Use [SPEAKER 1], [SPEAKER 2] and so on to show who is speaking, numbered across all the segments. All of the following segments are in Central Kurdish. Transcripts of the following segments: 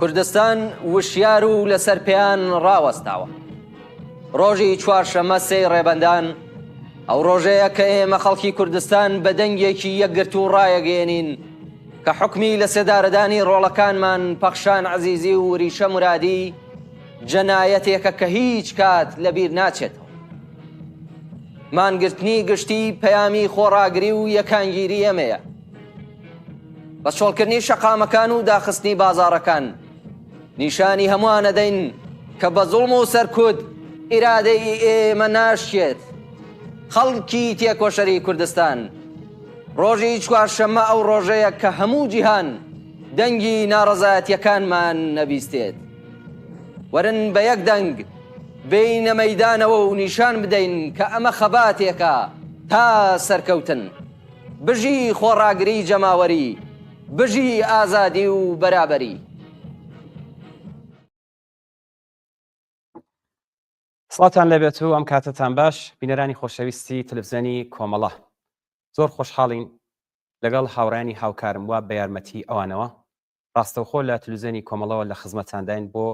[SPEAKER 1] کوردستان وشیار و لەسەر پێیان ڕاوەستاوە. ڕۆژی چوارشەممە سێی ڕێبەندان، ئەو ڕۆژەیە کە ئێمە خەڵکی کوردستان بە دەنگێکی یەکگرتوو ڕایەگەیەنین کە حوکمی لەسێدارەدانی ڕۆڵەکانمان پەخشان عەزیزی و وریشە مورادی جەنایەتێکە کە هیچ کات لەبیر ناچێتەوە. مانگرتنی گشتی پەیامی خۆڕاگری و یەکانگیری ئێمەیە. بە چۆڵکردنی شەقامەکان و داخستنی بازاڕەکان نیشانی هەمووان ئەدەین کە بە زوڵم و سەرکوت ئیرادەی ئێمە ناشکێت. خەڵکی تێکۆشەری کوردستان، ڕۆژی چوارشەممە ئەو ڕۆژەیە کە هەموو جیهان دەنگی ناڕەزایەتیەکانمان نەبیستێت. وەرن بە یەک دەنگ بێینە مەیدانەوە و نیشان بدەین کە ئەمە خەباتێکە تا سەرکەوتن. بژی خۆڕاگری جەماوەری، بژی ئازادی و بەرابەری.
[SPEAKER 2] سڵاوتان لێبێت و ئەم کاتەتان باش بینەرانی خۆشەویستی تەلەفزیۆنی کۆمەڵە زۆر خۆشحاڵین لەگەڵ هاوڕیانی هاوکارم وا بە یارمەتی ئەوانەوە ڕاستەوخۆ لە تلوزیۆنی کۆمەڵەوە لە خزمەتانداین بۆ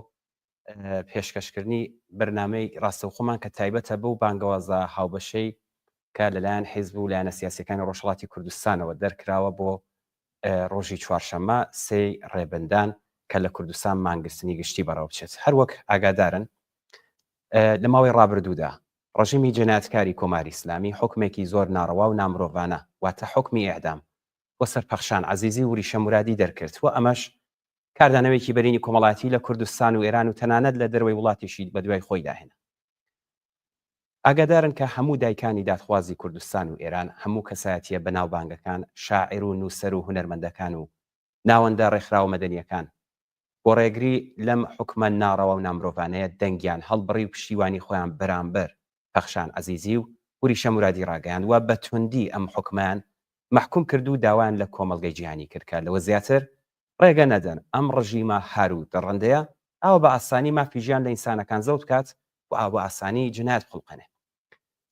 [SPEAKER 2] پێشکەشکردنی بەرنامەی ڕاستەوخۆمان کە تایبەتە بەو بانگەوازە هاوبەشەی کە لەلایەن حیزب و لایەنە سیاسیەکانی ڕۆژهەڵاتی کوردستانەوە دەرکراوە بۆ ڕۆژی چوارشەممە سێی ڕێبەندان کە لە کوردستان مانگرتنی گشتی بەڕێوە بچێت. هەروەک ئاگادارن لە ماوەی ڕابردوودا ڕژیمی جەنایەتکاری کۆماری ئیسلامی حوکمێکی زۆر ناڕەوا و نامرۆڤانە واتە حوکمی ئێعدام بۆ سەر پەخشان عەزیزی و وریشە مورادی دەرکرد و ئەمەش کاردانەوەیەکی بەرینی کۆمەڵایەتی لە کوردستان و ئێران و تەنانەت لە دەرەوەی وڵاتیشی بەدوای خۆیدا هێنا. ئاگادارن کە هەموو دایکانی دادخوازی کوردستان و ئێران، هەموو کەسایەتییە بەناوبانگەکان، شاعیر و نووسەر و هونەرمەندەکان و ناوەندە ڕێکخراوە مەدەنییەکان، بۆ ڕێگری لەم حوکمە ناڕەوا و نامرۆڤانەیە دەنگیان هەڵبڕی و پشتیوانی خۆیان بەرامبەر پەخشان عەزیزی و وریشە مورادی ڕاگەیاند و بە توندی ئەم حوکمەیان مەحکوم کرد و داوایان لە کۆمەڵگەی جیهانی کرد کە لەوە زیاتر ڕێگە نەدەن ئەم ڕژیمە هار و دڕندەیە ئاوا بە ئاسانی مافی ژیان لە ئینسانەکان زەوت بکات و ئاوا بە ئاسانی جنایەت بخوڵقێنێ.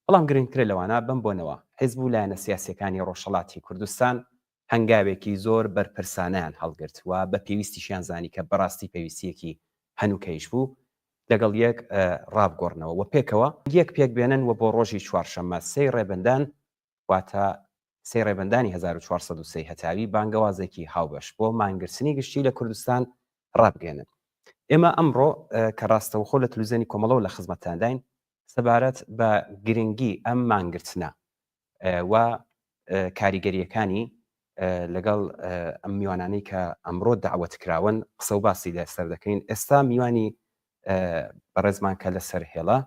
[SPEAKER 2] بەڵام گرنگتر لەوانە بەم بۆنەوە حیزب و لایەنە سیاسیەکانی ڕۆژهەڵاتی کوردستان هەنگاوێکی زۆر بەرپرسانەیان هەڵگرت و بە پێویستیشیان زانی کە بەڕاستی پێویستیەکی هەنوکەیش بوو لەگەڵ یەک ڕابگۆڕنەوە و پێکەوە یەک پێک بێنن و بۆ ڕۆژی چوارشەممە سێی ڕێبەندان واتە سێی ڕێبەندانی 1403 هەتاوی بانگەوازێکی هاوبەش بۆ مانگرتنی گشتی لە کوردستان ڕابگەێنن. ئێمە ئەمڕۆ کە ڕاستەوخۆ لە تلوزیۆنی کۆمەڵەوە لە خزمەتتانداین سەبارەت بە گرنگی ئەم مانگرتنە و کاریگەریەکانی لەگەڵ ئەم میوانانەی کە ئەمڕۆ داوەت کراون قسە و باسی لەسەر دەکەین ئێستا میوانی بەڕێزمان کە لەسەر هێڵە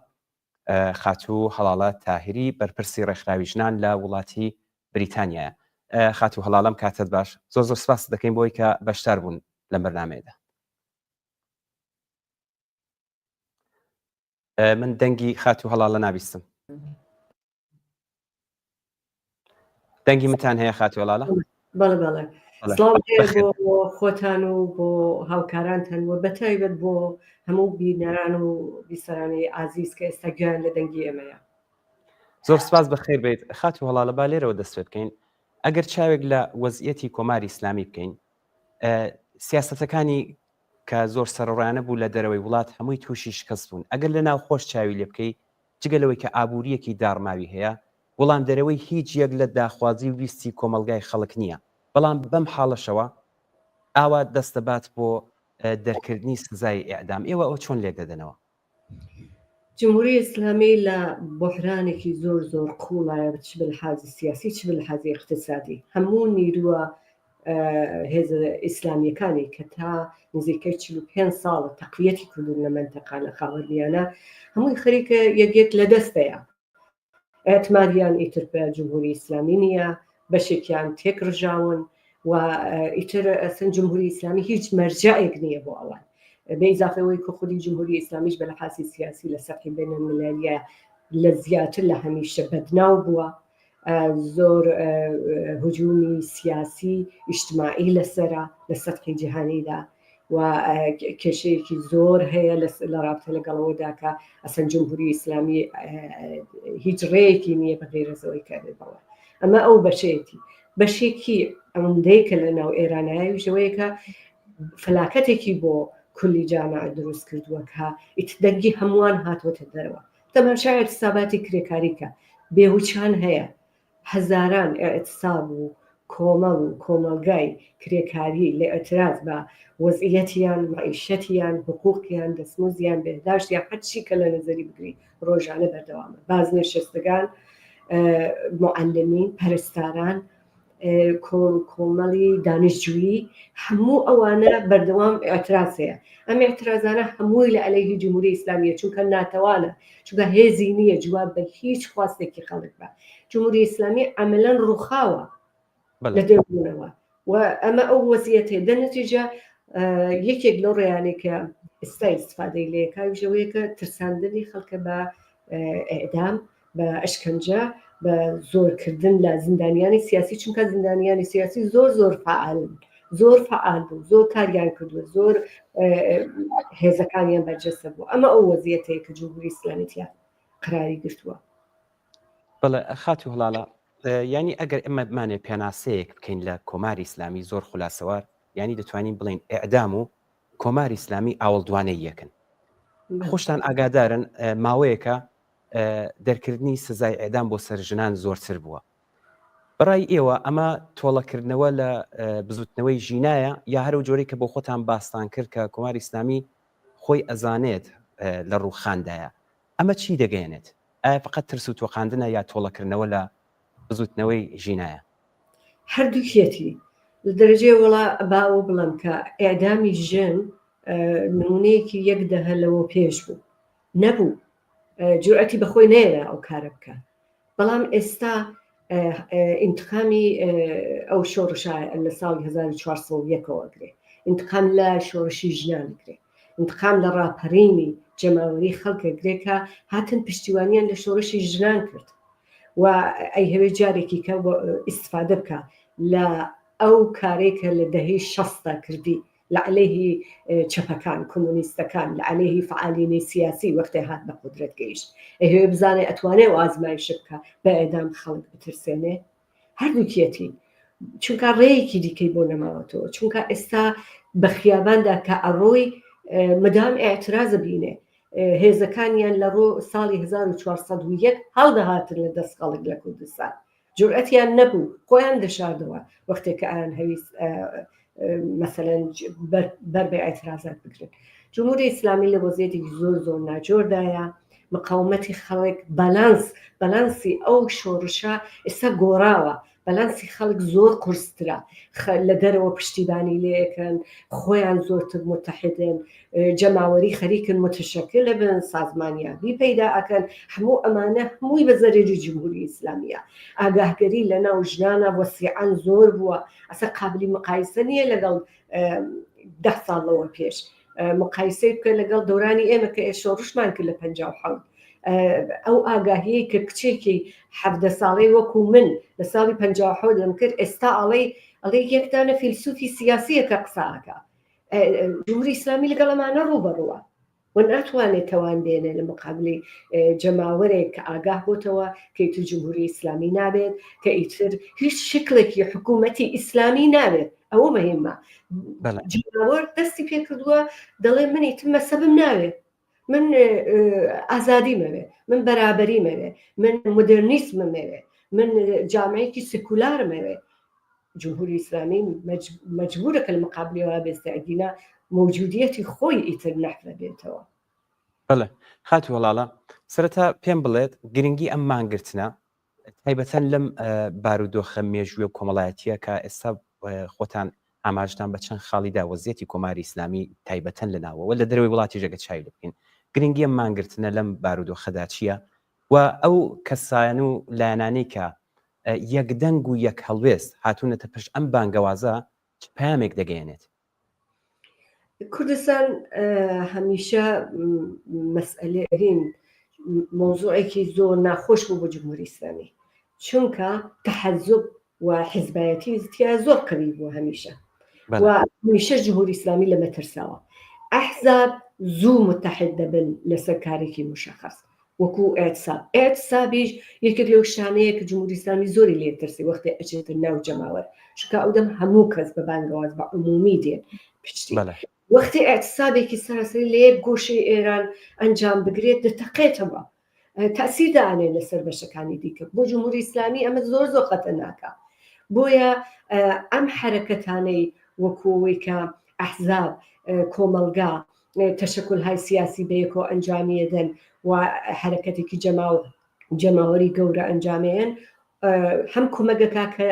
[SPEAKER 2] خاتوو هەڵاڵە تاهری بەرپرسی ڕێکخراوی ژنان لە وڵاتی بریتانیایە خاتوو هەڵاڵەم کاتت باش زۆر زۆر سپاست دەکەین بۆی کە بەشدار بوون لەم بەرنمەیەدا من دەنگی خاتوو هەڵاڵە نابیستم دەنگی منتان هەیە خاتوو هەڵاڵە
[SPEAKER 3] بەڵێ بەڵێ سڵاو بۆ خۆتان و بۆ هاوکارانتان و بەتایبەت بۆ هەموو بینەران و بیسەرانی ئازیز کە ئێستا گوێیان لە دەنگی ئێمەیە
[SPEAKER 2] زۆر سپاس بەخێر بیت خاتوو هەڵاڵە با لێرەوە دەست پێ بکەین ئەگەر چاوێک لە وەزیەتی کۆماری ئیسلامی بکەین سیاسەتەکانی کە زۆر سەرڕانە بوو لە دەرەوەی وڵات هەمووی تووشی شکست بوون ئەگەر لە ناو خۆش چاوی لێ بکەی جگە لەوەی کە ئابوورییەکی داڕماوی هەیە، وڵامدەرەوەی هیچ یەک لە داخوازی و ویستی کۆمەڵگای خەڵک نییە، بەڵام بەم حاڵەشەوە ئاوا دەست دەبات بۆ دەرکردنی سزای ئێعدام، ئێوە ئەوە چۆن لێک دەدەنەوە؟
[SPEAKER 3] جمهوری ئیسلامی لە بوحرانێکی زۆر زۆر قووڵایە چ بە لحازی سیاسی چ بە لحازی ئیقتسادی هەموو نیرووە هێزە ئیسلامیەکانی کە تا نزیکەی 45 ساڵە تەقویەتی کردوون لە مەنتەقە لە خاوەرمیانە هەمووی خەریکە یەک یەک لە دەستەیە ئەتماریان ئیتر بە جمهوری ئیسلامی نییە بەشێکیان تێک ڕژاون و ئیتر ئەسن جمهوری ئیسلامی هیچ مەرجعێک نییە بۆ ئەوان بە ئیزافەوەی کە خودی جمهوری ئیسلامیش بە لەحاسی سیاسی لە سەطحی بین المللیە لە زیاتر لە هەمیشە بەدناو بووە زۆر هجومی سیاسی ئیجتماعی لەسەرە لە سەطحی جیهانیدا و کێشەیەکی زۆر هەیە لە رابتە لەگەڵەوەدا کە ئەسەن جمهوری ئیسلامی هیچ ڕێیەکی نییە بە غیرەزەوەی کە بڵێ ئەمە ئەو بەشەیەتی بەشێکی ئەوەندەی کە لە ناو ئێرانایەویشەوەیە کە فلاکەتێکی بۆ. کولی جامعە دروست کردووە کە ئیتر دەنگی هەمووان هاتووەتە دەرەوە. تەماشای ئیعتساباتی کرێکاری کە بێوچان هەیە هەزاران ئیعتساب و کۆمەڵ و کۆمەڵگای کرێکاری لە ئیعتراز بە وەزعیەتیان، مەعیشەتیان، حقوقیان، دەستمزدیان، بێهداشتیان هەرچی کە لە نەزەری بگری ڕۆژانە بەردەوامە. بازنشستگان، موعەلمین، پەرستاران، کۆمەڵی دانشجویی هەموو ئەوانە بەردەوام ئاعتراز هەیە ئەم اعترازانە هەمووی لە عەلەیهی جمهوری ئیسلامیە چونکە ناتەوانە چونکە هێزی نییە جواب بە هیچ خواستێکی خەڵک بە جمهوری ئیسلامی عملەن ڕوخاوە لە دەروونەوە و ئەمە ئەو وەزیەتێ دە نەتیجە یەکێک لەو ڕێیانێک کە ئێستا ئیسفادەی لێکاویشەوەیە کە ترساندنی خەڵکە بە ئەعدام بە ئەشکەنجە بە زۆرکردن لە زیندانیانی سیاسی چونکە زیندانیانی سیاسی زۆر زۆر فعالن زۆر فعال بوو زۆر کاریان کردووە زۆر هێزەکانیان بەرجەستە بوو ئەمە ئەو وەزیەتەیە کە جمهوری ئیسلامی تیا قراری گرتووە.
[SPEAKER 2] بەڵێ خاتوو هەڵاڵە یانی ئەگەر ئێمە بمانێ پێناسەیەک بکەین لە کۆماری ئیسلامی زۆر خولاسەوار یانی دەتوانین بڵێین ئێعدام و کۆماری ئیسلامی ئاوەڵدوانەی یەکن خۆشتان ئاگادارن ماوەیەکە دەرکردنی سزای ئێعدام بۆ سەر ژنان زۆرتر بووە. بەڕای ئێوە ئەمە تۆڵەکردنەوە لە بزوتنەوەی ژینایە یا هەرو جۆرەی کە بۆ خۆتان باستان کرد کە کۆماری ئیسلامی خۆی ئەزانێت لە ڕووخاندایە ئەمە چی دەگەیەنێت؟ ئایا فقط ترس و تۆقاندنە یا تۆڵەکردنەوە لە بزوتنەوەی ژینایە؟
[SPEAKER 3] هەردووکیەتی. لە دەرەجەی وەڵا با ئەوە بڵێم کە ئێعدامی ژن نمونەیەکی یەک دەهە لەوە پێش بوو نەبوو جورئەتی بەخۆی نەیەدا ئەو کارە بکە بەڵام ئێستا ئینتقامی ئەو شۆڕشە لە ساڵی 1401ەوە گرێ ئینتقام لە شۆڕشی ژنان گرێ ئینتقام لە ڕاپەرینی جەماوەری خەڵکە گرێ کە هاتن پشتیوانیان لە شۆڕشی ژنان کرد و ئەیهەوێ جارێکی کە ئیسفادە بکە لە ئەو کارێک کە لە دەهەی شەستدا کردی لە عەلەیهی چەپەکان، کۆمۆنیستەکان، لە عەلەیهی فەعالینی سیاسی وەختێ هات بە قودرەت گەیشت. ئەیهەوێ بزانێ ئەتوانێ ئەو ئازمایشە بکا بە ئێدام خەڵک بترسێنێ؟ هەردووکیەتی. چونکا ڕێیەکی دیکەی بۆ نەماوەتەوە. چونکا ئێستا بە خیاباندا کە ئەڕۆی مدام ئیعتراز ئەبینێ. هێزەکانیان لە ڕۆ ساڵی 1401 هەڵدەهاتن لە دەست خەڵک لە کوردستان. جورئەتیان نەبوو خۆیان دەشاردەوە وەختێک کە ئەیان هەویست مەسەلەن بەر بە ئیعترازات بگرن جمهوری ئیسلامی لە وەزیەتێکی زۆر زۆر ناجۆردایە مقاومەتی خەڵک بالانس بالانسی ئەو شۆڕشە ئێستا گۆڕاوە بالانسی خەڵک زۆر قورسترە لە دەرەوە پشتیبانی لەکەن خۆیان زۆرتر متحدن جەماوەری خەریکن متشکل ئەبن، سازمانیابی پەیدا ئەکەن، هەموو ئەمانە هەمووی بە زەرەری جمهوری ئیسلامیە. ئاگاهگەری لە ناو ژنانا وەسیعەن زۆر بووە، ئەسە قابلی مقایسە نییە لەگەڵ دە ساڵ لەوە پێش. مقایسەی بکە لەگەڵ دەورانی ئێمە کە ئێ شۆڕشمان کرد لە 57 ئەو ئاگاهیەی کە کچێکی حەڤدە ساڵەی وەکو من لە ساڵی 57 لەم کرد ئێستا ئەڵێی ئەڵێ یەک دانە فیلسوفی سیاسیە کە قسە ئەکا جمهوری ئیسلامی لەگەڵ ئەمانە ڕووبەڕووە و ناتوانێت تەوان بێنێ لە مقابلی جەماوەرێک کە ئاگاه بۆتەوە کە ئیتر جمهوری ئیسلامی نابێت کە ئیتر هیچ شکلێکی حکوومەتی ئیسلامی نابێت ئەوە مهمە جەماوەر دەستی پێکردووە دەڵێ من ئیتر مەسەبم ناوێت من ئازادیمەوێ من بەرابەریمەوێ من مدرنیسممەوێ من جامعەیەکی سکولارمەوێ جمهوری ئیسلامی مەجبورە کە لە مقابلەوە بێستە ئەگینا مەوجودیەتی خۆی ئیتر نەحفە بێتەوە.
[SPEAKER 2] بەڵێ خاتوو هەڵاڵە سەرەتا پێم بڵێت گرنگی ئەم مانگرتنە تایبەتەن لەم بارودۆخە مێژوویە و کۆمەڵایەتیە کە ئێستا خۆتان ئاماژتان بە چەند خاڵیدا وەزیەتی کۆماری ئیسلامی تایبەتەن لە ناوەوە لە دەرەوەی وڵاتیش ئەگەر چاوی لێ بکەین گرنگی ئەم مانگرتنە لەم بارودۆخەدا چییە و ئەو کەسان و لایەنانەی کە یەک دەنگ و یەک هەڵوێست هاتوونەتە پشت ئەم بانگەوازە چ پەیامێک دەگەیەنێت؟
[SPEAKER 3] کوردستان هەمیشە مەسئلەی مەوزوعێکی زۆر ناخۆش بوو بۆ جمهوری ئیسلامی چونکە تەحەزوب و حزبایەتی تیا زۆر قوی بووە هەمیشە و هەمیشە جمهوری ئیسلامی لەمە ترساوە ئەحزاب زوو متحد دەبن لەسەر کارێکی مشخص وەکو ئێتساب ئێتسابیش یەکێک لەو شتانەیە کە جمهوری ئیسلامی زۆری لێ ترسی وەختێ ئەچێتە ناو جەماوەر چونکە ئەو دەم هەموو کەس بە بانگەواز بە عمومی دێن پشتی. وەختی ئیعتسابێکی سەراسەری لە یەک گۆشەی ئێران ئەنجام بگرێت دەتەقێتەوە تەئسیر دانێ لەسەر بەشەکانی دیکە بۆ جمهوری ئیسلامی ئەمە زۆر زۆر خەتەناکە بۆیە ئەم حەرەکەتانەی وەکوەوەی کە ئەحزاب کۆمەڵگا تەشەکولهای سیاسی بەیەکەوە ئەنجامیەدەن و حەرەکەتێکی جەماو جەماوەری گەورە ئەنجامەیەن هەم کومەگەکا کە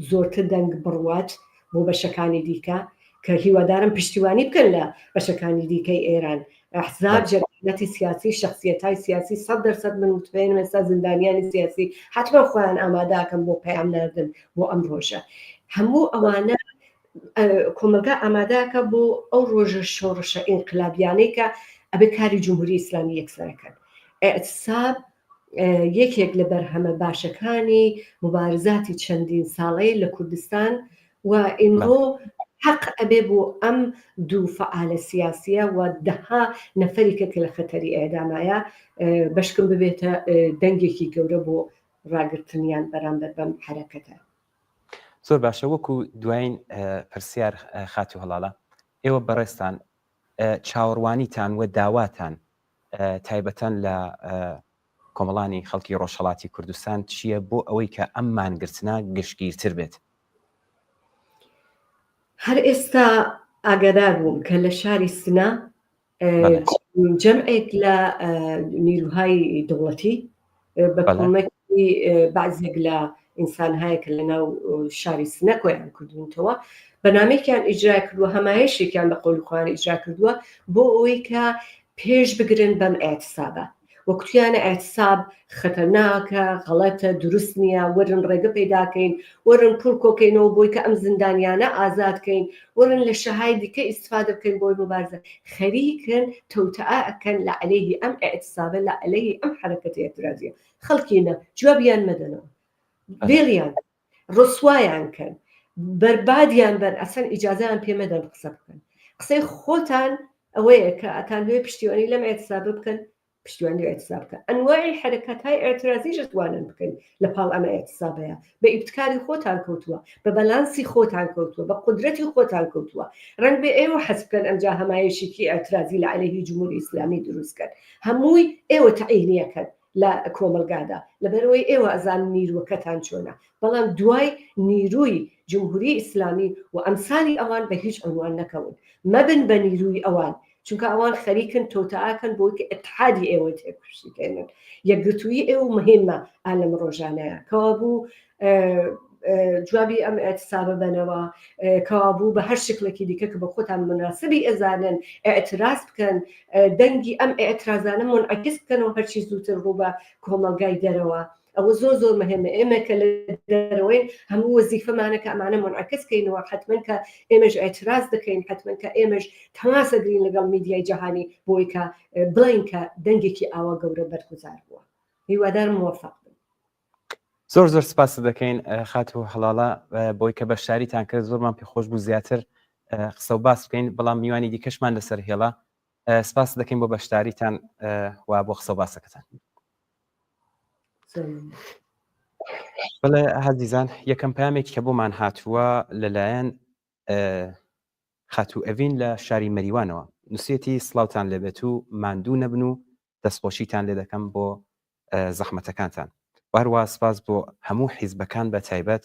[SPEAKER 3] زۆرتر دەنگ بڕوات بۆ بەشەکانی دیکە کە هیوادارم پشتیوانی بکەن لە بەشەکانی دیکەی ئێران ئەحزاب جەماعەتی سیاسی شخصیەتای سیاسی 100% من متبەینم ئێستا زیندانیانی سیاسی حتمما خۆیان ئامادەکەم بۆ پەیام ناردن بۆ ئەم ڕۆژە هەموو ئەوانە کۆمەلگا ئامادەکە بۆ ئەو ڕۆژە شۆڕشە ئینقلابیانەی کە ئەبێ کاری جمهوری ئیسلامی یەکسەرەکەن ئەتساب یەکێک لە بەرهەمە باشەکانی موبارزاتی چەندین ساڵەیە لە کوردستان و ئیمڕۆ حەق ئەبێ بۆ ئەم دوو فەعالە سیاسیە و دەها نەفەری کە کە لە خەتەری ئێعدامایە بەشکم ببێتە دەنگێکی گەورە بۆ ڕاگرتنیان بەرامبەر بەم حەرەکەتە.
[SPEAKER 2] زۆر باشە وەکو دوایین پرسیار خاتوو هەڵاڵە ئێوە بەڕێزتان چاوەڕوانیتان و داواتان تایبەتەن لە کۆمەڵانی خەڵکی ڕۆژهەڵاتی کوردستان چییە بۆ ئەوەی کە ئەم مانگرتنە گشتگیرتر بێت؟
[SPEAKER 3] هەر ئێستا ئاگادار بووم کە لە شاری سنە جەمعێک لە نیروهای دەوڵەتی بە کۆمەکی بەعزێک لە ئینسانهایە کە لە ناو شاری سنە کۆیان کردوونتەوە بەنامێکیان ئیجرا کردووە هەمایشێکیان بە قەولی خۆیان ئیجرا کردووە بۆ ئەوەی کە پێش بگرن بەم ئیعتسابە وەکوتیانە ئیعتساب خەتەرناکە غەڵەتە دروست نییە وەرن ڕێگە پەیداکەین وەرن پوڵ کۆکەینەوە بۆی کە ئەم زیندانیانە ئازاد کەین وەرن لە شەهای دیکە ئیستفادە بکەین بۆی مبارزە خەریکن تەوتئە ئەکەن لە عەلەیهی ئەم ئیعتسابە لە عەلەیهی ئەم حەرەکەتە ئیعترازیە خەڵکینە جوابیان مەدەنەوە بێڵیان ڕسوایان کەن بەربادیان بەن ئەسەن ئیجازەیان پێ مەدەن قسە بکەن قسەی خۆتان ئەوەیە کە ئەتانەوێ پشتیوانی لەم ئیعتسابە بکەن پشتیوانی لە ئیعتساب بکەن ئەنواعی حەرەکاتهای ئیعترازیش ئەتوانن بکەن لە پاڵ ئەمە ئیعتسابەیە بە ئیبتکاری خۆتان کەوتووە بە بەلانسی خۆتان کەوتووە بە قودرەتی خۆتان کەوتووە ڕەنگ بێ ئێوە حەز بکەن ئەمجا هەمایشێکی ئیعترازی لە عەلەیهی جمهوری ئیسلامی دروست کەن هەمووی ئێوە تەعینیەکەن لە کۆمەڵگادا لەبەرئەوەی ئێوە ئەزانن نیروەکەتان چۆنە بەڵام دوای نیروی جمهوری ئیسلامی و ئەمسالی ئەوان بە هیچ عنوان نەکەون مەبن بە نیروی ئەوان چونکە ئەوان خەریکن تۆتەئاکەن بۆی کە ئیتحادی ئێوە تێکبشکێنن یەکگرتوویی ئێوە مهمە ئا لەم ڕۆژانەیە کەوابوو جوابی ئەم ئەتسابە بەنەوە کەوابوو بە هەر شکلێکی دیکە کە بە خۆتان مناسبی ئەزانن ئەتراز بکەن دەنگی ئەم ئەترازانە منعکس بکەنەوە هەرچی زووتر ڕوو بە کۆمەڵگای دەرەوە ئەوە زۆر زۆر مهمە ئێمە کە لە دەرەوەین هەموو وەزیفەمانە کە ئەمانە منعکس کەینەوە حتمما کە ئێمەش ئەتراز دەکەین حتمما کە ئێمەش تەماسە گرین لەگەڵ میدیای جەهانی بۆی کە بڵین کە دەنگێکی ئاوا گەورە بەرگوزار بووە هیوادارم موفق بن.
[SPEAKER 2] زۆر زۆر سپاست دەکەین خاتوو هەڵاڵە بۆی کە بەشداریتان کرد زۆرمان پێخۆش بوو زیاتر قسە و باس بکەین بەڵام میوانی دیکەشمان لەسەر هێڵە سپاس دەکەین بۆ بەشداریتان و بۆ قسە و باسەکەتان. بەڵێ هەزیزان یەکەم پامێک کە بۆمان هاتووە لەلایەن خاتوو ئەڤین لە شاری مەریوانەوە نووسێتی سڵاوتان لێبێت و ماندوو نەبن و دەستخۆشیتان لێ دەکەم بۆ زەحمەتەکانتان و هەروە سپاس بۆ هەموو حیزبەکان بە تایبەت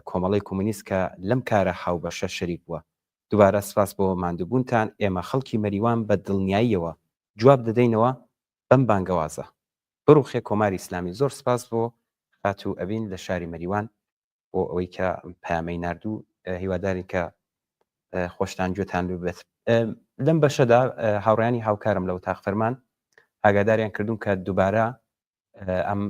[SPEAKER 2] کۆمەڵی کۆمونیست کە لەم کارە هاوبەشە شەریک بووە دووبارە سپاس بۆ ماندووبوونتان ئێمە خەڵکی مەریوان بە دڵنیاییەوە جواب دەدەینەوە بەم بانگەوازە بڕوخێ کۆماری ئیسلامی زۆر سپاس بۆ خاتوو ئەڤین لە شاری مەریوان بۆ ئەوەی کە پەیامەی ناردوو هیوادارین کە خۆشتان گوێتان ببێت لەم بەشەدا هاوڕیانی هاوکارم لە وتاق فەرمان ئاگاداریان کردوم کە دووبارە ئەم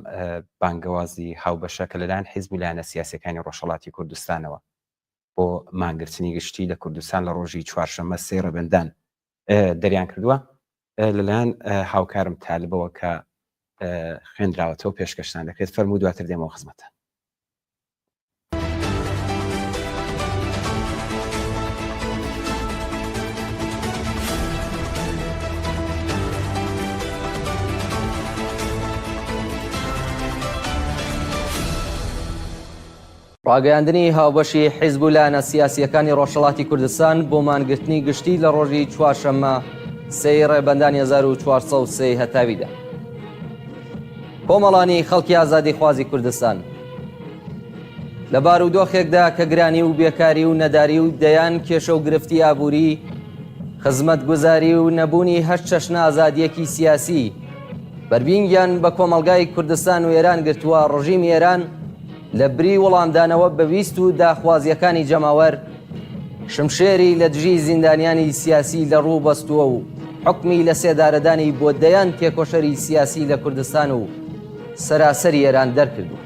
[SPEAKER 2] بانگەوازی هاوبەشە کە لەلایەن حیزب و لایەنە سیاسەکانی ڕۆژهەڵاتی کوردستانەوە بۆ مانگرتنی گشتی لە کوردستان لە ڕۆژی چوارشەممە سێ ڕێبەندان دەریان کردووە لەلایەن هاوکارم تالبەوە کە خوێندراوەتەوە پێشکەشتان دەکرێت فەرموو دواتر دێمەوە خزمەتان.
[SPEAKER 1] ڕاگەیاندنی هاوبەشی حیزب و لایەنە سیاسییەکانی ڕۆژهەڵاتی کوردستان بۆ مانگرتنی گشتی لە ڕۆژی چوارشەممە سێی ڕێبەندانی 1403 هەتاویدا. کۆمەڵانی خەڵکی ئازادیخوازی کوردستان لە بارودۆخێکدا کە گرانی و بێکاری و نەداری و دەیان کێشە و گرفتی ئابووری خزمەتگوزاری و نەبوونی هەر چەشنە ئازادیەکی سیاسی بەربینگیان بە کۆمەڵگای کوردستان و ئێران گرتووە ڕژیمی ئێران لە بری وەڵامدانەوە بە ویست و داخوازییەکانی جەماوەر، شمشێری لە دژی زیندانیانی سیاسی لە ڕوو بەستووە و حوکمی لە سێدارەدانی بۆ دەیان تێکۆشەری سیاسی لە کوردستان و سەراسەری ئێران دەرکردووە.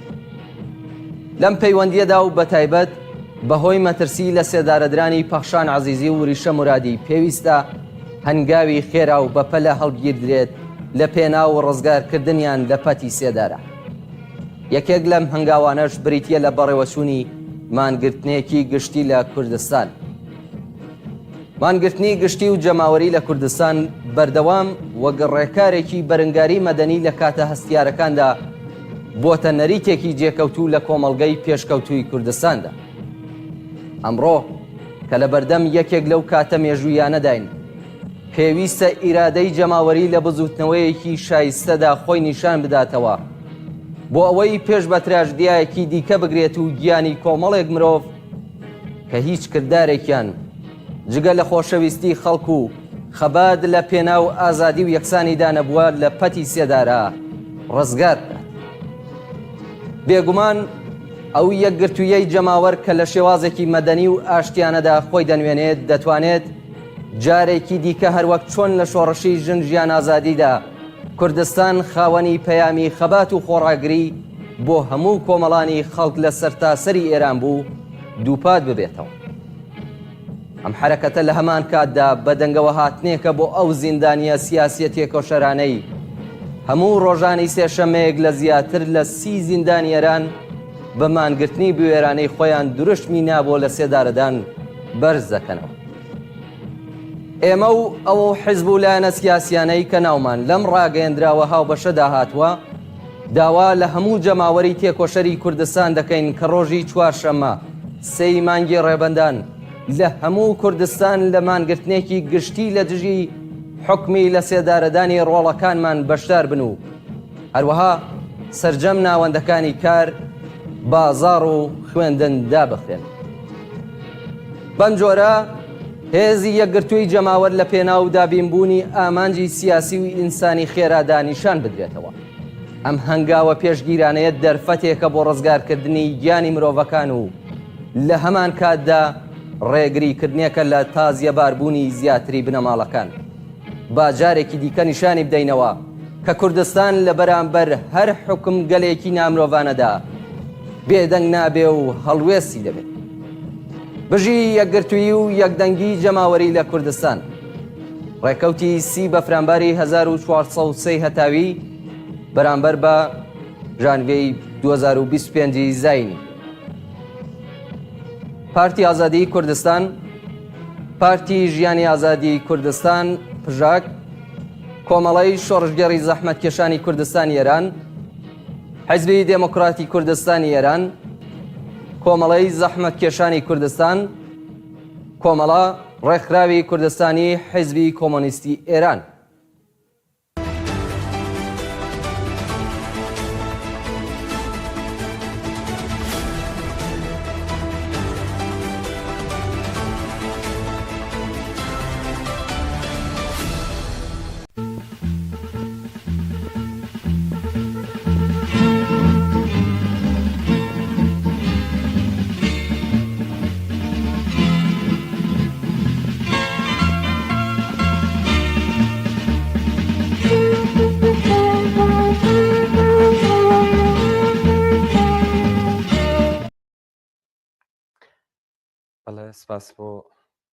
[SPEAKER 1] لەم پەیوەندییەدا و بەتایبەت بە هۆی مەترسی لە سێدارەدرانی پەخشان عەزیزی و وریشە مورادی پێویستە هەنگاوی خێرا و بەپەلە هەڵبگیردرێت لە پێناو ڕزگارکردنیان لە پەتی سێدارە. یەکێک لەم هەنگاوانەش بریتییە لە بەڕێوەچوونی مانگرتنێکی گشتی لە کوردستان. مانگرتنی گشتی و جەماوەری لە کوردستان بەردەوام وەک ڕێکارێکی بەرنگاری مەدەنی لە کاتە هەستیارەکاندا بۆتە نەریتێکی جێکەوتوو لە کۆمەڵگەی پێشکەوتووی کوردستاندا. ئەمڕۆ کە لە بەردەم یەکێک لەو کاتە مێژوویانەداین، پێویستە ئیرادەی جەماوەری لە بزووتنەوەیەکی شایستەدا خۆی نیشان بداتەوە بۆ ئەوەی پێش بە تراژدیایەکی دیکە بگرێت و گیانی کۆمەڵێک مرۆڤ کە هیچ کردارێکیان جگە لە خۆشەویستی خەڵک و خەبات لە پێناو ئازادی و یەکسانیدا نەبووە لە پەتی سێدارە ڕزگار بکات. بێگومان ئەو یەکگرتوویەی جەماوەر کە لە شێوازێکی مەدەنی و ئاشتیانەدا خۆی دەنوێنێت دەتوانێت جارێکی دیکە هەروەک چۆن لە شۆڕشی ژن ژیان ئازادیدا کوردستان خاوەنی پەیامی خەبات و خۆڕاگری بۆ هەموو کۆمەڵانی خەڵک لە سەرتاسەری ئێران بوو دووپات ببێتەوە. ئەم حەرەکەتە لە هەمان کاتدا بەدەنگەوەهاتنێکە بۆ ئەو زیندانییە سیاسییە تێکۆشەرانەی هەموو ڕۆژانی سێشەممەیەک لە زیاتر لە سی زیندانی ئێران بە مانگرتنی بوێرانەی خۆیان دروشمی نا بۆ لەسێدارەدان بەرز دەکەنەوە. ئێمە و ئەو حیزب و لایەنە سیاسییانەی کە ناومان لەم ڕاگەیەندراوە هاوبەشەدا هاتووە، داوا لە هەموو جەماوەری تێکۆشەری کوردستان دەکەین کە ڕۆژی چوارشەممە سێی مانگی ڕێبەندان لە هەموو کوردستان لە مانگرتنێکی گشتی لە دژی حوکمی لەسێدارەدانی ڕۆڵەکانمان بەشدار بن و هەروەها سەرجەم ناوەندەکانی کار، بازاڕ و خوێندن دابخرێن. بەم جۆرە هێزی یەکگرتووی جەماوەر لە پێناو دابینبوونی ئامانجی سیاسی و ئینسانی خێرادا نیشان بدرێتەوە. ئەم هەنگاوە پێشگیرانەیە دەرفەتێکە بۆ ڕزگارکردنی گیانی مرۆڤەکان و لە هەمان کاتدا ڕێگریکردنێکە لە تازیەباربوونی زیاتری بنەماڵەکان. با جارێکی دیکە نیشانی بدەینەوە کە کوردستان لە بەرامبەر هەر حوکمگەلێکی نامرۆڤانەدا بێدەنگ نابێ و هەڵوێستی دەبێت. بژی یەکگرتوویی و یەکدەنگی جەماوەری لە کوردستان. ڕێکەوتی سی بەفرانباری 1403 هەتاوی بەرامبەر بە ژانڤیەی 2025 زایینی. پارتی ئازادیی کوردستان، پارتی ژیانی ئازادی کوردستان، پژاک، کۆمەڵەی شۆڕشگێڕی زەحمەتکێشانی کوردستانی ئێران، حیزبی دێموکراتی کوردستانی ئێران، کۆمەڵەی زەحمەتکێشانی کوردستان، کۆمەڵە، ڕێکخراوی کوردستانی حیزبی کۆمۆنیستی ئێران.
[SPEAKER 2] بەڵێ سپاس بۆ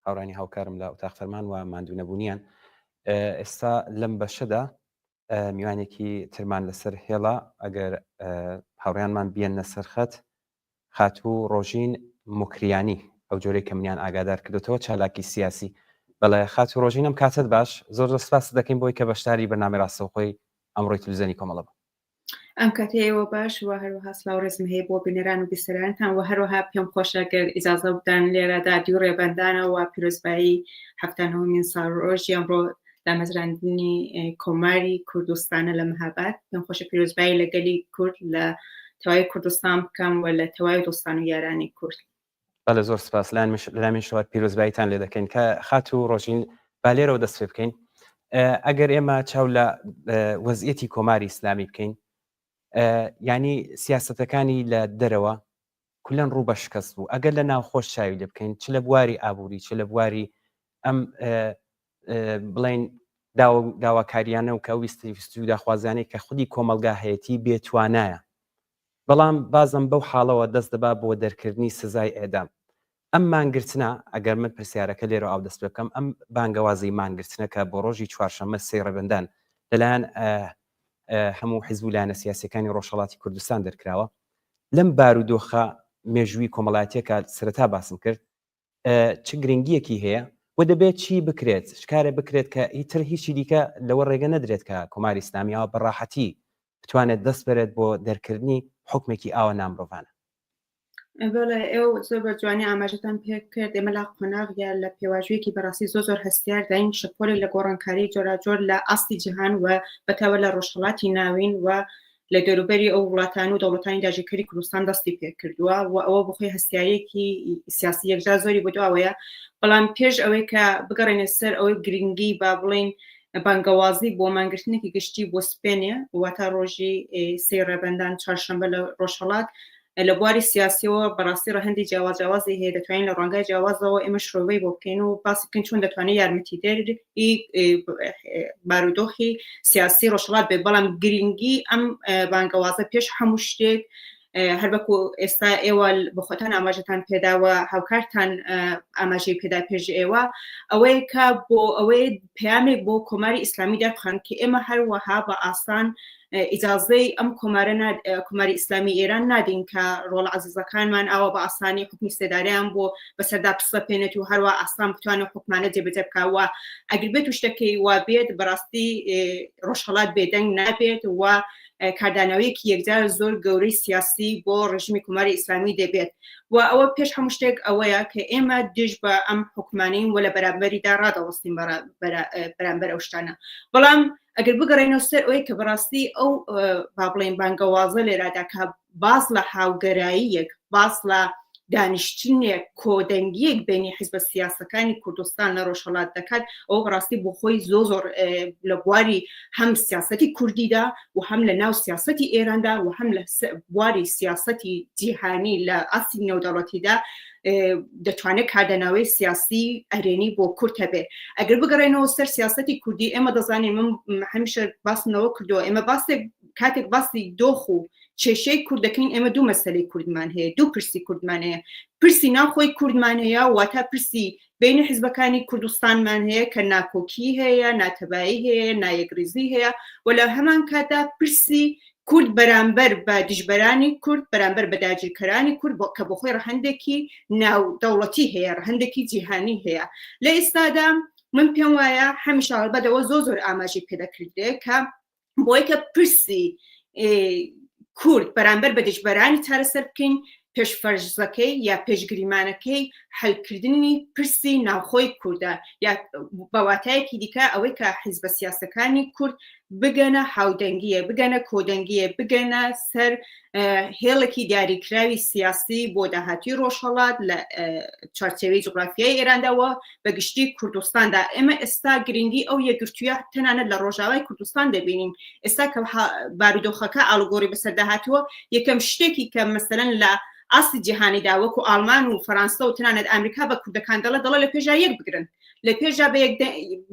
[SPEAKER 2] هاوڕانی هاوکارم لە ئوتاق فەرمان و ماندوو نەبوونیان ئێستا لەم بەشەدا میوانێکی ترمان لەسەر هێڵە ئەگەر هاوڕیانمان بیەنە سەرخەت خاتوو ڕۆژین موکریانی ئەو جۆرەی کە منیان ئاگادار کردۆتەوە چالاکی سیاسی بەڵێ خاتوو ڕۆژین ئەم کاتەت باش زۆر زۆر سپاست دەکەین بۆی کە بەشداری بەرنامەی ڕاستەوخۆی ئەمڕۆی تلویزیۆنی کۆمەڵە بوو.
[SPEAKER 4] ئەم کاتەی ئێوە باش و هەروەها سلاو ڕێزم هەیە بۆ بینەران و بیسەرانتان و هەروەها پێم خۆشە گەر ئیجازە بدەن لێرەدا دوو ڕێبەندانەوە پیرۆزبایی حەفتانەوەمین ساڵ ڕۆژی ئەمڕۆ دامەزراندنی کۆماری کوردستانە لە مەهاباد پێم خۆشە پیرۆزبایی لە گەلی کورد لە تەواوی کوردستان بکەم و لە تەواوی دۆستان و یارانی کورد.
[SPEAKER 2] بەڵێ زۆر سپاس لای منیشەوە پیرۆزباییتان لێ دەکەین کە خاتوو ڕۆژین با لێرەوە دەست پێ بکەین ئەگەر ئێمە چاو لە وەزیەتی کۆماری ئیسلامی بکەین ینی سیاستەکانی لە دەرەوە کولەن ڕوو بە شکست بوو ئەگەر لە ناوخۆش چاوی لێ بکەین چ لە بواری ئابووری چ لە بواری ئەم بڵین داواکاریانە و کە ویستی و داخوازیانەی کە خودی کۆمەلگا هەیەی بێتوانایە بەڵام بازم بەو حاڵەوە دەست دەبا بۆ دەرکردنی سزای ئێعدام. ئەم مانگرتنە، ئەگەر من پرسیارەکە لێرەوە ئاو دەست پێ بکەم، ئەم بانگەوازی مانگرتنە کە بۆ ڕۆژی چوارشەممە سێی ڕێبەندان لەلایەن هەموو حیزب و لایەنە سیاسییەکانی ڕۆژهەڵاتی کوردستان دەرکراوە، لەم بارودۆخە مێژووی کۆمەڵایەتییە کە سەرەتا باسم کرد، چ گرنگییەکی هەیە و دەبێت چی بکرێت، چ کارێک بکرێت کە ئیتر هیچی دیکە لەوە ڕێگە نەدرێت کە کۆماری ئیسلامی ئاوا بە ڕاحەتی بتوانێت دەست بەرێت بۆ دەرکردنی حوکمێکی ئاوا نامرۆڤانە؟
[SPEAKER 4] بەڵێ ئێوە زۆر بە جوانی ئاماژەتان پێ کرد ئێمە لە قۆناغ یا لە پێواژوویەکی بەڕاستی زۆر زۆر هەستیار داین شەپۆلێک لە گۆڕانکاری جۆراجۆر لە ئاستی جیهان و بەتاوە لە ڕۆژهەڵاتی ناوین و لە دەوروبەری ئەو وڵاتان و دەوڵەتانی داگیرکەری کوردستان دەستی پێکردووە و ئەوە بخۆی هەستیارێکی سیاسی یەکجار زۆری بۆ دواوەیە بەڵام پێش ئەوەی کە بگەڕێنە سەر ئەوەی گرنگی با بڵین بانگەوازی بۆ مانگرتنێکی گشتی بۆ سپێنێ واتە ڕۆژی سێ ڕێبەندان چوارشەمبە لە ڕۆژهەڵات لە بواری سیاسیەوە بەڕاستی ڕەهەندی جیاواز جیاوازی هەیە دەتوانین لە ڕوانگای جیاوازەوە ئێمە شرۆڤەی بۆ بکەین و باسی بکەین چۆن دەتوانێت یارمەتیدەری بارودۆخی سیاسی ڕۆژهەڵات بێت بەڵام گرنگی ئەم بانگەوازە پێش هەموو شتێک هەر وەکو ئێستا ئێوە بەخۆتان ئاماژەتان پێداوە هاوکارتان ئاماژەی پێدا پێش ئێوە ئەوەیە کە بۆ ئەوەی پەیامێک بۆ کۆماری ئیسلامی دەربخەن کە ئێمە هەروەها بە ئاسان ئیجازەی ئەم کۆمارە کۆماری ئیسلامی ئێران نادین کە ڕۆڵە عەزیزەکانمان ئاوا بە ئاسانی حکمی سێدارەیان بۆ بەسەردا بسەپێنێت و هەروە ئاسان بتوانێت حکمانە جێبەجێ بکە و ئەگەر بێت و شتەکەی وا بێت بەڕاستی ڕۆژهەڵات بێدەنگ نابێت و کاردانەوەیەکی یەکجار زۆر گەورەی سیاسی بۆ ڕژیمی کۆماری ئیسلامی دەبێت و ئەوە پێش هەموو شتێک ئەوەیە کە ئێمە دژ بە ئەم حکومانین و لە بەرامبەریدا ڕادەوەستین بەرامبەر ئەو شتانە بەڵام ئەگەر بگەڕێینەوە سەر ئەوەی کە بەڕاستی ئەو با بڵێین بانگەوازە لێرادا کە باس لە هاوگەراییەک باس لە دانیشتنێک کۆدەنگیەک بینی حیزبە سیاسەکانی کوردستان لە ڕۆژهەڵات دەکات ئەو بەڕاستی بۆ خۆی زۆ زۆر لە بواری هەم سیاسەتی کوردیدا و هەم لە ناو سیاسەتی ئێراندا و هەم لە بواری سیاسەتی جیهانی لە ئاستی نێودەوڵەتیدا دەتوانێت کاردانەوەی سیاسی ئەرێنی بۆ کورد هەبێ ئەگەر بگەڕێنەوە سەر سیاسەتی کوردی ئێمە دەزانین من هەمیشە باسمەوە کردووە ئێمە باسێک کاتێک باسی دۆخ و کێشەی کورد دەکەین ئێمە دوو مەسەلەی کوردمان هەیە دوو پرسی کوردمان هەیە پرسی ناوخۆی کوردمان هەیە واتە پرسی بینی حزبەکانی کوردستانمان هەیە کە ناکۆکی هەیە ناتەبایی هەیە نایەکریزی هەیە و لە هەمان کاتدا پرسی کورد بەرامبەر بە دژبەرانی کورد، بەرامبەر بە داگیرکەرانی کورد کە بۆ خۆی ڕەهەندێکی ناو دەوڵەتی هەیە، ڕەهەندێکی جیهانی هەیە. لە ئێستادا من پێم وایە هەمیشە هەڵبەت ئەوە زۆر زۆر ئاماژەی پێدەکردرێت کە بۆی کە پرسی کورد بەرامبەر بە دژبەرانی چارەسەر بکەین پێشفەرزەکەی یا پێشگریمانەکەی حلکردنی پرسی ناوخۆی کوردە یا بە واتایەکی دیکە ئەوەی کە حیزبە سیاسەکانی کورد بگەنە هاودەنگیە بگەنە کۆدەنگیە بگەنە سەر هێڵێکی دیاریکراوی سیاسی بۆ داهاتوی ڕۆژهەڵات لە چوارچێوەی جوگرافیای ئێرانداوە بە گشتی کوردستاندا ئێمە ئێستا گرنگی ئەو یەکگرتوویە تەنانەت لە ڕۆژاوای کوردستان دەبینین ئێستا کە بارودۆخەکە ئاڵوگۆڕی بەسەردا هاتووە یەکەم شتێکی کە مەسەلەن لە ئاستی جیهانیدا وەکو ئاڵمان و فەرانسە و تەنانەت ئەمریکا بە کوردەکان دەڵێ دەڵێ لە پێشا یەک بگرن لە پێشا بە یەک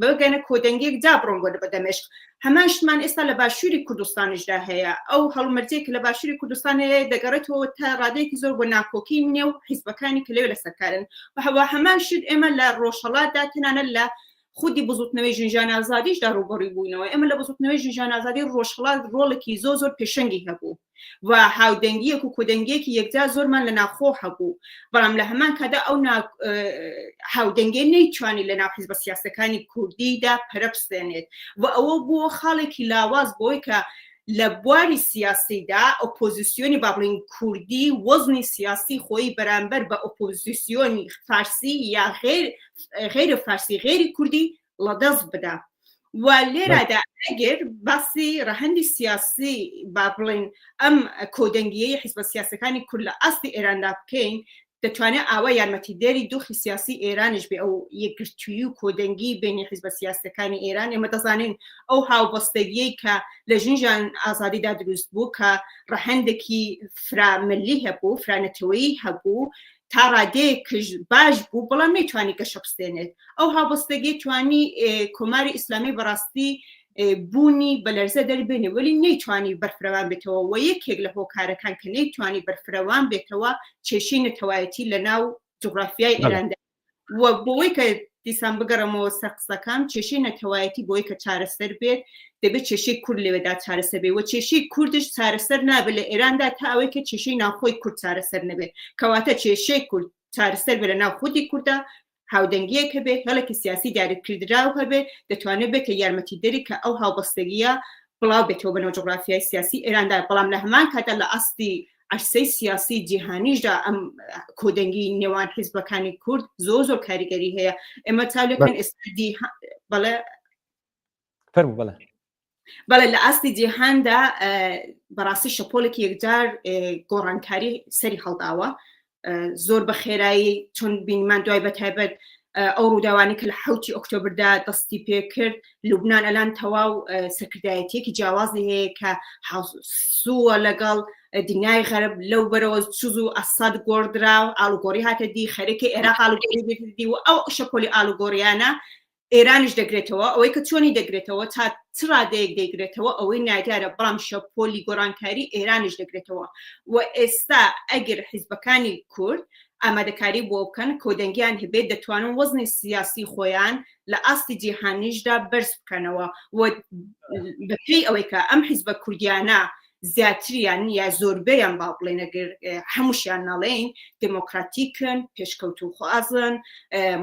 [SPEAKER 4] بگەنە کۆدەنگیەک جا بڕۆن بۆ بە دەمشق هەمان شتمان ئێستا لە باشووری کوردستانیشدا هەیە ئەو هەڵومەرجەی کە لە باشووری کوردستان هەیە دەگەڕێتەوە تا ڕادەیەکی زۆر بۆ ناکۆکی نێو حیزبەکانی کە لەوێ لەسەر کارن و هەوا هەمان شت ئێمە لە ڕۆژهەڵاتدا تەنانەت لە خودی بزوتنەوەی ژنژان ئازادیشدا ڕووبەڕووی بووینەوە ئێمە لە بزوتنەوەی ژنژان ئازادی ڕۆژهەڵات ڕۆڵێکی زۆر زۆر پێشەنگی هەبوو و هاودەنگیەک و کۆدەنگیەکی یەکجار زۆرمان لە ناوخۆ هەبوو بەڵام لە هەمان کادا ئەو هاودەنگێ نەیتوانی لە ناو حیزبە سیاسەکانی کوردیدا پەرە بسێنێت و ئەوە بووە خاڵێکی لاواز بۆی کە لە بواری سیاسیدا ئۆپۆزیسیۆنی با بڵێین کوردی وەزنی سیاسی خۆی بەرامبەر بە ئۆپۆزیسیۆنی فارسی یا غیر غیر فارسی غیری کوردی ڵەدەست بدا و لێرادا ئەگەر باسی ڕەهەندی سیاسی با بڵێین ئەم کۆدەنگیەی حیزبە سیاسەکانی کورد لە ئاستی ئێراندا بکەین دەتوانێت ئاوا یارمەتیدەری دۆخی سیاسی ئێرانیش بێ ئەو یەکگرتوویی و کۆدەنگی بینی حیزبە سیاسەکانی ئێران ئێمە دەزانین ئەو هاوبەستەگیەی کە لە ژنژان ئازادیدا دروست بوو کە ڕەهەندێکی فراملی هەبوو فرانەتەوەیی هەبوو تا ڕادەیەکش باش بوو بەڵام نەیتوانی گەشە بستێنێت ئەو هاوبەستەگی توانی کۆماری ئیسلامی بەڕاستی بوونی بە لەرزە دەربێنێ وەلی نەیتوانی بەرفرەوان بێتەوە و یەکێک لە هۆکارەکان کە نەیتوانی بەرفرەوان بێتەوە کێشەی نەتەوایەتی لە ناو جوگرافیای ئێراندا و بۆی کە دیسان بگەڕمەوە سەر قسەکان کێشەی نەتەوایەتی بۆی کە چارەسەر بێت دەبێت کێشەی کورد لەوێدا چارەسەر بێت و کێشەی کوردش چارەسەر نابێت لە ئێراندا تا ئەوەی کە کێشەی ناوخۆی کورد چارەسەر نەبێت کەواتە کێشەی کورد چارەسەر بێت لە ناو خودی کورددا هاودەنگیەک هەبێت هێڵێکی سیاسی دیاریکردراو هەبێت دەتوانێت بێتە یارمەتیدەری کە ئەو هاوبەستەگیە بڵاو بێتەوە بەناو جوگرافیای سیاسی ئێراندا بەڵام لە هەمان کاتدا لە ئاستی عەرسەی سیاسی جیهانیشدا ئەم کۆدەنگی نێوان حیزبەکانی کورد زۆر زۆر کاریگەری هەیە ئێمە چاو لەکەن ئێستا بەڵێ
[SPEAKER 2] فەرموو بەڵێ
[SPEAKER 4] بەڵێ لە ئاستی جیهاندا بەڕاستی شەپۆلێکی یەکجار گۆڕانکاری سەری هەڵداوە زۆر بە خێرایی چۆن بینیمان دوای بە تایبەت ئەو ڕووداوانی کە لە حوتی ئۆکتۆبردا دەستی پێکرد لوبناان ئەلان تەواو سەرکردایەتیەکی جیاوازی هەیە کە هاوسووە لەگەڵ دنیای غەرب لەو بەرەوە چوز و ئەسەد گۆڕدرا و ئاڵوگۆڕی هاتە دی خەرێکی عێراق ئاڵوگۆڕی دی و ئەو شەپۆلی ئاڵوگۆڕیانە ئێرانیش دەگرێتەوە، ئەوەی کە چۆنی دەگرێتەوە، تا چ ڕادەیەک دەیگرێتەوە ئەوەی نادیارە، بەڵام شەپۆلی گۆڕانکاری ئێرانیش دەگرێتەوە و ئێستا ئەگەر حیزبەکانی کورد ئامادەکاری بۆ بکەن، کۆدەنگیان هەبێت، دەتوانن وەزنی سیاسی خۆیان لە ئاستی جیهانیشدا بەرز بکەنەوە و بەپێی ئەوەی کە ئەم حیزبە کوردیانە زیاتریان یا زۆربەیان با بڵێن ئەگەر هەمووشیان نەڵێین دێمۆکراتیکن، پێشکەوتووخوازن،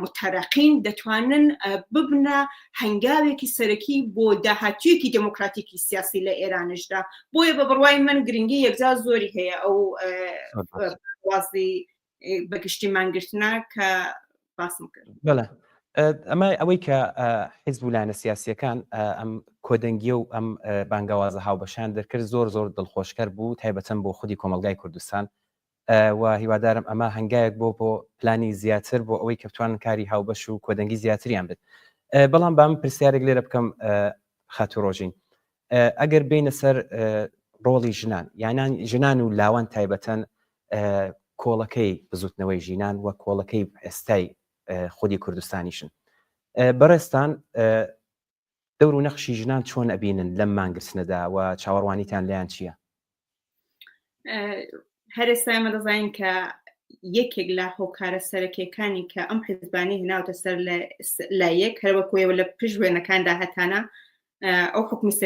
[SPEAKER 4] متەرەقین، دەتوانن ببنە هەنگاوێکی سەرەکی بۆ داهاتوویەکی دێمۆکراتیکی سیاسی لە ئێرانشدا. بۆیە بە بڕوای من گرنگی یەکجار زۆری هەیە ئەو وازی بەگشتی مانگرتنە کە باسم کرد.
[SPEAKER 2] بەڵێ ئەمە ئەوەی کە حیزب و لایەنە سیاسیەکان ئەم کۆدەنگیە و ئەم بانگەوازە هاوبەشان دەرکرد زۆر زۆر دڵخۆشکەر بوو تایبەتەن بۆ خودی کۆمەلگای کوردستان و هیوادارم ئەمە هەنگاوێک بۆ بۆ پلانی زیاتر بۆ ئەوەی کە بتوانن کاری هاوبەش و کۆدەنگی زیاتریان بێت بەڵام بام پرسیارێک لێرە بکەم خاتوو ڕۆژین ئەگەر بینە سەر ڕۆڵی ژنان یانان ژنان و لاوان تایبەتەن کۆڵەکەی بزوتنەوەی ژینان و کۆڵەکەی ئێستای خودی کوردستانیشن بەڕێزتان دەور و نەخشی ژنان چۆن ئەبینن لەم مانگرتنەدا و چاوەڕوانیتان لیان چییە؟
[SPEAKER 4] هەر ئێستا ئێمە دەزانین کە یەکێک لە هۆکارە سەرەکیەکانی کە ئەم حزبانی هێناوتە سەر لە یەک هەروەکوەیەوە لە پشت وێنەکاندا هەتانە ئەو حکومی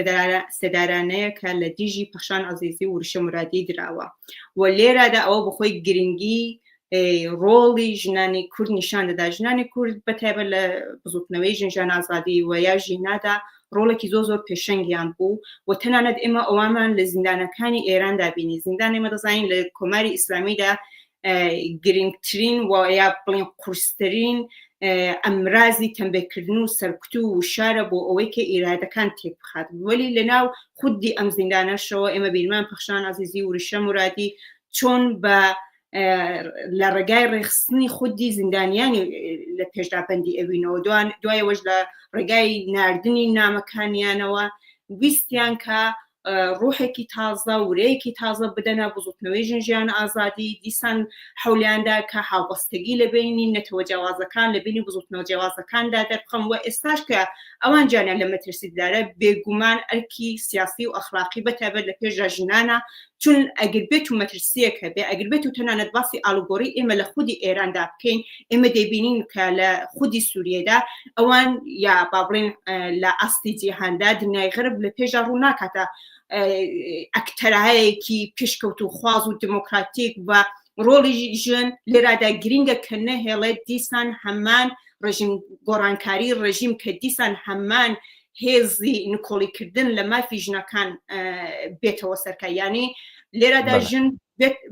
[SPEAKER 4] سێدارانەیە کە لە دیژی پەخشان عزیزی و ورشە مرادی دراوە و لێرادا ئەوە بەخۆی گرنگی ڕۆڵی ژنانی کورد نیشان دەدا ژنانی کورد بە تایبەت لە بزوتنەوەی ژنژان ئازادی و یا ژینادا ڕۆڵێکی زۆر زۆر پێشەنگیان بوو و تەنانەت ئێمە ئەوانمان لە زیندانەکانی ئێراندا بینی زیندان ئێمە دەزانین لە کۆماری ئیسلامیدا گرنگترین و یا بڵێن قورسترین ئەمرازی تەمبێکردن و سەرکوت و وشارە بۆ ئەوەی کە ئیرادەکان تێک بخات وەلی لەناو خودی ئەم زیندانەشەوە ئێمە بیرمان پەخشان عزیزی وریشە مرادی چۆن بە لە ڕێگای ڕێخستنی خودی زیندانیانی لە پێشدا بەندی ئەوینەوە دوایەوەش لە ڕێگای ناردنی نامەکانیانەوە ویستیان کە ڕوحێکی تازە ورەیەکی تازە بدەنە بزوتنەوەی ژن ژیان ئازادی دیسان حولیاندا کە هاوبەستگی لە بینی نەتەوە جیاوازەکان لە بینی بزوتنەوە جیاوازەکاندا دەربخەم و ئێستاش کە ئەوان جانیان لە مەترسیدارە بێگومان ئەرکی سیاسی و ئەخلاقی بەتایبەت لە پێشدا ژنانە چون ئەگەر بێت و مەترسیەک هەبێ ئەگەر بێت و تەنانەت باسی ئاڵوگۆڕی ئێمە لە خودی ئێراندا بکەین ئێمە دەیبینین کە لە خودی سووریەدا ئەوان یا با بڵێن لە ئاستی جیهاندا دنیای غەرب لە پێشدا ڕوو ناکاتە ئەکتەرایەکی پێشکەوت و خواز و دموکراتیک و ڕۆڵی ژن لێرادا گرینگە کە نەهێڵێت دیسان هەمان ڕژیم گۆڕانکاری ڕژیم کە دیسان هەمان. هێزی نکۆڵیکردن لە مافی ژنەکان بێتەوە سەرکە یعنی لێرەدا ژن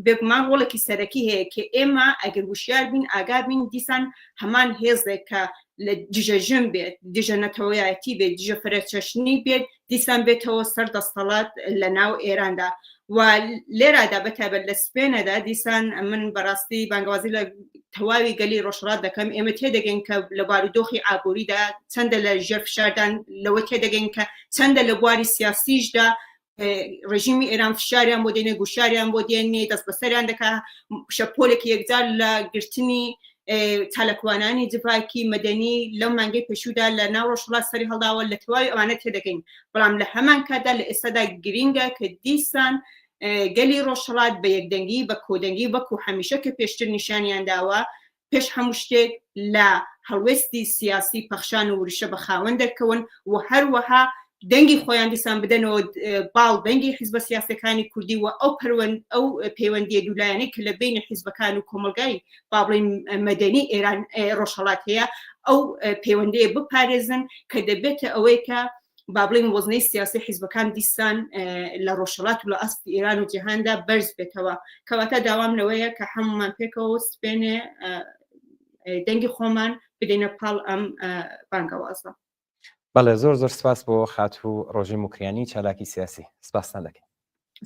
[SPEAKER 4] بێگومان ڕۆڵێکی سەرەکی هەیە کە ئێمە ئەگەر وشیار بین ئاگا بین دیسان هەمان هێزێک کە لە دژە ژن بێت دژە نەتەوەیەتی بێت دژە فرەچەشنی بێت دیسان بێتەوە سەر دەستەڵات لە ناو ئێراندا و لێرادا بەتایبەت لە سپێنەدا دیسان من بەڕاستی بانگوازی لە تەواوی گەلی ڕۆژهەڵات دەکەم ئێمە تێدەگەین کە لە بارودۆخی ئابووریدا چەندە لە ژێر فشاردان لەوە تێدەگەین کە چەندە لە بواری سیاسیشدا ڕژیمی ئێران فشاریان بۆ دێنێ گوشاریان بۆ دێنێ دەست بەسەریان دەکا شەپۆلێکی یەکجار لە گرتنی چالاکوانانی جڤاکی مەدەنی لەو مانگەی پێشوودا لە ناو ڕۆژهەڵات سەری هەڵداوە لە تەواوی ئەوانە تێدەگەین بەڵام لە هەمان کاتدا لە ئێستادا گرینگە کە دیسان گەلی ڕۆژهەڵات بە یەکدەنگی بە کۆدەنگی وەکو هەمیشە کە پێشتر نیشانیان داوە پێش هەموو شتێک لە هەڵوێستی سیاسی پەخشان و وریشە بە خاوەن دەرکەون و هەروەها دەنگی خۆیان دیسان بدەنەوە باڵ دەنگی حیزبە سیاسەکانی کوردی و ئەو پەروەند ئەو پەیوەندیە دوولایەنەی کە لە بینی حیزبەکان و کۆمەلگای با بڵێین مەدەنی ئێران ڕۆژهەڵات هەیە ئەو پەیوەندەیە بپارێزن کە دەبێتە ئەوەی کە با بڵێین وەزنەی سیاسی حیزبەکان دیسان لە ڕۆژهەڵات و لە ئاستی ئێران و جیهاندا بەرز بێتەوە کەواتە داوام لەوەیە کە هەمومان پێکەوە سپێنێ دەنگی خۆمان بدەینە پاڵ ئەم بانگەوازە.
[SPEAKER 2] بەڵێ زۆر زۆر سپاس بۆ خاتوو ڕۆژین موکریانی چالاکی سیاسی سپاستان دەکەین.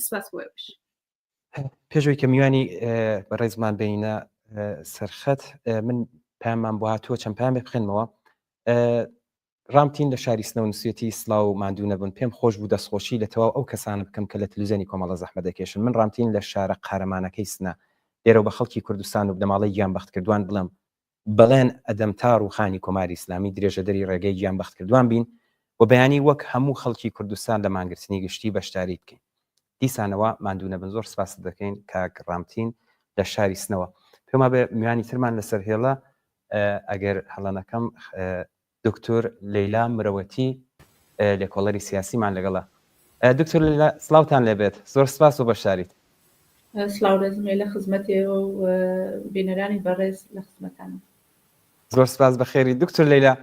[SPEAKER 4] سپاس بۆ ئێوەش.
[SPEAKER 2] پێشەوەی کە میوانی بەڕێزمان بینە سەرخەت من پەیاممان بۆ هاتووە چەند پەیامێک بخێنمەوە ڕامتین لە شاری سنەوە نووسیەتی سڵاو و ماندوو نەبن پێم خۆش بوو دەستخۆشی لە تەواو ئەو کەسانە بکەم کە لە تلویزیۆنی کۆمەڵە زەحمەت دەکێشن من ڕامتین لە شارە قارەمانەکەی سنە لێرەوە بە خەڵکی کوردستان و بنەماڵەی گیانبەختکردوان بڵێم بەڵێن ئەدەم تا ڕووخانی کۆماری ئیسلامی درێژەدەری ڕێگەی گیانبەختکردوان بین و بەیانی وەک هەموو خەڵکی کوردستان لە مانگرتنی گشتی بەشداری بکەین. دیسانەوە ماندوو نەبن زۆر سپاست دەکەین کاک ڕامتین لە شاری سنەوە. پێم وابێ میوانی ترمان لەسەر هێڵە ئەگەر هەڵە نەکەم دکتۆر لەیلا مرەوەتی لێکۆڵەری سیاسیمان لەگەڵە. دکتۆر لەیلا سڵاوتان لێبێت زۆر سپاس بۆ بەشداریت.
[SPEAKER 5] سڵاو ڕێزم لە خزمەت ئێوە و بینەرانی بەڕێز لە خزمەتانم.
[SPEAKER 2] زۆر سپاس بەخێری دکتۆر لەیلا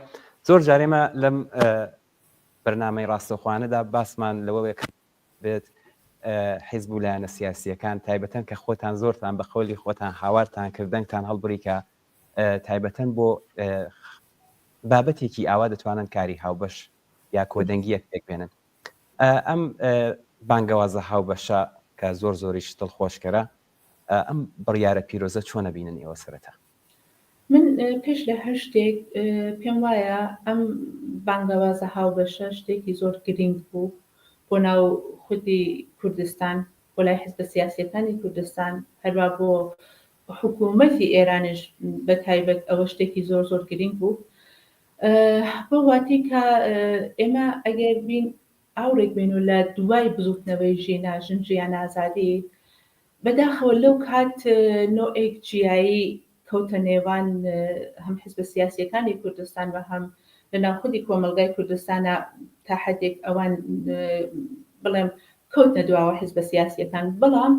[SPEAKER 2] زۆر جار ئێمە لەم بەرنامەی ڕاستەوخۆانەدا باسمان لەوە بێت حیزب و لایەنە سیاسیەکان تایبەتەن کە خۆتان زۆرتان بە قەولی خۆتان هاوارتان کرد دەنگتان هەڵبڕی کە تایبەتەن بۆ بابەتێکی ئاوا دەتوانن کاری هاوبەش یا کۆدەنگیەک پێک بێنن ئەم بانگەوازە هاوبەشە کە زۆر زۆریش دڵخۆشکەرە ئەم بڕیارە پیرۆزە چۆن ئەبینن ئێوە سەرەتا؟
[SPEAKER 5] من پێش لە هەر شتێک پێم وایە ئەم بانگەوازە هاوبەشە شتێکی زۆر گرینگ بوو بۆ ناو خودی کوردستان، بۆ لای حزبە سیاسییەکانی کوردستان، هەروا بۆ حکوومەتی ئێرانیش بە تایبەت ئەوە شتێکی زۆر زۆر گرینگ بوو. بەو واتەی کە ئێمە ئەگەر بین ئاوڕێک بین و لە دوای بزووتنەوەی ژینا، ژن ژیان ئازادی، بەداخەوە لەو کات نۆئێک جیایی کەوتە نێوان هەم حزبە سیاسیەکانی کوردستان و هەم لە ناو خودی کۆمەڵگای کوردستانا تا حەدێک ئەوان بڵێم کەوتنە دواوە حزبە سیاسیەکان بەڵام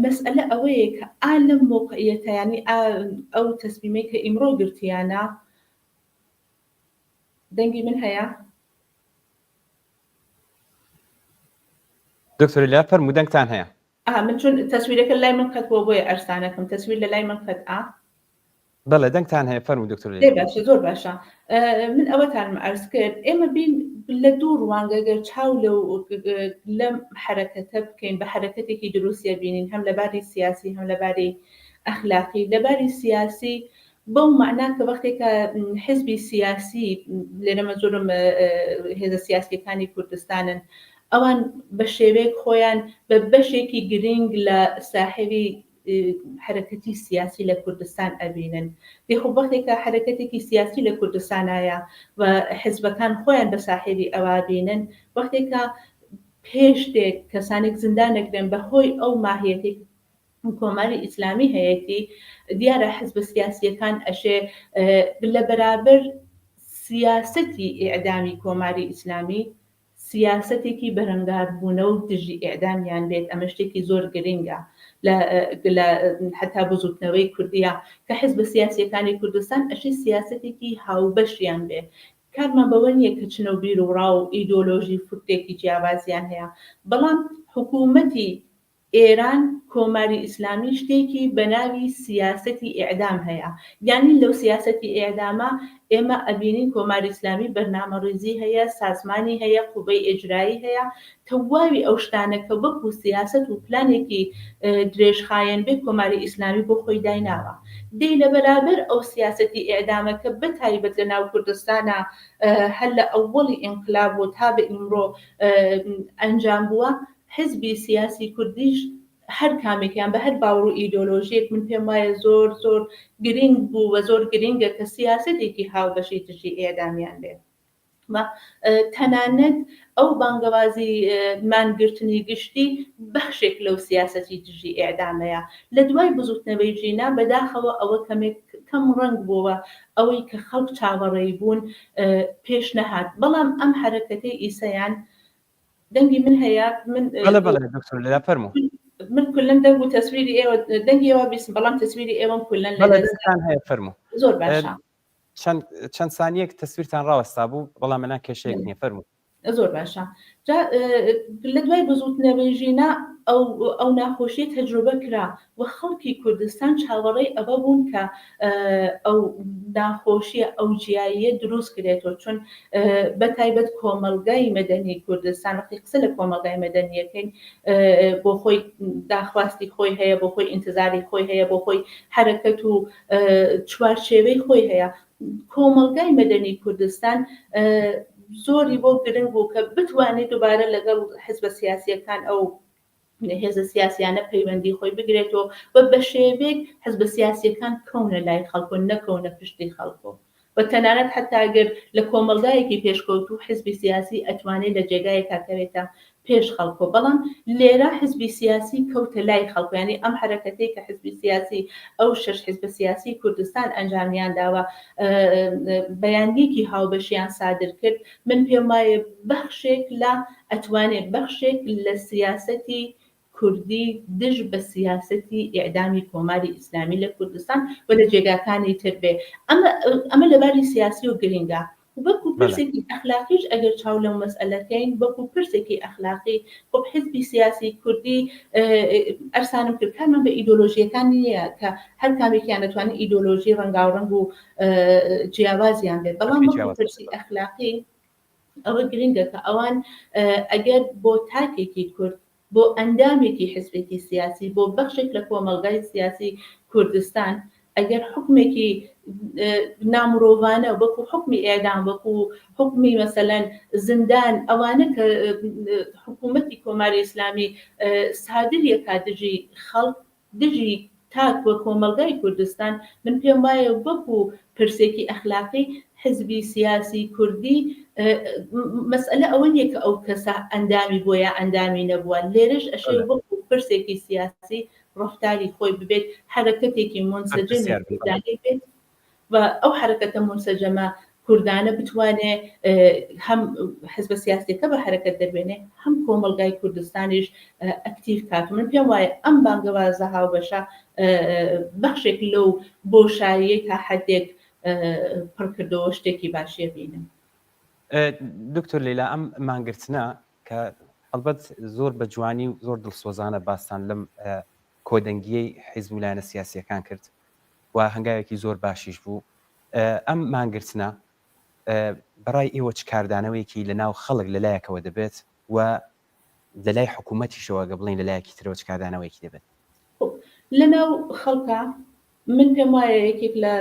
[SPEAKER 5] مەسئەلە ئەوەیە کە ئا لەم مەوقعیەتە یانی ئا ئەو تەسمیمەی کە ئیمڕۆ گرتیانە دەنگی من هەیە؟
[SPEAKER 2] دکتۆر لە فەرموو دەنگتان هەیە.
[SPEAKER 5] ئا من چون تەسویرەکە لای من قەت بووە بۆیە ئەرسانەکەم تەسویر لە لای من قەت ئا.
[SPEAKER 2] بەڵێ دەنگتان هەیە فەرموو دکتۆر
[SPEAKER 5] لەیلا. دەی باشە زۆر باشە من ئەوەتانم عەرز کرد ئێمە بین لە دوو ڕوانگە گەر چاو لەو لەم حەرەکەتە بکەین بە حەرەکەتێکی دروستیە بینین هەم لە باری سیاسی هەم لە باری ئەخلاقی لە باری سیاسی بەو مەعنا کە وەختێک کە حزبی سیاسی لێرە مەنزورم هێزە سیاسیەکانی کوردستانن ئەوان بە شێوەیەک خۆیان بە بەشێکی گرینگ لە ساحێبی حەرەکەتی سیاسی لە کوردستان ئەبینن. دێ خۆ وەختێک کە حەرەکەتێکی سیاسی لە کوردستانایە و حزبەکان خۆیان بە ساحێبی ئەوە بینن، وەختێک کە پێش دێت کەسانێک زیندان ئەکرێن بە هۆی ئەو ماهیەتەی کۆماری ئیسلامی هەیەتی، دیارە حزبە سیاسییەکان ئەشێ لە بەرابەر سیاسەتی ئیعدامی کۆماری ئیسلامی سیاسەتێکی بەرەنگاربوونە و دژی ئیعدامیان بێت، ئەمە شتێکی زۆر گرینگە لە لە حەتا بزووتنەوەی کوردییە کە حزبە سیاسییەکانی کوردستان ئەشێ سیاسەتێکی هاوبەشیان بێ. کارمان بەوە نییە کە چ نەو بیروڕا و ئیدۆلۆژی فکرێکی جیاوازیان هەیە، بەڵام حکوومەتی ئێران کۆماری ئیسلامی شتێکی بە ناوی سیاسەتی ئێعدام هەیە یانی لەو سیاسەتی ئێعدامە ئێمە ئەبینین کۆماری ئیسلامی بەرنامەڕیزی هەیە سازمانی هەیە قوبەی ئێجرایی هەیە تەواوی ئەو شتانە کە وەکوو سیاسەت و پلانێکی درێژخایەن بێ کۆماری ئیسلامی بۆ خۆی دایناوە دەی لە بەرابەر ئەو سیاسەتی ئێعدامە کە بە تایبەت لە ناو کوردستانا هەر لە ئەوەڵی ئینقلاب و تا بە ئیمڕۆ ئەنجام بووە حزبی سیاسی کوردیش هەر کامێکیان بە هەر باوەڕ و ئیدۆلۆژیەک من پێم وایە زۆر زۆر گرینگ بوو و زۆر گرینگە کە سیاسەتێکی هاوبەشی دژی ئێعدامیان بێ و تەنانەت ئەو بانگەوازی مانگرتنی گشتی بەخشێک لەو سیاسەتی دژی ئێعدامەیە لە دوای بزوتنەوەی ژینا بەداخەوە ئەوە کەمێک کەم ڕەنگ بووە ئەوەی کە خەڵک چاوەڕێی بوون پێش نەهات بەڵام ئەم حەرەکەتەی ئیسەیان دەنگی من هەیە من
[SPEAKER 2] بەڵێ بەڵێ دکتۆر لەلا فەرموو
[SPEAKER 5] من کولەن دەنگ و تەسویری ئێوە دەنگی ئێوە بیستم بەڵام تەسویری ئێوەم کولەن لە
[SPEAKER 2] بەڵێ دەنگتان هەیە فەرموو
[SPEAKER 5] زۆر باشە
[SPEAKER 2] چەند چەند سانیەک تەسویرتان ڕاوەستا بوو بەڵام مەنا کێشەیەک نییە فەرموو
[SPEAKER 5] زۆر باشە جا لە دوای بزوتنەوەی ژینا ئەو ئەو ناخۆشیە تەجروبە کرا و خەڵکی کوردستان چاوەڕێی ئەوە بوون کە ئەو ناخۆشیە ئەو جیاییە دروست کرێتەوە چون بە تایبەت کۆمەڵگای مەدەنی کوردستان وەختی قسە لە کۆمەڵگای مەدەنیەکەین بۆ خۆی داخواستی خۆی هەیە بۆ خۆی ئینتزاری خۆی هەیە بۆ خۆی حەرەکەت و چوارچێوەی خۆی هەیە کۆمەڵگای مەدەنی کوردستان زۆری بۆ گرنگ بوو کە بتوانێت دووبارە لەگەڵ حزبە سیاسیەکان ئەو هێزە سیاسیانە پەیوەندی خۆی بگرێتەوە و بە شێوەیەک حزبە سیاسیەکان کەونە لای خەڵک و نەکەونە پشتی خەڵک و تەنانەت حتا گەر لە کۆمەڵگایەکی پێشکەوتوو حزبی سیاسی ئەتوانێت لە جێگایەکا کەوێتە پێش خەڵکۆ بەڵام لێرە حزبی سیاسی کەوتە لای خەڵک یانی ئەم حەرەکەتەی کە حزبی سیاسی ئەو شەش حزبە سیاسی کوردستان ئەنجامیان داوە بەیانیەکی هاوبەشیان سادر کرد من پێم وایە بەخشێک لە ئەتوانێ بەخشێک لە سیاسەتی کوردی دژ بە سیاسەتی ئیعدامی کۆماری ئیسلامی لە کوردستان و لە جێگاکانی تر بێ. ئەمە ئەمە لە باری سیاسی و گرینگە. وەکوو پرسێکی ئەخلاقیش ئەگەر چاو لەو مەسئەلە کەین، وەکوو پرسێکی ئەخلاقی خۆب حیزبی سیاسی کوردی ئەرسانم کرد کارمان بە ئیدۆلۆژییەکان نییە کە هەر کامێکیان دەتوانن ئیدۆلۆژی ڕەنگاوڕەنگ و جیاوازیان بێت، بەڵام وەکوو پرسی ئەخلاقی ئەوە گرنگە کە ئەوان ئەگەر بۆ تاکێکی کورد، بۆ ئەندامێکی حزبێکی سیاسی، بۆ بەخشێک لە کۆمەڵگای سیاسی کوردستان، ئەگەر حوکمێکی نامرۆڤانە وەکو حوکمی ئێعدام، وەکو حوکمی مەسەلەن زیندان، ئەوانە کە حکوومەتی کۆماری ئیسلامی سادریەکا دژی خەڵک، دژی تاک و کۆمەڵگای کوردستان، من پێم وایە وەکو پرسێکی ئەخلاقی حزبی سیاسی کوردی مەسئەلە ئەوە نیە کە ئەو کەسە ئەندامی بووە یا ئەندامی نەبووە، لێرەش ئەشێ وەکو پرسێکی سیاسی ڕەفتاری خۆی ببێت، حەرەکەتێکی مونسەجەمی کوردانەی بێت. و ئەو حەرەکەتە مونسەجەمە کوردانە بتوانێ هەم حزبە سیاسیەکە بە حەرەکەت دەربێنێ هەم کۆمەڵگای کوردستانیش ئەکتیڤ کات من پێم وایە ئەم بانگەوازە هاوبەشە بەخشێک لەو بۆشاییەی تا حدێک پڕکردەوە شتێکی باشیە بینم.
[SPEAKER 2] دکتۆر لەیلا ئەم مانگرتنە کە هەڵبەت زۆر بە جوانی و زۆر دڵسۆزانە باستان لەم کۆدەنگیەی حیزب و لایەنە سیاسیەکان کرد و هەنگاوێکی زۆر باشیش بوو. ئەم مانگرتنە بەڕای ئێوە چ کاردانەوەیەکی لە ناو خەڵک لە لایەکەوە دەبێت و لە لای حکوومەتیشەوە گە بڵێین لە لایەکی ترەوە چ کاردانەوەیەکی دەبێت؟
[SPEAKER 5] لە ناو خەڵکا من پێم وایە یەکێک لە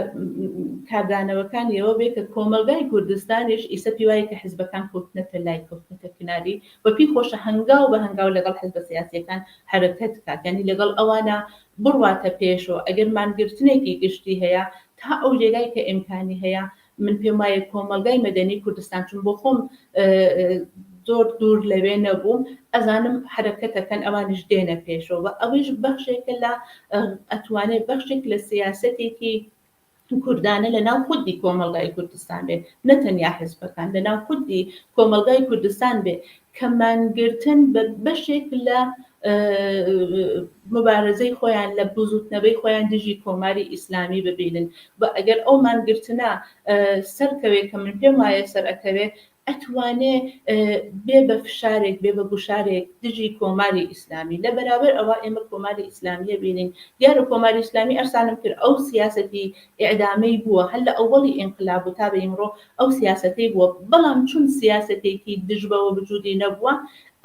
[SPEAKER 5] کاردانەوەکانی ئەوە بێ کە کۆمەڵگای کوردستانیش ئیسە پێی وایە کە حزبەکان کەوتنەتە لای، کەوتنەتە کناری و پێی خۆشە هەنگاو بە هەنگاو لەگەڵ حزبە سیاسییەکان حەرەکەت کات، یانی لەگەڵ ئەوانە بڕواتە پێشەوە، ئەگەر مانگرتنێکی گشتی هەیە تا ئەو جێگای کە ئیمکانی هەیە من پێم وایە کۆمەڵگای مەدەنی کوردستان چون بۆ خۆم زۆر دوور لەوێ نەبووم ئەزانم حەرەکەتەکەن ئەوانیش دێنە پێشەوە ئەویش بەخشێکە لە ئەتوانێت بەخشێک لە سیاسەتێکی کوردانە لە ناو خودی کۆمەڵگای کوردستان بێ نە تەنیا حزبەکان لە ناو خودی کۆمەڵگای کوردستان بێ کە مانگرتن بە بەشێک لە. مبارزەی خۆیان لە بزوتنەوەی خۆیان دژی کۆماری ئیسلامی ببینن و ئەگەر ئەو مانگرتنە سەرکەوێ کە من پێم وایە سەرئەکەوێ ئەتوانێ بێ بە فشارێک بێ بە گوشارێک دژی کۆماری ئیسلامی لە بەرابەر ئەوە ئێمە کۆماری ئیسلامیە بینین دیارە کۆماری ئیسلامی ئەرسانم کرد ئەو سیاسەتی ئیعدامەی بووە هەر لە ئەوەڵی ئینقلاب و تا بە ئیمڕۆ ئەو سیاسەتەی بووە بەڵام چون سیاسەتێکی دژ بەوە وجودی نەبووە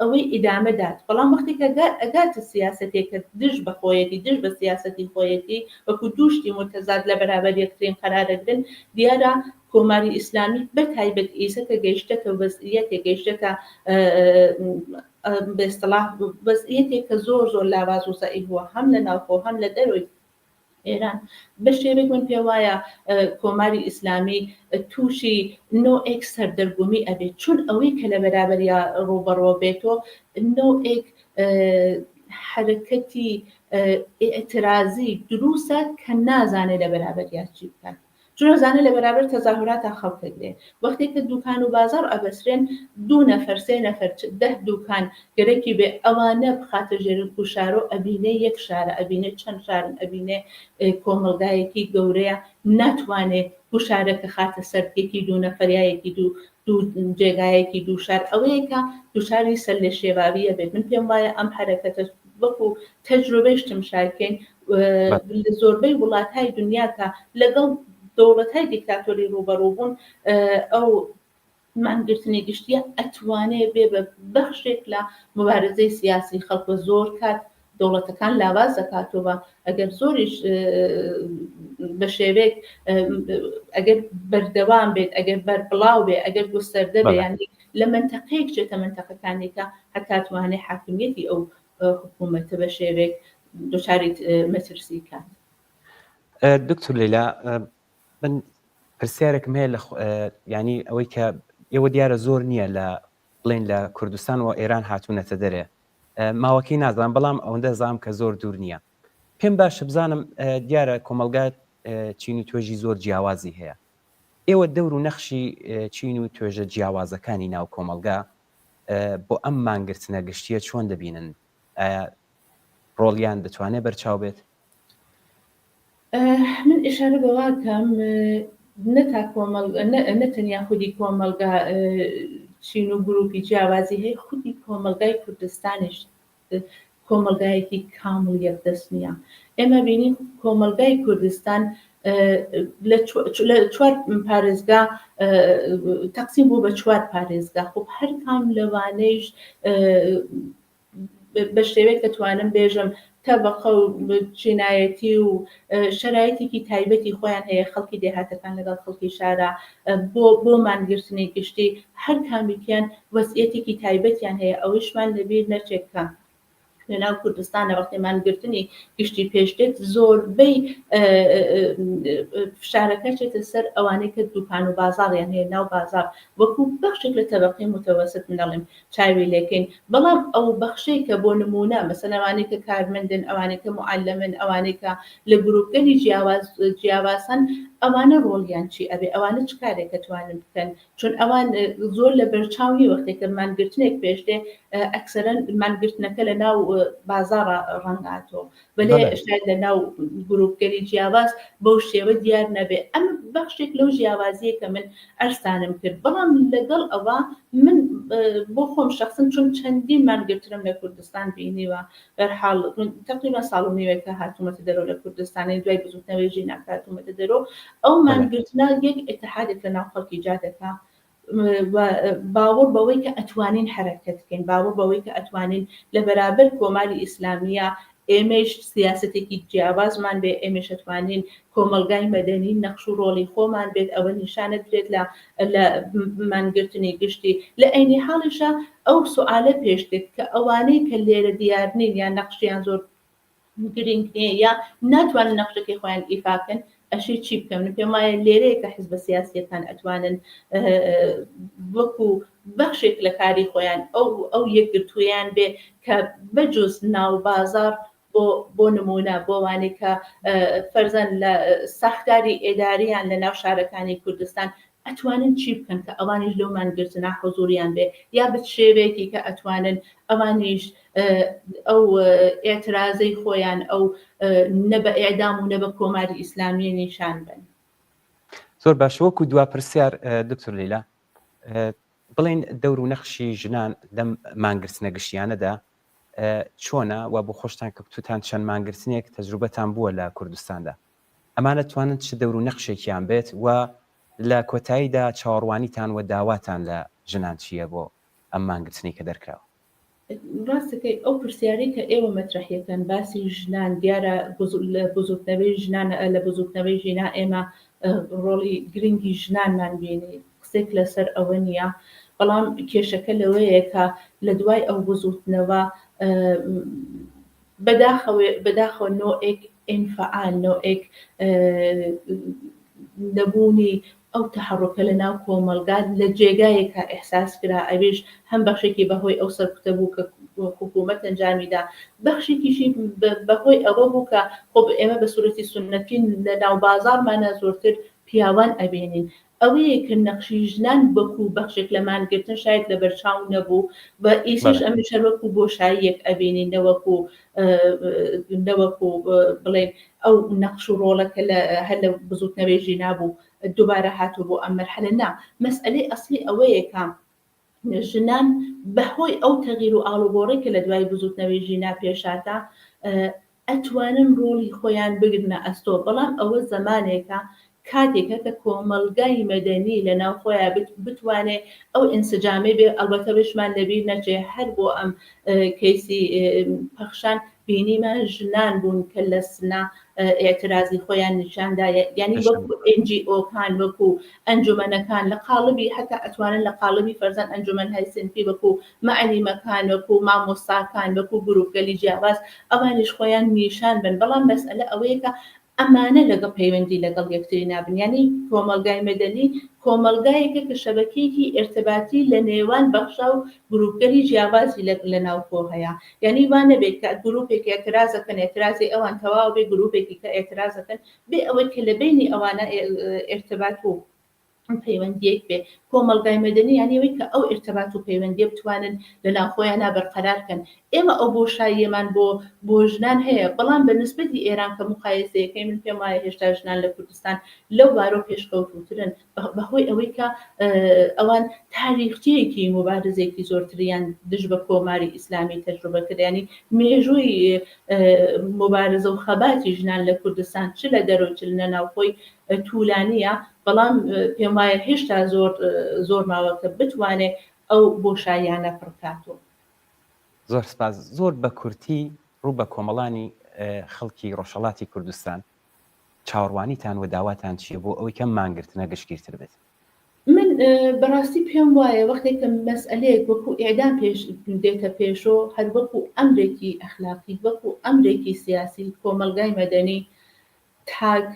[SPEAKER 5] ئەوەی ئیدامە دات بەڵام وەختی کە ئەگاتە سیاسەتێک کە دژ بە خۆیەتی دژ بە سیاسەتی خۆیەتی وەکو دوو شتی متضاد لە بەرابەر یەکترین قەرارەگرن دیارە کۆماری ئیسلامی بە تایبەت ئیسە کە گەیشتەتە وەزعیەتێک گەیشتەتە بە ئیستڵاح وەزعیەتێک کە زۆر زۆر لاواز و زەعیف بووە هەم لە ناوخۆ هەم لە دەرەوەی ئێران بە شێوەیەک من پێ وایە کۆماری ئیسلامی تووشی نەوعێک سەردەرگومی ئەبێت چون ئەوەی کە لە بەرابەریا ڕووبەڕوە بێتەوە نەوعێک حەرەکەتی ئیعترازی دروسە کە نازانێ لە بەرابەریا چی بکات. چون ئەزانێ لە بەرابەر تەزاهوراتا خەڵک ئەگرێ. وەختێ کە دووکان و بازاڕ ئەبەسرێن، دوو نەفەر، سێ نەفەر، چ دە دووکان گەرەکی بێ، ئەوانە بخاتە ژێر گوشارۆ، ئەبینێ یەک شارە، ئەبینێ چەند شارن، ئەبینێ کۆمەڵگایەکی گەورەیە، ناتوانێ گوشارەکە خاتە سەر یەکی دوو نەفەر یا یەکی دوو دوو جێگایەکی دوو شار. ئەوەیە کە دووچاری سەرلێشێواوی ئەبێت. من پێم وایە ئەم حەرەکەتە وەکوو تەجروبەیش تمشای کەین، لە زۆربەی وڵاتهای دنیا کە لەگەڵ دەوڵەتهای دیکتاتۆری ڕووبەڕوو بوون ئەو مانگرتنی گشتیە ئەتوانێ بێ بە بەخشێک لە مبارزەی سیاسی خەڵک و زۆر کات دەوڵەتەکان لاواز دەکاتەوە ئەگەر زۆریش بە شێوەیەک ئەگەر بەردەوام بێت ئەگەر بەربڵاو بێ ئەگەر گوستەردە بێ یانی لە مەنتەقەیەک چێتە مەنتەقەکانێکە هەتا توانێ حاکمیەتی ئەو حکوومەتە بە شێوەیەک دوچاری مەترسی کات.
[SPEAKER 2] دکتور لەیلا من پرسیارێکم هەیە لە ینی ئەوەی کە ئێوە دیارە زۆر نییە لە بڵێن لە کوردستان و ئێران هاتوونەتە دەرێ ماوەکەی نازان بەڵام ئەوەندە زام کە زۆر دوور نییە پێم باشە بزانم دیارە کۆمەلگا چین و توێژی زۆر جیاوازی هەیە ئێوە دەور و نەخشی چین و توێژە جیاوازەکانی ناو کۆمەلگا بۆ ئەم مانگرتنە گشتییە چۆن دەبینن؟ ئایا ڕۆڵیان دەتوانێت بەرچاو بێت؟
[SPEAKER 5] من ئیشارە بەوە کەم نە تا کۆمەڵ نە تەنیا خودی کۆمەڵگا چین و گروپی جیاوازی هەیە خودی کۆمەڵگای کوردستانیش کۆمەڵگایەکی کامڵ یەکدەست نییە. ئێمە بینین کۆمەڵگای کوردستان لە چوار پارێزگا تەقسیم بوو بە چوار پارێزگا خب هەر کام لەوانەیش بە شێوەیەک دەتوانم بێژم تەبەقە و چینایەتی و شەرایتێکی تایبەتی خۆیان هەیە خەڵکی دێهاتەکان لەگەڵ خەڵکی شارە بۆ بۆ مانگرتنی گشتی هەر کامیکیان وەزعیەتێکی تایبەتیان هەیە ئەوەیشمان لەبیر نەچێت کە لەناو کوردستانە وەختی مانگرتنی گشتی پێش دێت زۆربەی فشارەکە چێتە سەر ئەوانەی کە دوکان و بازاڕیان هەیە ناو بازاڕ وەکو بەخشێک لە تەبەقەی متەوەسط من دەڵێم چاوی لێکەین بەڵام ئەو بەخشەی کە بۆ نمونە مەسەن ئەوانەی کە کارمەندن ئەوانەی کە معەلەمن ئەوانەی کە لە گروپگەلی جیاواز جیاوازن ئەوانە ڕۆڵیان چی ئەبێ ئەوانە چ کارێک ئەتوانن بکەن چون ئەوان زۆر لە بەرچاو نیە وەختێک کە مانگرتنێک پێش دێ ئەکسەرەن مانگرتنەکە لە ناو بازاڕا ڕەنگاتەوە بەلێ شاید لە ناو گروپگەلی جیاواز بەو شێوە دیار نەبێ ئەم بەخشێک لەو جیاوازیە کە من ئەرسانم کرد بەڵام لەگەڵ ئەوە من بۆ خۆم شخصن چون چەندین مانگرتنم لە کوردستان بینیوە بەرحاڵ من تەقریبا ساڵ و نیوێکە هاتوومەتە دەرەوە لە کوردستانی دوای بزوتنەوەی ژینا کە هاتوومەتە دەرەوە ئەو مانگرتنە یەک ئیتحادێک لە ناو خەڵکی جا دەکا و باوەڕ بەوەی کە ئەتوانین حەرەکەت بکەین باوەڕ بەوەی کە ئەتوانین لە بەرابەر کۆماری ئیسلامیە ئێمەیش سیاسەتێکی جیاوازمان بێ ئێمەیش ئەتوانین کۆمەڵگای مەدەنی نەخش و ڕۆڵی خۆمان بێت ئەوە نیشانە درێت لە لە مانگرتنی گشتی لە عەینی حاڵیشا ئەو سوئالە پێش دێت کە ئەوانەی کە لێرە دیار نین یان نەخشیان زۆر گرینگ نییە یا ناتوانن نەخشەکەی خۆیان ئیفا بکەن ئەشێ چی بکەن من پێم وایە لێرەیە کە حزبە سیاسیەکان ئەتوانن وەکو بەخشێک لە کاری خۆیان ئەو ئەو یەکگرتوویان بێ کە بەجوز ناو بازاڕ بۆ بۆ نموونە بۆ وانەی کە فەرزەن لە ساختاری ئێداریان لە ناو شارەکانی کوردستان. ئەتوانن چی بکەن کە ئەوانیش لەو مانگرتنە حزوریان بێ یا بە چ شێوەیەکی کە ئەتوانن ئەوانیش ئەو ئێعترازەی خۆیان ئەو نە بە ئێعدام و نە بە کۆماری ئیسلامییە نیشان بەن.
[SPEAKER 2] زۆر باش وەکو دوا پرسیار دکتۆر لەیلا بڵێن دەور و نەخشی ژنان لەم مانگرتنە گشتیانەدا چۆنە و بۆ خۆشتان کە کوتتان چەند مانگرتنێک تەجروبەتان بووە لە کوردستاندا ئەمانە توانن چ دەور و نەخشێکیان بێت و لە کۆتاییدا چاوەڕوانیتان و داواتان لە ژنان چییە بۆ ئەم مانگرتنەی کە دەرکراوە؟
[SPEAKER 5] ڕاستەکەی ئەو پرسیارەی کە ئێوە مەترەحیەکەن باسی ژنان دیارە لە بزوتنەوەی ژنان لە بزوتنەوەی ژینا ئێمە ڕۆڵی گرنگی ژنانمان بینی قسێک لەسەر ئەوە نییە بەڵام کێشەکە لەوەیە کە لە دوای ئەو بزوتنەوە بەداخەوە بەداخەوە نۆئێک ئینفعال نۆئێک نەبوونی ئەو تەحەڕوکە لە ناو کۆمەڵگا لە جێگایەکا ئیحساس کرا ئەویش هەم بەخشێکی بە هۆی ئەو سەرکوتە بوو کە حکوومەت ئەنجامی دا بەخشێکیشی بە هۆی ئەوە بوو کە خۆ ئێمە بە سوورەتی سوننەتی لە ناو بازاڕمانا زۆرتر پیاوان ئەبینین ئەوەیە کە نەخشی ژنان وەکوو بەخشێک لە مانگرتن شاید لەبەرچاو نەبوو و ئیسەش ئەمەش هەر وەکوو بۆشاییەک ئەبینین نەوەکوو نەوەکوو بڵێین ئەو نەخش و ڕۆڵە کە لە هەر لە بزووتنەوەی ژینا بوو دووبارە هاتووە بۆ ئەم مەرحەلە نا مەسئەلەی ئەسڵی ئەوەیە کە ژنان بە هۆی ئەو تەغییر و ئاڵوگۆڕەی کە لە دوای بزووتنەوەی ژینا پێشهاتە ئەتوانن ڕۆڵی خۆیان بگرنە ئەستۆ، بەڵام ئەوە زەمانێکە، کاتێکە کە کۆمەڵگای مەدەنی لە ناو خۆیا بتوانێ ئەو ئینسجامەی بێ، ئەڵبەتە ویشمان لە بیر نەچێ هەر بۆ ئەم کەیسی پەخشان بینیمان ژنان بوون کە لە سنە ئیعترازی خۆیان نیشان دا، یانی وەکوو ئێن جی ئۆکان، وەکوو ئەنجومەنەکان لە قاڵبی حەتا ئەتوانن لە قاڵبی فەرزەن ئەنجومەنهای سنفی وەکوو مەعەلیمەکان، وەکوو مامۆستاکان، وەکوو گرووپگەلی جیاواز ئەوانیش خۆیان نیشان بەن، بەڵام مەسئەلە ئەوەیە کە ئەمانە لەگەڵ پەیوەندی لەگەڵ یەکتری نابن، یانی کۆمەڵگای مەدەنی کۆمەڵگایەکە کە شەبەکەیەکی ئیرتباتی لە نێوان بەخشا و گرووپگەلی جیاوازی لە ناوخۆ هەیە، یانی وا نەبێت کە گرووپێک ئیعترازەکەن ئیعترازی ئەوان تەواو بێ گرووپێکی کە ئیعترازەکەن بێ ئەوەی کە لە بەینی ئەوانە ئیرتبات و پەیوەندییەک بێ. کۆمەڵگای مەدەنی یانی ئەوەی کە ئەو ئیرتبات و پەیوەندییە بتوانن لە ناوخۆیانا بەرقەرار کەن. ئێمە ئەو بۆشاییەمان بۆ بۆ ژنان هەیە، بەڵام بە نسبەتی ئێران کە موقایەسەیەکەی من پێم وایە هێشتا ژنان لە کوردستان لەو بارەوە پێشکەوتووترن بە هۆی ئەوەی کە ئەوان تاریخچەیەکی موبارزەیەکی زۆرتریان دژ بە کۆماری ئیسلامی تەجروبە کرد. یانی مێژووی موبارزە و خەباتی ژنان لە کوردستان چ لە دەرەوە چ لە ناوخۆی تولانییە، بەڵام پێم وایە هێشتا زۆر زۆر ماوە کە بتوانێ ئەو بۆشاییانە پڕ بکاتەوە.
[SPEAKER 2] زۆر سپاس. زۆر بە کورتی ڕوو بە کۆمەڵانی خەڵکی ڕۆژهەڵاتی کوردستان، چاوەڕوانیتان و داواتان چییە بۆ ئەوەی کە ئەم مانگرتنە گشتگیرتر بێت؟
[SPEAKER 5] من بەڕاستی پێم وایە وەختێک کە مەسئەلەیەک وەکوو ئێعدام پێش دێتە پێشۆ هەر وەکوو ئەمرێکی ئەخلاقی، وەکوو ئەمرێکی سیاسی، کۆمەڵگای مەدەنی، تاک،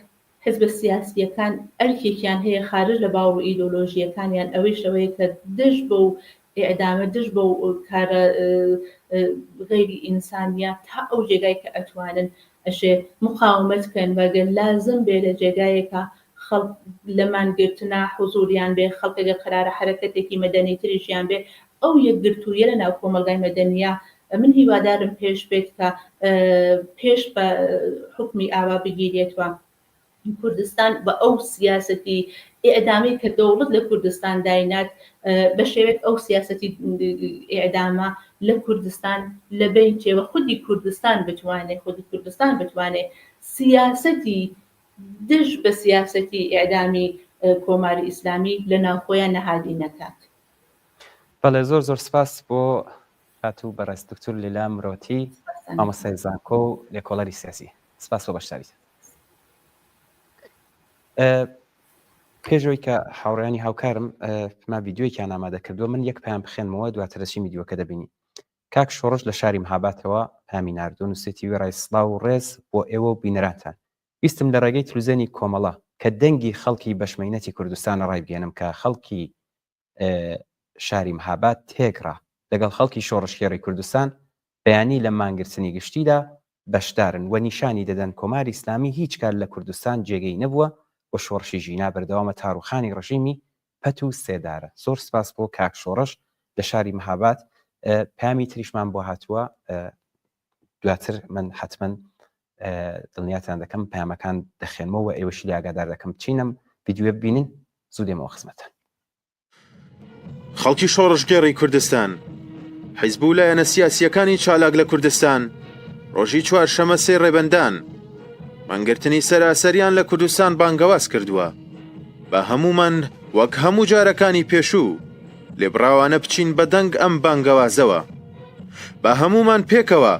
[SPEAKER 5] حزبە سیاسییەکان ئەرکێکیان هەیە خارج لە باوەڕ و ئیدۆلۆژییەکانیان ئەوەیش ئەوەیە کە دژ بەو ئیعدامە دژ بەو کارە غەیری ئینسانییە تا ئەو جێگای کە ئەتوانن ئەشێ مقاومەت کەن و گەر لازم بێ لە جێگایەکا خەڵک لە مانگرتنا حوزوریان بێ خەڵک ئەگەر قەرارە حەرەکەتێکی مەدەنیتریشیان بێ ئەو یەکگرتوویە لە ناو کۆمەڵگای مەدەنییا من هیوادارم پێش بێت کە پێش بە حوکمی ئاوا بگیرێتوە کوردستان بە ئەو سیاسەتی ئیعدامەی کە دەوڵەت لە کوردستان داینات بە شێوەیەک ئەو سیاسەتی ئیعدامە لە کوردستان لە بەین چێ و خودی کوردستان بتوانێ خودی کوردستان بتوانێ سیاسەتی دژ بە سیاسەتی ئیعدامی کۆماری ئیسلامی لە ناوخۆیان نەهادی نەکات.
[SPEAKER 2] بەڵێ زۆر زۆر سپاس بۆ خاتوو بەڕێز دکتور لیلا مرۆتی مامۆستای زانکۆ و لێکۆڵەری سیاسی سپاس بۆ بەشداریتان. پێشەوەی کە هاوڕیانی هاوکارم ما ڤیدیۆیەکیان ئامادە کردووە من یەک پەیام بخێنمەوە دواتر دەچین ڤیدیۆکە دەبینی کاک شۆڕش لە شاری مهاباتەوە پامی ناردوو نووسێتی وێڕای سڵاو و ڕێز بۆ ئێوە و بینەرانتان ویستم لە ڕێگەی تلوزیۆنی کۆمەڵە کە دەنگی خەڵکی بەشمەینەتی کوردستانە ڕایبگەێنم کە خەڵکی شاری مهاباد تێکڕا لەگەڵ خەڵکی شۆڕشگێڕی کوردستان بەیانی لە مانگرتنی گشتیدا بەشدارن و نیشانی دەدەن کۆماری ئیسلامی هیچ کات لە کوردستان جێگەی نەبووە و شۆڕشی ژینا بەردەوامە تا ڕووخانی ڕژیمی. پەت و سێدارە. زۆر سپاس بۆ کاک شۆڕش لە شاری مهاباد. پەیامی تریشمان بۆ هاتووە، دواتر من حەتمەن دڵنیاتان دەکەم پەیامەکان دەخێنمەوە و ئێوەشی لێ ئاگادار دەکەم. بچینەم ڤیدیۆ ببینن، زوو دێمەوە خزمەتان.
[SPEAKER 6] خەڵکی شۆڕشگێڕی کوردستان، حیزب و لایەنە سیاسییەکانی چالاک لە کوردستان، ڕۆژی چوارشەمە سێ ڕێبەندان، مانگرتنی سەراسەریان لە کوردستان بانگەواز کردووە. با هەموومان وەک هەموو جارەکانی پێشوو، لێبڕاوانە بچین بە دەنگ ئەم بانگەوازەوە. با هەموومان پێکەوە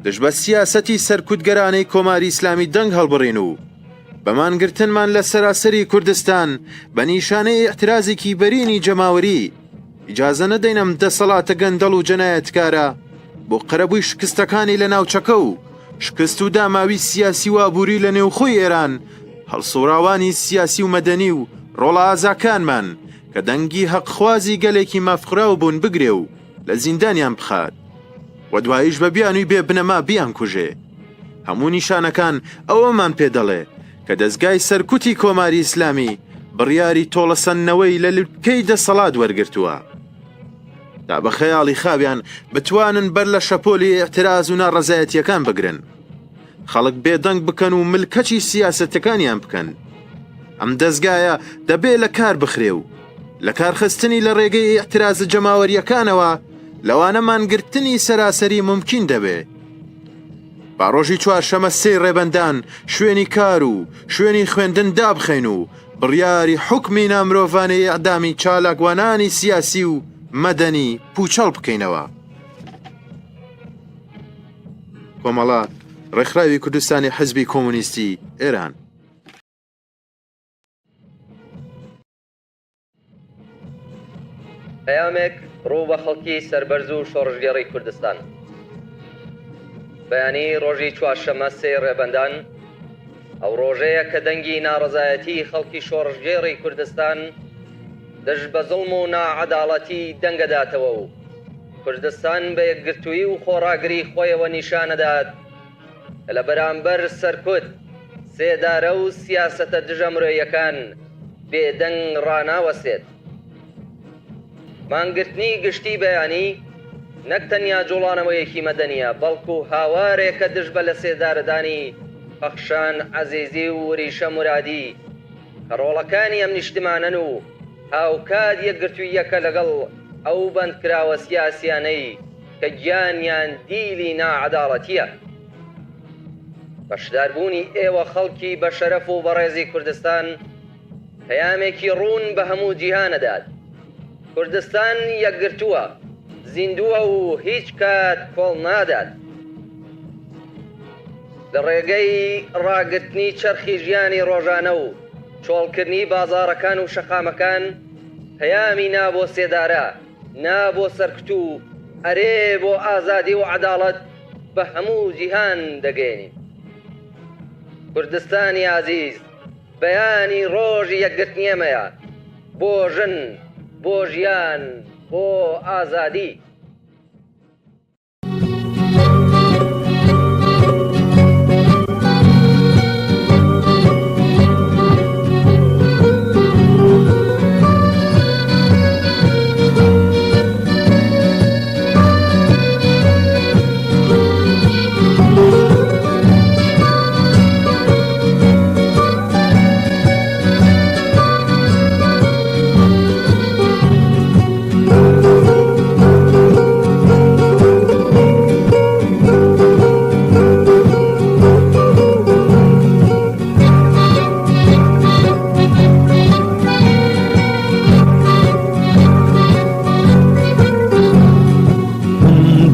[SPEAKER 6] دژ بە سیاسەتی سەرکوتگەرانەی کۆماری ئیسلامی دەنگ هەڵبڕین و بە مانگرتنمان لە سەراسەری کوردستان بە نیشانەی ئیعترازێکی بەرینی جەماوەری ئیجازە نەدەین ئەم دەسەڵاتە گەندەڵ و جەنایەتکارە بۆ قەرەبووی شکستەکانی لە ناوچەکە و شکست و داماوی سیاسی و ئابووری لە نێوخۆی ئێران هەڵسوڕاوانی سیاسی و مەدەنی و ڕۆڵە ئازاکانمان کە دەنگی هەقخوازی گەلێکی مافخوراو بوون بگرێ و لە زیندانیان بخات و دواییش بە بیانووی بێ بنەما بیانکوژێ. هەموو نیشانەکان ئەوەمان پێ دەڵێ کە دەزگای سەرکوتی کۆماری ئیسلامی بڕیاری تۆڵەسەندنەوەی لە لوتکەی دەسەڵات وەرگرتووە تا بە خەیاڵی خاویان بتوانن بەر لە شەپۆلی ئیعتراز و ناڕەزایەتییەکان بگرن. خەڵک بێدەنگ بکەن و ملکەچی سیاسەتەکانیان بکەن. ئەم دەزگایە دەبێ لە کار بخرێ و لە کارخستنی لە ڕێگەی ئیعترازە جەماوەرییەکانەوە لەوانە مانگرتنی سەراسەری مومکین دەبێ. با ڕۆژی چوارشەمە سێی ڕێبەندان شوێنی کار و شوێنی خوێندن دابخەین و بڕیاری حوکمی نامرۆڤانەی ئیعدامی چالاکوانانی سیاسی و مەدەنی پووچەڵ بکەینەوە. کۆمەڵە، ڕێکخراوی کوردستانی حزبی کۆمۆنیستی ئێران.
[SPEAKER 1] پەیامێک ڕوو بە خەڵکی سەربەرز و شۆڕشگێڕی کوردستان. بەیانی ڕۆژی چوارشەممە سێی ڕێبەندان، ئەو ڕۆژەیە کە دەنگی ناڕەزایەتیی خەڵکی شۆڕشگێڕی کوردستان دژ بە زوڵم و ناعەداڵەتی دەنگەداتەوە و کوردستان بە یەکگرتوویی و خۆڕاگری خۆیەوە نیشانەدات کە لە بەرامبەر سەرکوت، سێدارە و سیاسەتە دژە مرۆیەکان بێدەنگ ڕاناوەستێت. مانگرتنی گشتی بەیانی نەک تەنیا جوڵانەوەیەکی مەدەنییە، بەڵکو هاوارێکە دژ بە لەسێدارەدانی پەخشان عەزیزی و وریشە مورادی کە ڕۆڵەکانی ئەم نیشتمانەن و هاوکات یەکگرتووییەکە لەگەڵ ئەو بەندکراوە سیاسییانەی کە گیانیان دیلی ناعەداڵەتییە. بەشداربوونی ئێوە خەڵکی بەشەرەف و بەڕێزی کوردستان پەیامێکی ڕوون بە هەموو جیهان ئەدات، کوردستان یەکگرتووە، زیندووە و هیچ کات کۆڵ نادات. لە ڕێگەی ڕاگرتنی چەرخی ژیانی ڕۆژانە و چۆڵکردنی بازاڕەکان و شەقامەکان، پەیامی نا بۆ سێدارە، نا بۆ سەرکوت و ئەرێ بۆ ئازادی و عەداڵەت بە هەموو جیهان دەگەیەنین. کوردستانی ئازیز بەیانی ڕۆژی یەکگرتنی ئێمەیە بۆ ژن، بۆ ژیان، بۆ ئازادی.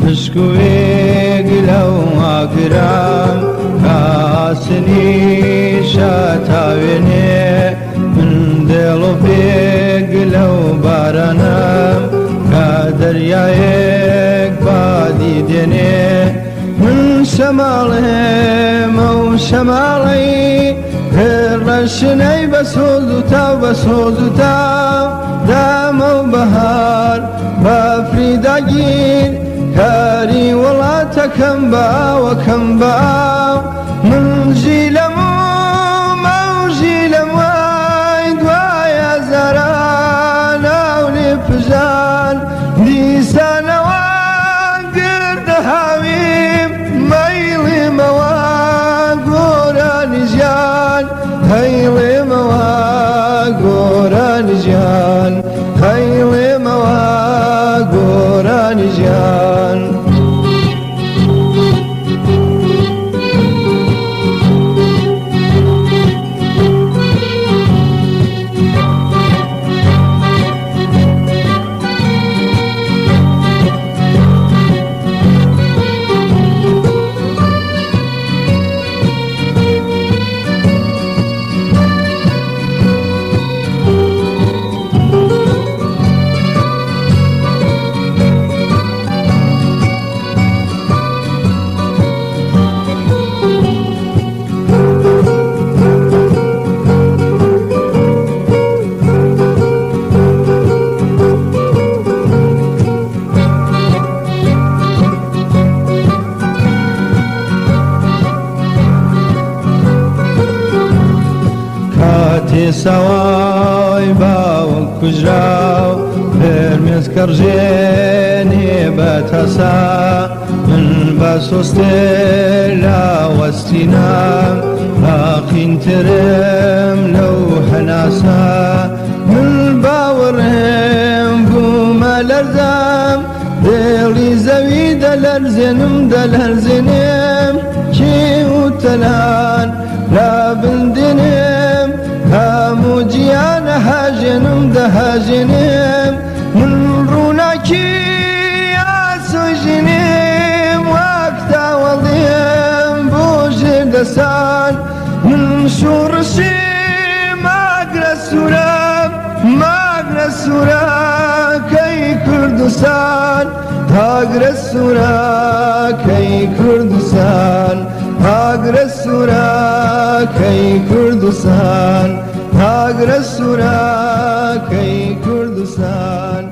[SPEAKER 7] پشکوێک لەو ئاگرام کاسنی شەتاوێنێ من دێڵۆپێک لەو بارانەم کە دەریایەک بادی دێنێ من شەماڵێم ئەو شەماڵەی ڕەشنەی بە سۆز و تاو بە سۆز و تاو دامە و بەهار بەفری داگیر کاری وڵاتەکەم باوەکەم باو من ژیلەم و مەوژیلەم وای دوای هەزاران. ساوای باوک کوژراو فرمێسکە ڕژێنێ بە تاسا من بە سۆستر لاوەستینام باقینترم لەو هەناسە من باوەڕێم بوومە لەرزەم دێڵی زەوی دەلەرزێنم دەلەرزێنم کێو تەلان لا بندێنم هەموو جیانە هەژێنم دەهەژێنم من ڕووناکی ئاسۆی ژینیم وەک تاوەڵیم بۆ ژێر دەسان من شۆڕشی ماگرە سوورم ماگرە سوورەکەی کوردستان ئاگرە سوورەکەی کوردستان ئاگرە سوورەکەی کوردستان ئاگرە سوورەکەی کوردستان.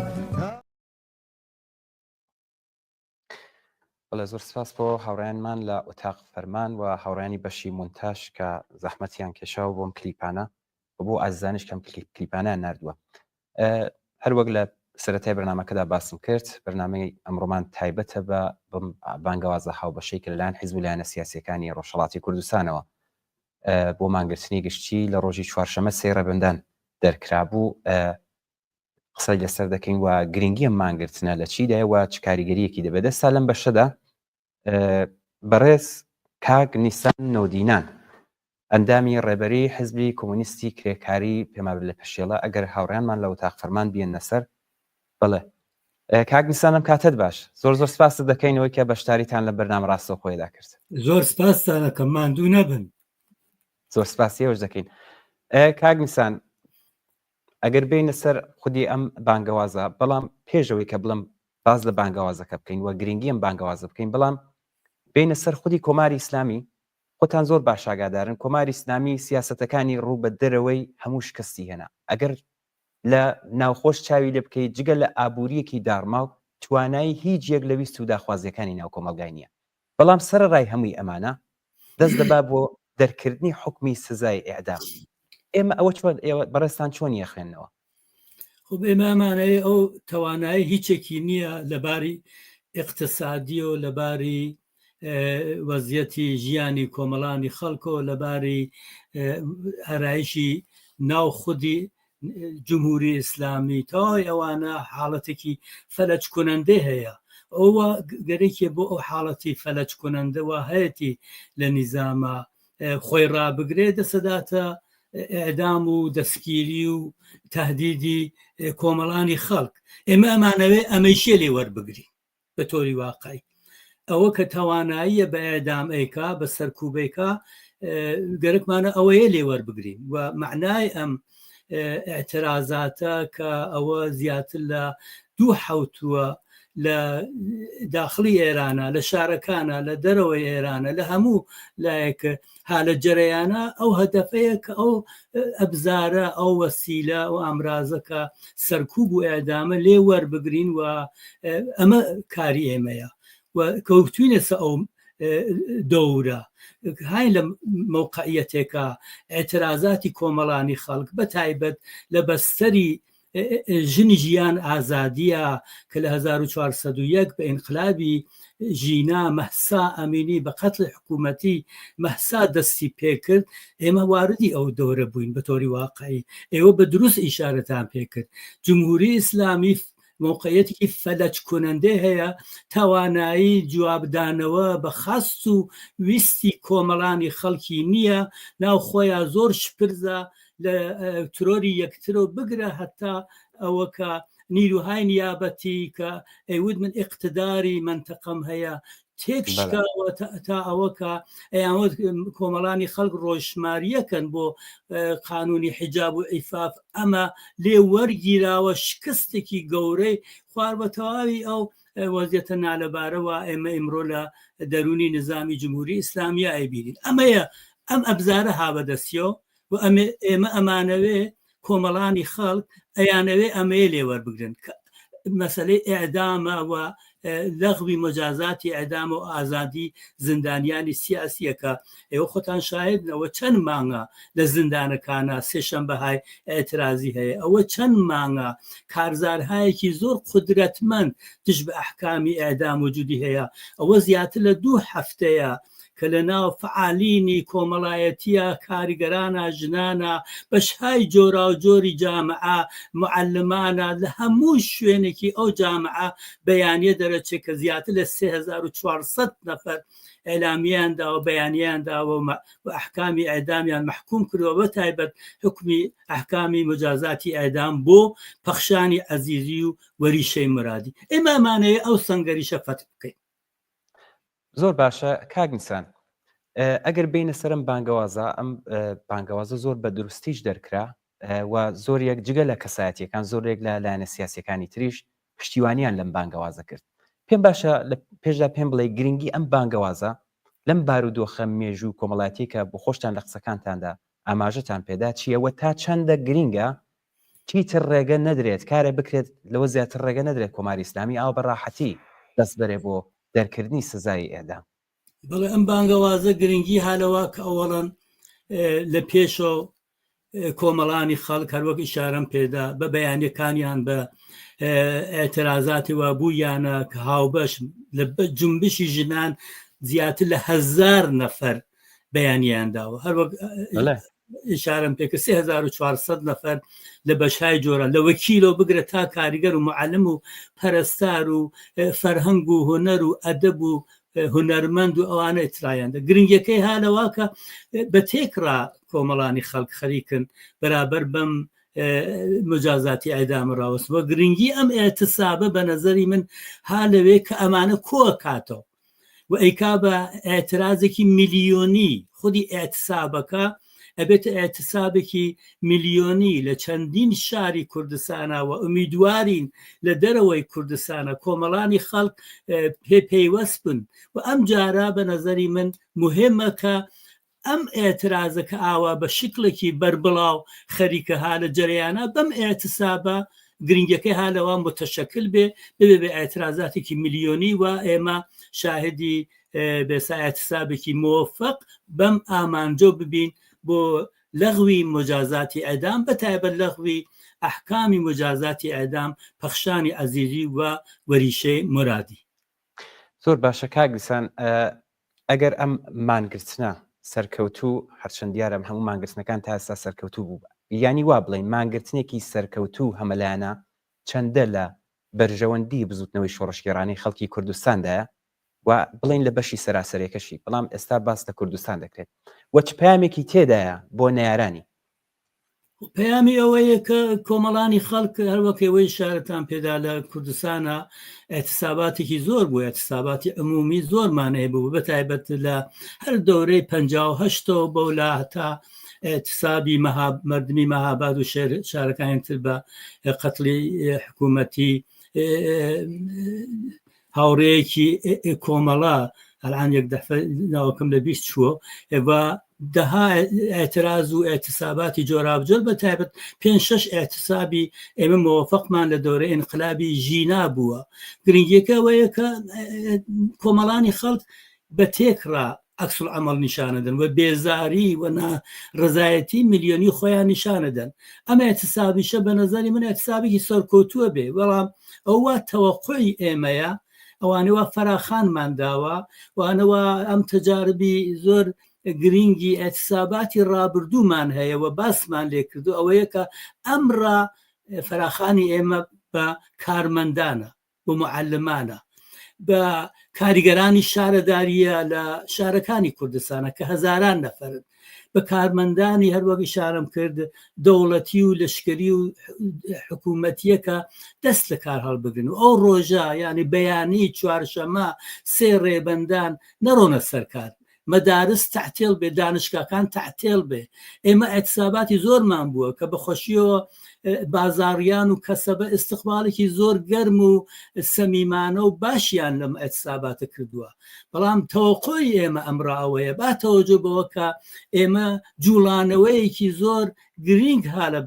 [SPEAKER 2] بەڵێ زۆر سپاس بۆ هاوڕێیانمان لە ئۆتاق فەرمان و هاوڕێیانی بەشی مونتاژ کە زەحمەتیان کێشاوە بۆم کلیپانە و بۆ ئازیزانیش کەم کلیپانیان نردووە هەروەک لە سەرەتای بەرنمەکەدا باسم کرد بەرنمەی ئەمڕۆمان تایبەتە بە بانگەوازە هاوبەشەی کە لەلایەن حیزب و لایەنە سیاسیەکانی ڕۆژهەڵاتی کوردستانەوە بۆ مانگرتنی گشتی لە ڕۆژی چوارشەمە سێ ڕێبەندان دەرکرابوو قسەی لەسەر دەکەین و گرنگی ئەم مانگرتنە لە چیدایە و چ کاریگەریەکی دەبێت دەستا لەم بەشەدا بەڕێز کاک نیسان نۆدینان ئەندامی ڕێبەری حزبی کۆمۆنیستی کرێکاری پێمابێت لە پەشێڵە ئەگەر هاوڕیانمان لە وتاق فەرمان بیێننە سەر بەڵێ کاک نیسان ئەم کاتەت باش زۆر زۆر سپاست دەکەینەوەی کە بەشداریتان لە بەرنامە ڕاستەوخۆیەدا کرد
[SPEAKER 8] زۆر سپاستانەکەم ماندوو نەبن
[SPEAKER 2] زۆر سپاسی ئێوەش دەکەین کاک نیسان ئەگەر بێینە سەر خودی ئەم بانگەوازە، بەڵام پێش ئەوەی کە بڵێم باس لە بانگەوازەکە بکەین و گرنگی ئەم بانگەوازە بکەین، بەڵام بێینە سەر خودی کۆماری ئیسلامی، خۆتان زۆر باش ئاگادارن کۆماری ئیسلامی سیاسەتەکانی ڕوو بە دەرەوەی هەموو شکستی هێنا. ئەگەر لە ناوخۆش چاوی لێ بکەیت جگە لە ئابوورییەکی داڕماو توانایی هیچ یەک لە ویست و داخوازییەکانی ناو کۆمەڵگای نییە. بەڵام سەرەڕای هەمووی ئەمانە دەست دەبا بۆ دەرکردنی حوکمی سزای ئێعدام. ئێمە ئەوە چۆن ئێوە بەڕێزتان چۆنی ئەخوێننەوە؟
[SPEAKER 8] خب ئێمە ئەمانەیە ئەو توانایی هیچێکی نییە لەباری اقتصادی و لەباری وەزیەتی ژیانی کۆمەڵانی خەڵکۆ لەباری ئارایشی ناو خودی جمهوری ئیسلامی تەواوی ئەوانە حاڵەتێکی فەلەج کنەندەی هەیە ئەوە گەرەکێ بۆ ئەو حاڵەتی فەلەج کنەندەوە هەیەتی لە نیزامە خۆی ڕابگرێ دەسەداتە ئەدام و دەستگیری و تهدیدی کۆمەڵانی خەڵک ئێمە ئەمانەوێ ئەمەیشێ لێ وەربگرین بە تۆری واقعی ئەوە کە تەواناییە بە ئێدام ئەیکا بە سەرکوبێکا گەرەکمانە ئەوەیە لێ وەربگرین و معنای ئەم اعترازاتە کە ئەوە زیاتر لە دوو حوتووە لە داخلی ئێرانە لە شارەکانە لە دەرەوەی ئێرانە لە هەموو لایەک هالە جەرەیانە ئەو هەدەفەیە کە ئەو ئەبزارە ئەو وەسیلە ئەو ئامرازە کە سەرکوب و ئێدامە لێ وەربگرین و ئەمە کاری ئێمەیە و کەوتوینەسە ئەو دەورە هاین لە مەوقعیەتێکە ئاعترازاتی کۆمەڵانی خەڵک بە تایبەت لە بەستەری ژن ژیان ئازادیە کە لە 1401 بە ئینقلابی ژینا مەهسا ئەمینی بە قەتڵی حکوومەتی مەهسا دەستی پێکرد ئێمە واردی ئەو دەورە بووین بە تۆری واقعی ئێوە بە دروست ئیشارەتان پێکرد جمهوری ئیسلامی مەوقعیەتێکی فەلەج کونەندەی هەیە توانایی جوابدانەوە بە خواست و ویستی کۆمەڵانی خەڵکی نییە ناو خۆیان زۆر شپرزە لە ترۆری یەکترەوە بگرە هەتا ئەوە کە نیروهای نیابەتی کە ئەیوت من ئیقتداری مەنتەقەم هەیە تێک شکاوە تا ئەوە کە ئەیانوت کۆمەڵانی خەڵک ڕۆژشماریەکەن بۆ قانونی حیجاب و عیفاف ئەمە لێ وەرگیراوە شکستێکی گەورەی خوار بە تەواوی ئەو وەزیەتە نالەبارەوە ئێمە ئیمڕۆ لە دەرونی نظامی جمهوری ئیسلامیە ئەیبینین ئەمەیە ئەم ئەبزارە ها بەدەستیەوە و ئێمە ئەمانەوێ کۆمەڵانی خەڵک ئەیانەوێ ئەمەیە لێ وەربگرن کە مەسەلەی ئێعدامە و لەغوی مەجازاتی ئەدام و ئازادی زیندانیانی سیاسیە کە ئێوە خۆتان شاهدن ئەوە چەند مانگە لە زیندانەکانە سێشەنبەهای ئیعترازی هەیە ئەوە چەند مانگە کارزارهایەکی زۆر قودرەتمەند دژ بە ئەحکامی ئیعدام وجودی هەیە ئەوە زیاتر لە دوو هەفتەیە کە لە ناو فەعالینی کۆمەڵایەتیە کاریگەرانە ژنانە بەشهای جۆراوجۆری جامعە معلمانە لە هەموو شوێنێکی ئەو جامعە بەیانیە دەرەچێت کە زیاتر لە 3400 نەفەر ئیعلامیەیان داوە بەیانیەیان داوە و ئەحکامی ئیعدامیان مەحکوم کردوە بە تایبەت حوکمی ئەحکامی مجازاتی ئیعدام بۆ پەخشانی عەزیزی و وەریشەی مورادی ئێمە ئەمانەوێ ئەو سەنگەریشە فەتح بکەین.
[SPEAKER 2] زۆر باشە کاک نیسان ئەگەر بینە سەرم بانگەوازە ئەم بانگەوازە زۆر بە دروستیش دەرکرا و زۆریەک جگە لە کەسایەتیەکان زۆرێک لە لایەنە سیاسەکانی تریش پشتیوانیان لەم بانگەوازە کرد. پێم باشە لە پێشدا پێم بڵێی گرنگی ئەم بانگەوازە لەم بارودۆخە مێژوو و کۆمەڵایەتیەی کە بۆ خۆشتان لە قسەکانتاندا ئاماژەتان پێدا چییە و تا چەندە گرینگە چیتر ڕێگە نەدرێت کارێ بکرێت لەوە زیاتر ڕێگە نەدرێت کۆماری ئیسلامی ئاوا بە ڕاحەتی دەست بەرێ بۆ دەرکردنی سزای ئێعدام.
[SPEAKER 8] بەڵێ ئەم بانگەوازە گرنگی هالەوە کە ئەوەڵەن لە پێشەوە کۆمەڵانی خەڵک هەروەک ئیشارەم پێدا بە بەیانەکانیان بە ئاعترازاتی وا بوویانە کە هاوبەش لە جنبشی ژنان زیاتر لە هەزار نەفەر بەیانیان داوە هەروەک ئیشارەم پێکرد 3400 نەفەر لە بەشهای جۆرە لە وەکیلەوە بگرە تا کاریگەر و معلم و پەرستار و فەرهەنگ و هونەر و ئەدەب و هونەرمەند و ئەوانە ئیترایاندا گرنگیەکەی ها لەوە کە بە تێکڕا کۆمەڵانی خەڵک خەریکن بەرابەر بەم مجازاتی ئەدامە ڕاوەست وە گرنگی ئەم ئێتسابە بە نەزەری من ها لەوێ کە ئەمانە کۆکاتەوە و ئەیکا بە ئێترازێکی میلیۆنی خودی ئێتسابەکە ئەبێتە ئێتسابێکی میلیۆنی لە چەندین شاری کوردستانە و ئومیدوارین لە دەرەوەی کوردستانە کۆمەڵانی خەڵک پێ پەیوەست بن و ئەم جارە بە نەزەری من مهمە کە ئەم ئێترازە کە ئاوا بە شکڵێکی بەربڵاو خەریکە ها لە جەرەیانە بەم ئێتسابە گرنگیەکەی ها لەوە متشکل بێ ببێ بە ئێترازاتێکی میلیۆنی و ئێمە شاهدی بێسا ئێتسابێکی مۆفق بەم ئامانجۆ ببین بۆ لەغوی مجازاتی ئەدام بە تایبەت لەغوی ئەحکامی مجازاتی ئەدام پەخشانی عەزیزی و وەریشەی مورادی.
[SPEAKER 2] زۆر باشە کاک دیسان ئەگەر ئەم مانگرتنە سەرکەوتوو هەرچەند دیارە هەموو مانگرتنەکان تا ئێستا سەرکەوتوو بوو یانی وا بڵێین مانگرتنێکی سەرکەوتوو هەمەلایەنە چەندە لە بەرژەوەندی بزوتنەوەی شۆڕشگێڕانەی خەڵکی کوردستاندایە و بڵێین لە بەشی سەراسەرێکەشی بەڵام ئێستا باس لە کوردستان دەکرێت و چ پەیامێکی تێدایە بۆ نەیارانی؟
[SPEAKER 8] پەیامی ئەوەیە کە کۆمەڵانی خەڵک هەروەک ئێوەی شارەتان پێدا لە کوردستانە احتساباتێکی زۆر بوو احتساباتی عمومی زۆرمان هەیە بوو بە تایبەت لە هەر دەورەی 58ەوە بەولا هەتا احتسابی مردمی مەهاباد و شارەکانی تر بە قەتڵی حکوومەتی هاوڕێیەکی کۆمەڵە ئەلان یەک دەفە ناوەکەم لە بیست چووە و دەها ئاعتراز و ئاعتساباتی جۆرابجۆر بە تایبەت پێ شش ئاعتسابی ئێمە مۆفقمان لە دەورە ئینقلابی ژینا بووە گرنگیەکە ئەوەیە کە کۆمەڵانی خەڵک بە تێکڕا عکس العمل نیشانەدەن و بێزاری و ناڕەزایەتی ملیۆنی خۆیان نیشانەدەن ئەم اعتصابیشە بە نظری من اعتصابێکی سەرکەوتووە بێ بەڵام ئەو وا تەوەقعی ئێمەیە ئەوانە وا فەراخانمان داوە وانەوە ئەم تەجاربی زۆر گرنگی اعتصاباتی ڕابردوومان هەیە و باسمان لێکردو ئەوەیە کە ئەمڕا فەراخانی ئێمە بە کارمەندانە بە موعەلمانە، بە کاریگەرانی شارەدارییە لە شارەکانی کوردستانە کە هەزاران نەفەرن، بە کارمەندانی هەروەک ئیشارەم کرد دەوڵەتی و لەشکری و حکوومەتییە کە دەست لە کار هەڵبگرن و ئەو ڕۆژە یانی بەیانی چوارشەمە سێ ڕێبەندان نەڕۆنە سەر کار. مەدارس تەعتێڵ بێ، دانشگاکان تەعتێڵ بێ. ئێمە ئیعتساباتی زۆرمان بووە کە بە خۆشییەوە بازاڕیان و کەسەبە ئیستقباڵێکی زۆر گەرم و سەمیمانە و باشیان لەم ئیعتساباتە کردووە. بەڵام تەوەقوعی ئێمە ئەمڕا ئەوەیە با تەوەجۆ بەوە کە ئێمە جووڵانەوەیەکی زۆر گرینگ ها لە.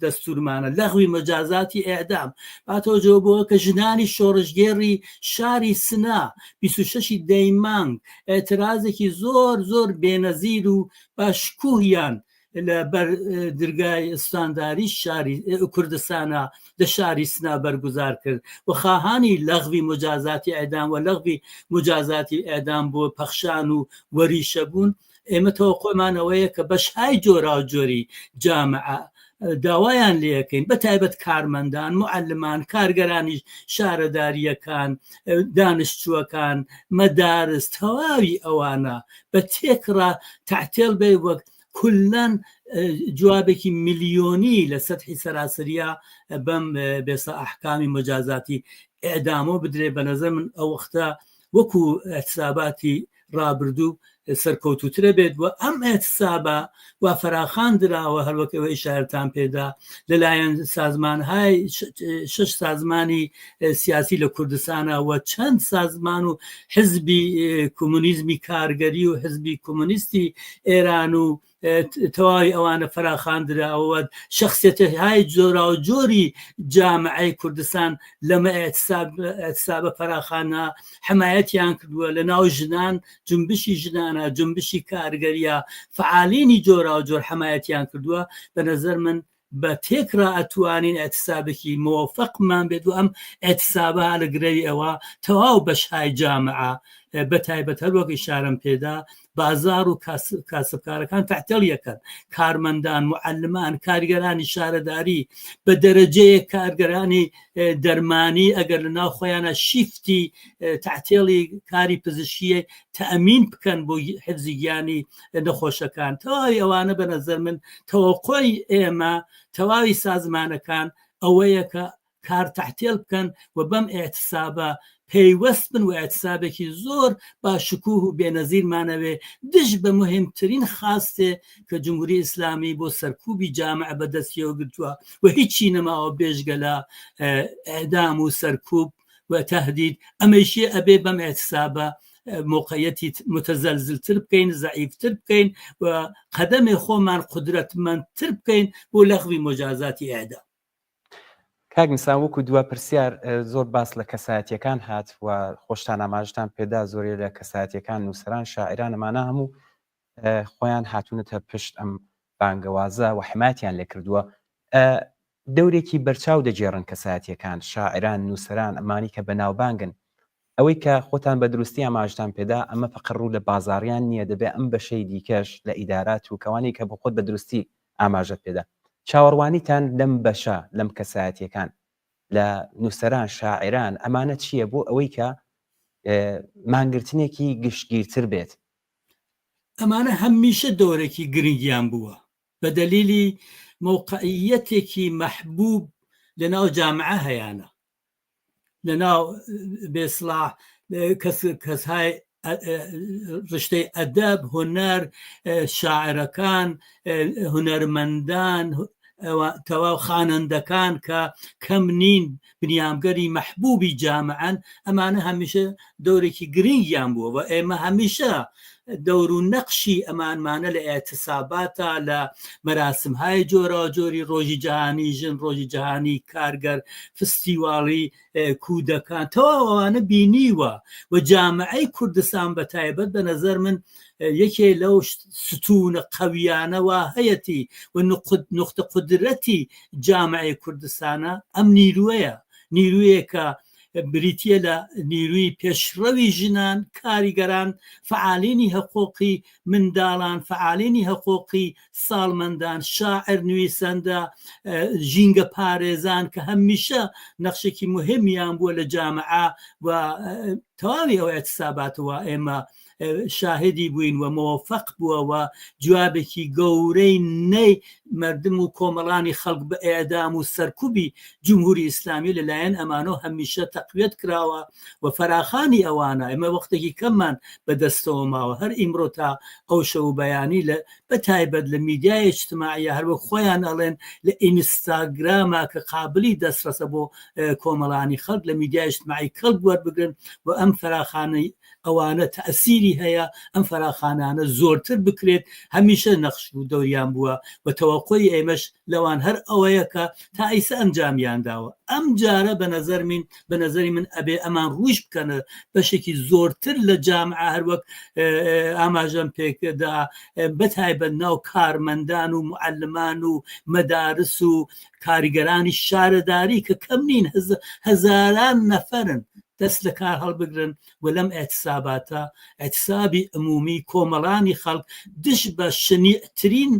[SPEAKER 8] دەستورمانە لەغوی مەجازاتی ئێعدام باتەوەجۆ بۆ کە ژنانی شۆڕشگێڕی شاری سنە 26 دەی مانگ ئێعترازێکی زۆر زۆر بێنەزیر و با شکوهیان لە بەر درگای ئوستانداری شاری کوردستانە لە شاری سنە بەرگوزار کرد و خاهانی لەغوی مجازاتی ئێعدام و لەغوی مجازاتی ئێعدام بۆ پەخشان و وەریشە بوون. ئێمە تەوەقوعمان ئەوەیە کە بەشهای جۆراوجۆری جامعە داوایان لێەکەین بە تایبەت کارمەندان، معلمان، کارگەرانی شارەدارییەکان، دانشجووەکان، مەدارس، تەواوی ئەوانە بە تێکڕا تەعتێڵ بێ وەک کولەن جوابێکی ملیۆنی لە سەتحی سەراسەریا بەم بێسا ئەحکامی مەجازاتی ئێعدامۆ بدرێ بە نەزەر من ئەو وەختە وەکو ئیحتساباتی ڕابردوو سەرکەوتووترە بێت و ئەم ئیحتسابە وا فەراخان دراوە هەروەک ئێوە ئیشارەتان پێدا لەلایەن سازمانهای شش سازمانی سیاسی لە کوردستانە و چەند سازمان و حزبی کۆمۆنیزمی کارگەری و حزبی کۆمۆنیستی ئێران و تەواوی ئەوانە فەراخان دراوە شخصیەتهای جۆراوجۆری جامعەی کوردستان لەمە ئیعتسابە فەراخانە حمایەتیان کردووە لە ناو ژنان جنبشی ژنانە جنبشی کارگەریە فعالینی جۆراوجۆر حمایەتیان کردووە بە نظر من بە تێکڕا ئەتوانین ئیعتسابێکی مۆفەقمان بێت و ئەم ئیعتسابە لە گرەوی ئەوە تەواو بەشهای جامعە بە تایبەت هەروەک ئیشارەم پێدا بازار و کاسبکارەکان تەعتێڵ یەکەن کارمەندان معلمان کارگەرانی شارەداری بە دەرەجەیەک کارگەرانی دەرمانی ئەگەر لە ناو خۆیانە شیفتی تەعتێڵی کاری پزیشکیە تەئمین بکەن بۆ حفزی گیانی نەخۆشەکان تەواوی ئەوانە بە نەزەر من تەوەقۆی ئێمە تەواوی سازمانەکان ئەوەیە کە کار تەعتێل بکەن و بەم ئیعتسابە پەیوەست بن و ئیعتسابێکی زۆر با شکوه و بێنەزیرمانەوێ دژ بە مهمترین خواستێ کە جمهوری ئیسلامی بۆ سەرکوبی جامعە بەدەستیەوە گرتووە و هیچی نەماوە بێژگە لە ئیعدام و سەرکوب و تهدید ئەمەیشی ئەبێ بەم ئیعتسابە مۆقعیەتی متزلزلتر بکەین زەعیفتر بکەین و قەدەمێ خۆمان قودرەتمەندتر بکەین بۆ لەغوی مجازاتی ئیعدام.
[SPEAKER 2] کاک میسان وەکو دوا پرسیار زۆر باس لە کەسایەتیەکان هات و خۆشتان ئاماژتان پێدا زۆرێ لە کەسایەتیەکان نووسەران شاعران ئەمانە هەموو خۆیان هاتوونەتە پشت ئەم بانگەوازە و حمایەتیان لێکردووە دەورێکی بەرچاو دەگێڕن کەسایەتیەکان شاعران نووسەران ئەمانی کە بەناوبانگن ئەوەی کە خۆتان بە دروستی ئاماژتان پێدا ئەمە فەقەر ڕوو لە بازاڕیان نییە دەبێ ئەم بەشەی دیکەش لە ئیدارات و کەوانی کە بۆ خۆت بە دروستی ئاماژەت پێدا چاوەڕوانیتان لەم بەشە لەم کەسایەتیەکان لە نووسەران شاعران ئەمانە چییە بۆ ئەوەی کە مانگرتنێکی گشتگیرتر بێت؟
[SPEAKER 8] ئەمانە هەمیشە دەورێکی گرنگیان بووە بە دەلیلی مەوقعیەتێکی مەحبوب لە ناو جامعە هەیانە لە ناو بێسڵاح کەس کەسهای ڕشتەی ئەدەب هونەر شاعرەکان هونەرمەندان تەواو خانەندەکان کە کەم نین بنیامگەری مەحبوبی جامعەن ئەمانە هەمیشە دەورێکی گرنگیان بووە و ئێمە هەمیشە دەور و نەقشی ئەمانمانە لە ئیعتساباتا لە مەراسمهای جۆراوجۆری ڕۆژی جەهانی ژن ڕۆژی جەهانی کارگەر فستیواڵی کودەکان تەواو ئەوانە بینیوە و جامعەی کوردستان بە تایبەت بە نەزەر من یەکێ لەو ستونە قەویانە وا هەیەتی و نقطە قودرەتی جامعەی کوردستانە ئەم نیروەیە نیرویەکە بریتییە لە نیروی پێشڕەوی ژنان، کاریگەران، فەعالینی هەقوقی منداڵان، فەعالینی هەقوقی ساڵمەندان، شاعر، نویسەندە، ژینگە پارێزان کە هەمیشە نەخشێکی موهیمیان بووە لە جامعە و تەواوی ئەو ئیعتساباتە وا ئێمە شاهدی بووین و مۆفەق بووە و جوابێکی گەورەی نەی مردم و کۆمەڵانی خەڵک بە ئێعدام و سەرکوبی جمهوری ئیسلامی لەلایەن ئەمانۆ هەمیشە تەقویەت کراوە و فەراخانی ئەوانە ئێمە وەختێکی کەممان بە دەستەوە ماوە هەر ئیمڕۆ تا ئەو شەو و بەیانی لە بە تایبەت لە میدیای ئیجتماعیە هەر وەک خۆیان ئەڵێن لە ئینستاگراما کە قابلی دەستڕەسە بۆ کۆمەڵانی خەڵک لە میدیای ئیجتماعی کەڵک وەربگرن و ئەم فەراخانەی ئەوانە تەئسیری. گرنگی هەیە ئەم فەراخانانە زۆرتر بکرێت هەمیشە نەخش و دەوریان بووە و تەوەقوعی ئێمەش لەوان هەر ئەوەیە کە تا ئیسە ئەنجامیان داوە ئەم جارە بە نەزەر من بە نەزەری من ئەبێ ئەمان ڕووش بکەنە بەشێکی زۆرتر لە جامعە هەروەک ئاماژەم پێکدا بەتایبەت ناو کارمەندان و معلمان و مەدارس و کاریگەرانی شارەداری کە کەم نین هەزاران نەفەرن دەست لە کار هەڵبگرن و لەم ئیعتساباتە، ئیعتسابی عمومی کۆمەڵانی خەڵک دژ بە شنیعترین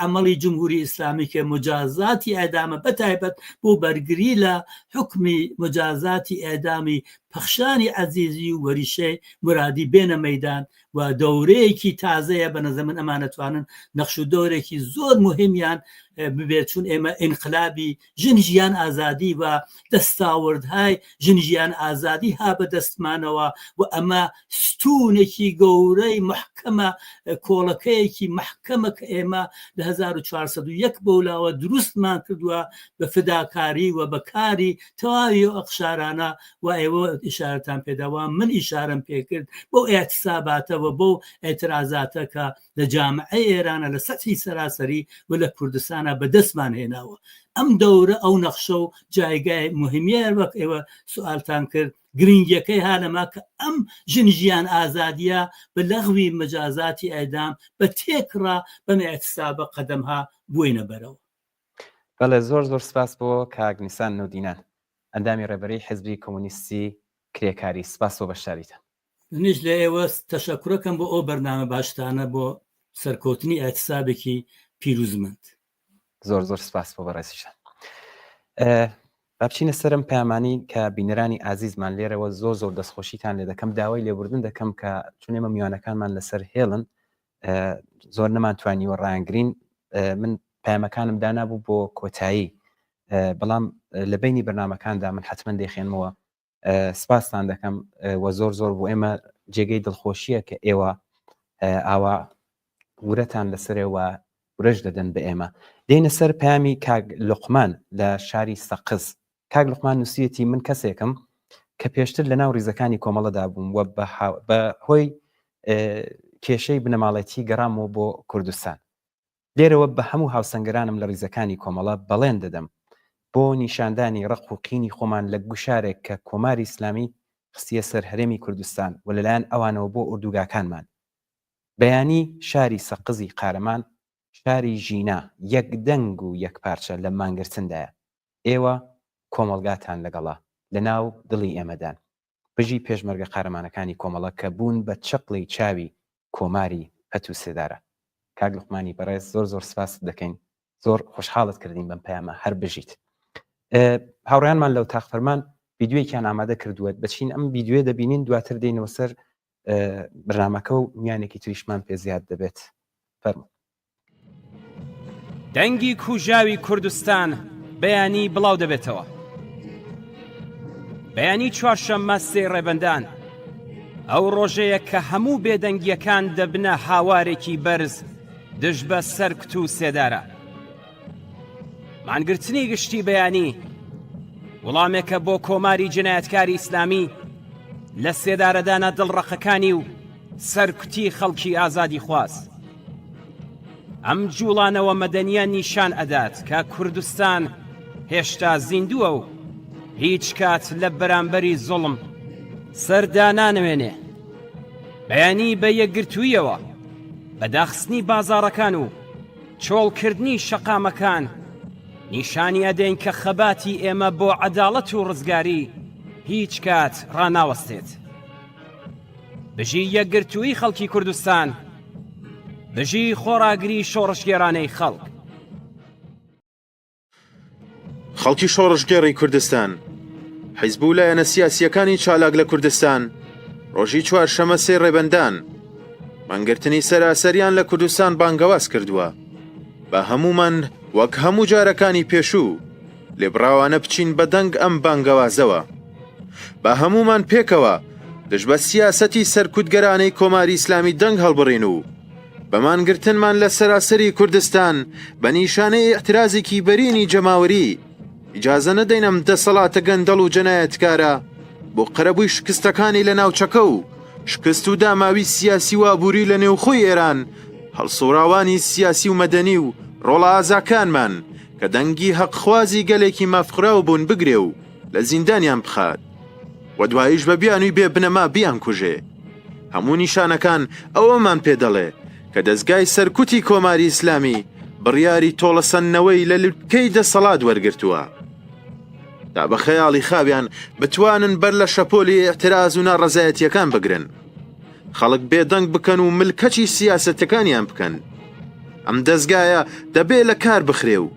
[SPEAKER 8] عەمەڵی جمهوری ئیسلامی کە مجازاتی ئیعدامە بەتایبەت بۆ بەرگری لە حوکمی مجازاتی ئیعدامی پەخشانی عەزیزی و وەریشەی مورادی بێنە مەیدان و دەورەیەکی تازەیە بە نەزەر من ئەمانە توانن نەخش و دەورێکی زۆر مهمیان ببێت چون ئێمە ئینقلابی ژن ژیان ئازادی و دەستاوردهای ژن ژیان ئازادی ها بە دەستمانەوە و ئەمە ستونێکی گەورەی محکەمە کۆڵەکەیەکی محکەمە کە ئێمە لە 1401 بەولاوە دروستمان کردووە بە فداکاری و بە کاری تەواوی ئەو ئەقشارانە و ئێوە ئیشارەتان پێدا و من ئیشارەم پێکرد بەو ئیعتساباتە و بەو ئیعترازاتە کە لە جامعەی ئێرانە لە سەتحی سەراسەری و لە کوردستانە بەدەستمان هێناوە ئەم دەورە ئەو نەخشە و جایگای مهمیە وەک ئێوە سوالتان کرد گرنگیەکەی ها لەما کە ئەم ژن ژیان ئازادیە بە لەغوی مەجازاتی ئەدام بە تێکڕا بەم ئیعتسابە قەدەمها بووینە بەرەوە.
[SPEAKER 2] بەڵێ زۆر زۆر سپاس بۆ کاک نیسان نۆدینان ئەندامی ڕێبەریی حیزبی کۆمۆنیستی کرێکاری سپاس بۆ بەشداریتان.
[SPEAKER 8] منیش لە ئێوە تەشەکورەکەم بۆ ئەو بەرنامە باشتانە بۆ سەرکەوتنی ئیعتسابێکی پیروزمەند.
[SPEAKER 2] زۆر زۆر سپاس بۆ بەڕێزیشتان. با بچینە سەرم پەیامانی کە بینەرانی ئازیزمان لێرەوە زۆر زۆر دەستخۆشیتان لێ دەکەم داوای لێبوردن دەکەم کە چون ئێمە میوانەکانمان لەسەر هێڵن زۆر نەمانتوانیوە ڕایانگرین من پەیامەکانم دانابوو بۆ کۆتایی بەڵام لە بینی بەرنمەکاندا من حتمما دەیخێنمەوە سپاستان دەکەم و زۆر زۆر بۆ ئێمە جێگەی دڵخۆشیە کە ئێوە ئاوا ورەتان لەسەرەوە ورەش دەدەن بە ئێمە دێنە سەر پامی کاک لقمان لە شاری سەقز کاک لقمان نووسیەتی من کەسێکم کە پێشتر لە ناو ریزەکانی کۆمەڵەدا بووم و بە هۆی کێشەی بنەماڵەتی گەڕامەوە بۆ کوردستان لێرەوە بە هەموو هاوسەنگەرانم لە ڕیزەکانی کۆمەڵە بەڵێن دەدەم بۆ نیشاندانی ڕق و قینی خۆمان لە گوشارێک کە کۆماری ئیسلامی خستیە سەر هەرێمی کوردستان و لەلایەن ئەوانەوە بۆ ئوردوگاکانمان بەیانی شاری سەقزی قارەمان شاری ژینا یەک دەنگ و یەک پارچە لە مانگرتندایە ئێوە کۆمەڵگاتان لەگەڵە لە ناو دڵی ئێمەدان بژی پێشمەرگە قارەمانەکانی کۆمەڵە کە بوون بە چقڵی چاوی کۆماری پەت و سێدارە. کاک لوقمانی بەڕێز زۆر زۆر سپاست دەکەین زۆر خۆشحاڵت کردین بەم پەیامە هەر بژیت. هاوڕێیانمان لە ئوتاق فەرمان ڤیدیۆیەکیان ئامادە کردووە بەچین ئەم ڤیدیۆیە دەبینین دواتر دێینەوە سەر بەرنامەکە و میانێکی تریشمان پێ زیاد دەبێت فەرموو.
[SPEAKER 9] دەنگی کوژاوی کوردستان بەیانی بڵاو دەبێتەوە. بەیانی چوارشەممە سێ ڕێبەندان ئەو ڕۆژەیە کە هەموو بێدەنگیەکان دەبنە هاوارێکی بەرز دژ بە سەرکوت و سێدارە. مانگرتنی گشتی بەیانی وڵامێکە بۆ کۆماری جنایەتکاری ئیسلامی لە سێدارەدانە دڵڕەقەکانی و سەرکوتی خەڵکی ئازادیخواز. ئەم جوڵانەوە مەدەنیە نیشان ئەدات کە کوردستان هێشتا زیندووە و هیچ کات لە بەرامبەری زوڵم سەر دانانەوێنێ. بەیانی بە یەکگرتوویەوە بە داخستنی بازاڕەکان و چۆڵکردنی شەقامەکان نیشانی ئەدەین کە خەباتی ئێمە بۆ عەداڵەت و ڕزگاری هیچ کات ڕاناوەستێت. بژی یەکگرتوویی خەڵکی کوردستان، بژی خۆڕاگری شۆڕشگێڕانەی خەڵک.
[SPEAKER 6] خەڵکی شۆڕشگێڕی کوردستان، حیزب و لایەنە سیاسییەکانی چالاک لە کوردستان، ڕۆژی چوارشەمە سێ ڕێبەندان، مانگرتنی سەراسەریان لە کوردستان بانگەواز کردووە. با هەموومان وەک هەموو جارەکانی پێشوو، لێبڕاوانە بچین بە دەنگ ئەم بانگەوازەوە. با هەموومان پێکەوە دژ بە سیاسەتی سەرکوتگەرانەی کۆماری ئیسلامی دەنگ هەڵبڕین و بە مانگرتنمان لە سەراسەری کوردستان بە نیشانەی ئیعترازێکی بەرینی جەماوەری ئیجازە نەدەین ئەم دەسەڵاتە گەندەڵ و جەنایەتکارە بۆ قەرەبووی شکستەکانی لە ناوچەکە و. شکست و داماوی سیاسی و ئابووری لە نێوخۆی ئێران، هەڵسوڕاوانی سیاسی و مەدەنی و ڕۆڵە ئازاکانمان کە دەنگی هەقخوازی گەلێکی مافخوراو بوون بگرێ و لە زیندانیان بخات و دواییش بە بیانووی بێ بنەما بیانکوژێ. هەموو نیشانەکان ئەوەمان پێ دەڵێ کە دەزگای سەرکوتی کۆماری ئیسلامی بڕیاری تۆڵەسەندنەوەی لە لوتکەی دەسەڵات وەرگرتووە. تا بە خەیاڵی خاویان بتوانن بەر لە شەپۆلی ئیعتراز و ناڕەزایەتییەکان بگرن. خەڵک بێدەنگ بکەن و ملکەچی سیاسەتەکانیان بکەن. ئەم دەزگایە دەبێ لە کار بخرێ و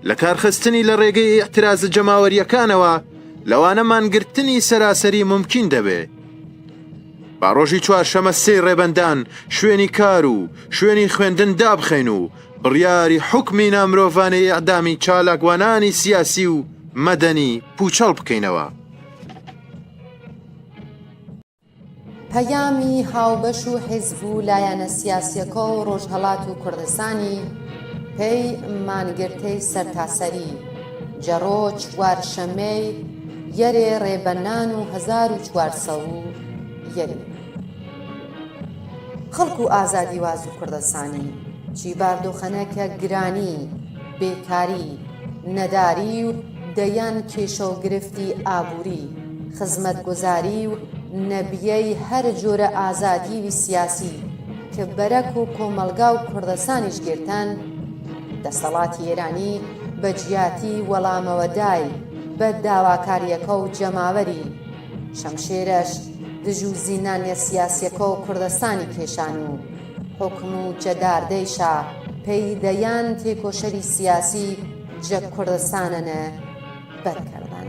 [SPEAKER 6] لە کارخستنی لە ڕێگەی ئیعترازە جەماوەرییەکانەوە لەوانە مانگرتنی سەراسەری مومکین دەبێ. با ڕۆژی چوارشەمە سێی ڕێبەندان شوێنی کار و شوێنی خوێندن دابخەین و بڕیاری حوکمی نامرۆڤانەی ئێعدامی چالاکوانانی سیاسی و مەدەنی پووچەڵ بکەینەوە.
[SPEAKER 10] پەیامی هاوبەش و حیزب و لایەنە سیاسیەکە و ڕۆژهەڵات و کوردستانی پەی مانگرتەی سەرتاسەری جەڕۆ چوارشەممەی یەرێ ڕێبەنان و 1400 و یەری خەڵک و ئازادیواز و کوردستانی چی باردۆخەنە کە گرانی، بێکاری، نەداری و دەیان کێشە و گرفتی ئابووری، خزمەتگوزاری و نەبیەی هەر جۆرە ئازادیوی سیاسی ک بەرەک و کۆمەڵگا و کوردستانیش گرتەن، دەسەڵاتی ئێرانی بە جیاتی وەڵامەوەدای بە داواکاریەکە و جەماوەری شەمشێرەش دژ و زینانیە سیاسیەکە و کوردستانی کێشان و حوکم و جەداردەیشا پەی دەیان تێکۆشەری سیاسی جە کوردستانەنە بەر کردن.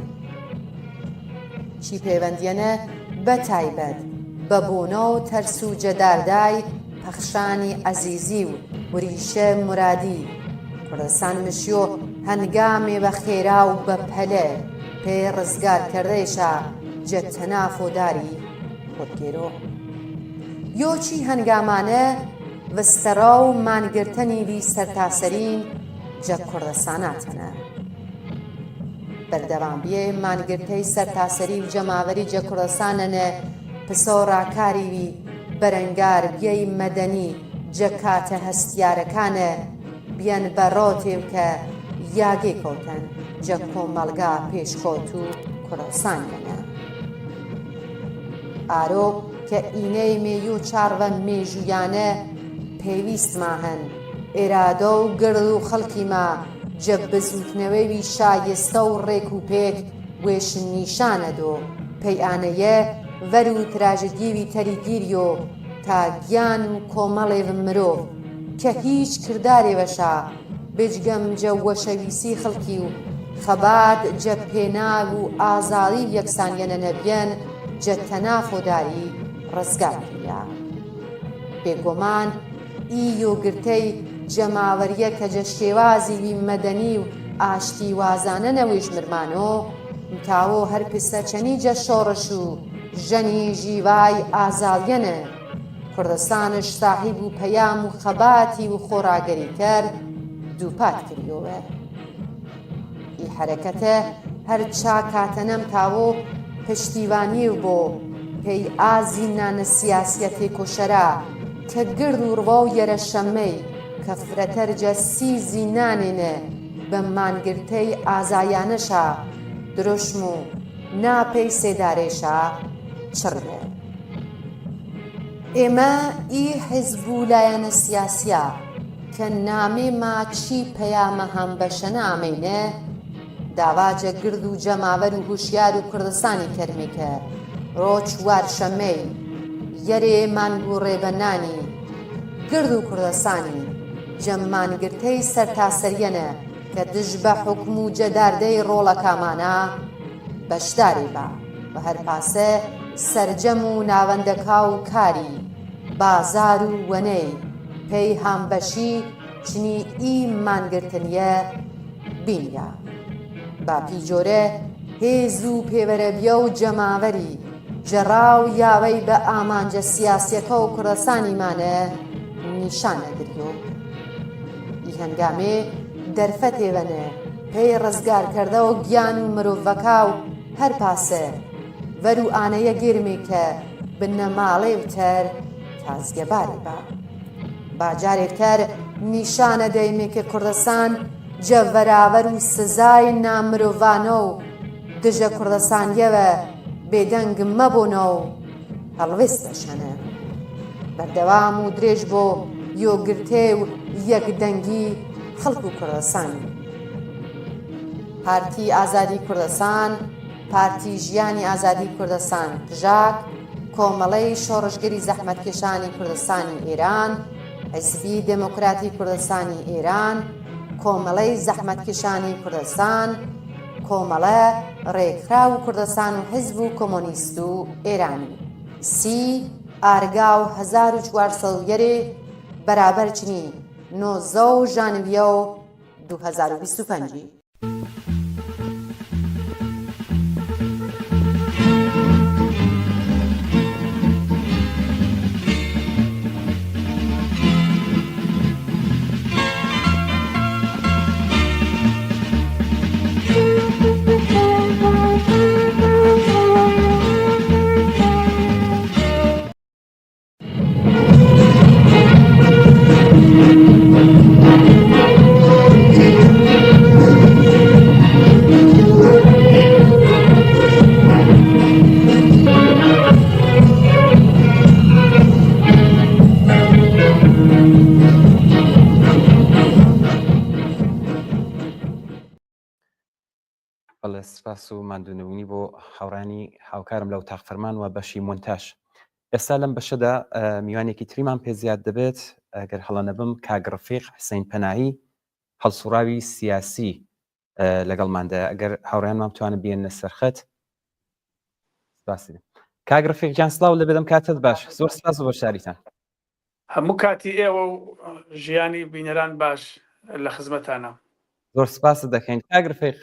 [SPEAKER 10] چی پەیوەندیەنە بە تایبەت بە بۆنە و تەرس و جەداردای پەخشانی عەزیزی و وریشە مورادی کوردستان مشیۆ هەنگامێ وە خێرا و بە پەلە پێ ڕزگار کردەیشا جە تەنافۆداری خودگێرۆ یۆ چی هەنگامانە ڤستەڕا و مانگرتەنی وی سەرتاسەرین جە کوردستاناتەنە. بەردەوام بیێ مانگرتەی سەرتاسەری و جەماوەری جە کوردستانەنە پسۆ ڕاکاری وی بەرەنگار بیەی مەدەنی جە کاتە هەستیارەکانە بیەن بە ڕۆتێو کە یاگێ کەوتەن جە کۆمەڵگا پێشکەوتوو کوردستانیەنە. ئارۆ کە ئینەی مێیوو چاڕڤە مێژوویانە پێویستما هەن، ئێرادە و گرد و خەڵکی ما جە بزووتنەوەوی شایستە و ڕێک و پێک وێش نیشانە دۆ پەیئانەیە ڤەر و تراژدیوی تەری گیریۆ تا گیان و کۆمەڵێڤ مرۆڤ کە هیچ کردارێ وەشا بێجگەم جە وەشەویسی خڵکی و خەبات جە پێناو و ئازاڵی و یەکسانیەنە نەبیەن جە تەنافۆداری ڕزگار کریا. بێگۆمان ئی یۆگرتەی جەماوەریە کە جە شێوازی وی مەدەنی و ئاشتیوازانە نەویش مرمانۆ متاوۆ هەر پسە چەنی جە شۆڕش و ژەنی ژیوای ئازاڵیەنە کوردستانش ساحیب و پەیام و خەباتی و خۆڕاگەری کەر دووپات کریۆوە. ئی حەرەکەتە هەر چا کاتەنەم تاوۆ پشتیوانی و بۆ پەی ئازی نانە سیاسیە تێکۆشەرا کە گرد و ڕواو یەرە شەممەی کە فرەتەر جە سی زینانێنە بە مانگرتەی ئازایانەشا دروشم و نا پەی سێدارەیشا چڕیە. ئێمە ئی حزب و لایەنە سیاسیە کە نامێ ما چی پەیامە هامبەشەنە ئامەینە داوا جە گرد و جەماوەر و هوشیار و کوردستانی کەرمێ کە رۆ چوارشەممەی یەرێ مانگ و رێبەنانی گرد و کوردستانی جە مانگرتەی سەرتاسەریەنە کە دژ بە حوکم و جەداردەی رۆڵەکامانا بەشداری با و هەر پاسە سەرجەم و ناوەندەکا و کاری بازار و وەنەی پەی هامبەشی چنی ئی مانگرتنیە بینیا با پیجۆرە هێز و پێوەرەبیە و جەماوەری جەڕا و یاوەی بە ئامانجە سیاسیەکە و کوردستانیمانە نیشان ئەدریۆ. ئی هەنگامێ دەرفەتێ وەنە پەی ڕزگار کەردە و گیان و مرۆڤەکا و هەر پاسە ڤەر و ئانەیە گێرمێ کە. بنەماڵەێ تر تازیەبارێ با. با جارێک تر نیشانە دەیمێ ک کوردستان جە ڤەراڤەر و سزای نامرۆڤانە و دژە کوردستانیەوە بێدەنگ مەبۆنە و هەڵوێستەش هەنە. بەردەوام و درێژ بۆ یۆگرتێ و یەکدەنگی خەڵک و کوردستانی. پارتی ئازادی کوردستان، پارتی ژیانی ئازادی کوردستان، پژاک، کۆمەڵەی شۆڕشگێری زەحمەتکێشانی کوردستانی ئێران، حیزبی دێمۆکراتی کوردستانی ئێران، کۆمەڵەی زەحمەتکێشانی کوردستان، کۆمەڵە، ڕێکخراو و کوردستان و حیزب و کۆمۆنیست و ئێرانی. سی ئارگاو 1401 بەرابەر چنی 19 ژانویە و 2025.
[SPEAKER 2] بەڵێ سپاس و ماندوونەبوونی بۆ هاوڕانی هاوکارم لە وتاق فەرمان و بەشی مۆنتاژ ئێستا لەم بەشەدا میوانێکی تریمان پێ زیاد دەبێت ئەگەر هەڵە نەبم کاک ڕفیق حسین پەناهی هەڵسوڕاوی سیاسی لەگەڵماندا ئەگەر هاوڕیانمان بتوانن بێنە سەرخەت سپاسی کاک ڕفیق گیان سڵاو لە بێدەم کاتت باش زۆر سپاس بۆ بەشداریتان
[SPEAKER 11] هەموو کاتی ئێوە و ژیانی بینەران باش لە خزمەتانە.
[SPEAKER 2] زۆر سپاست دەکەین کاک رفیق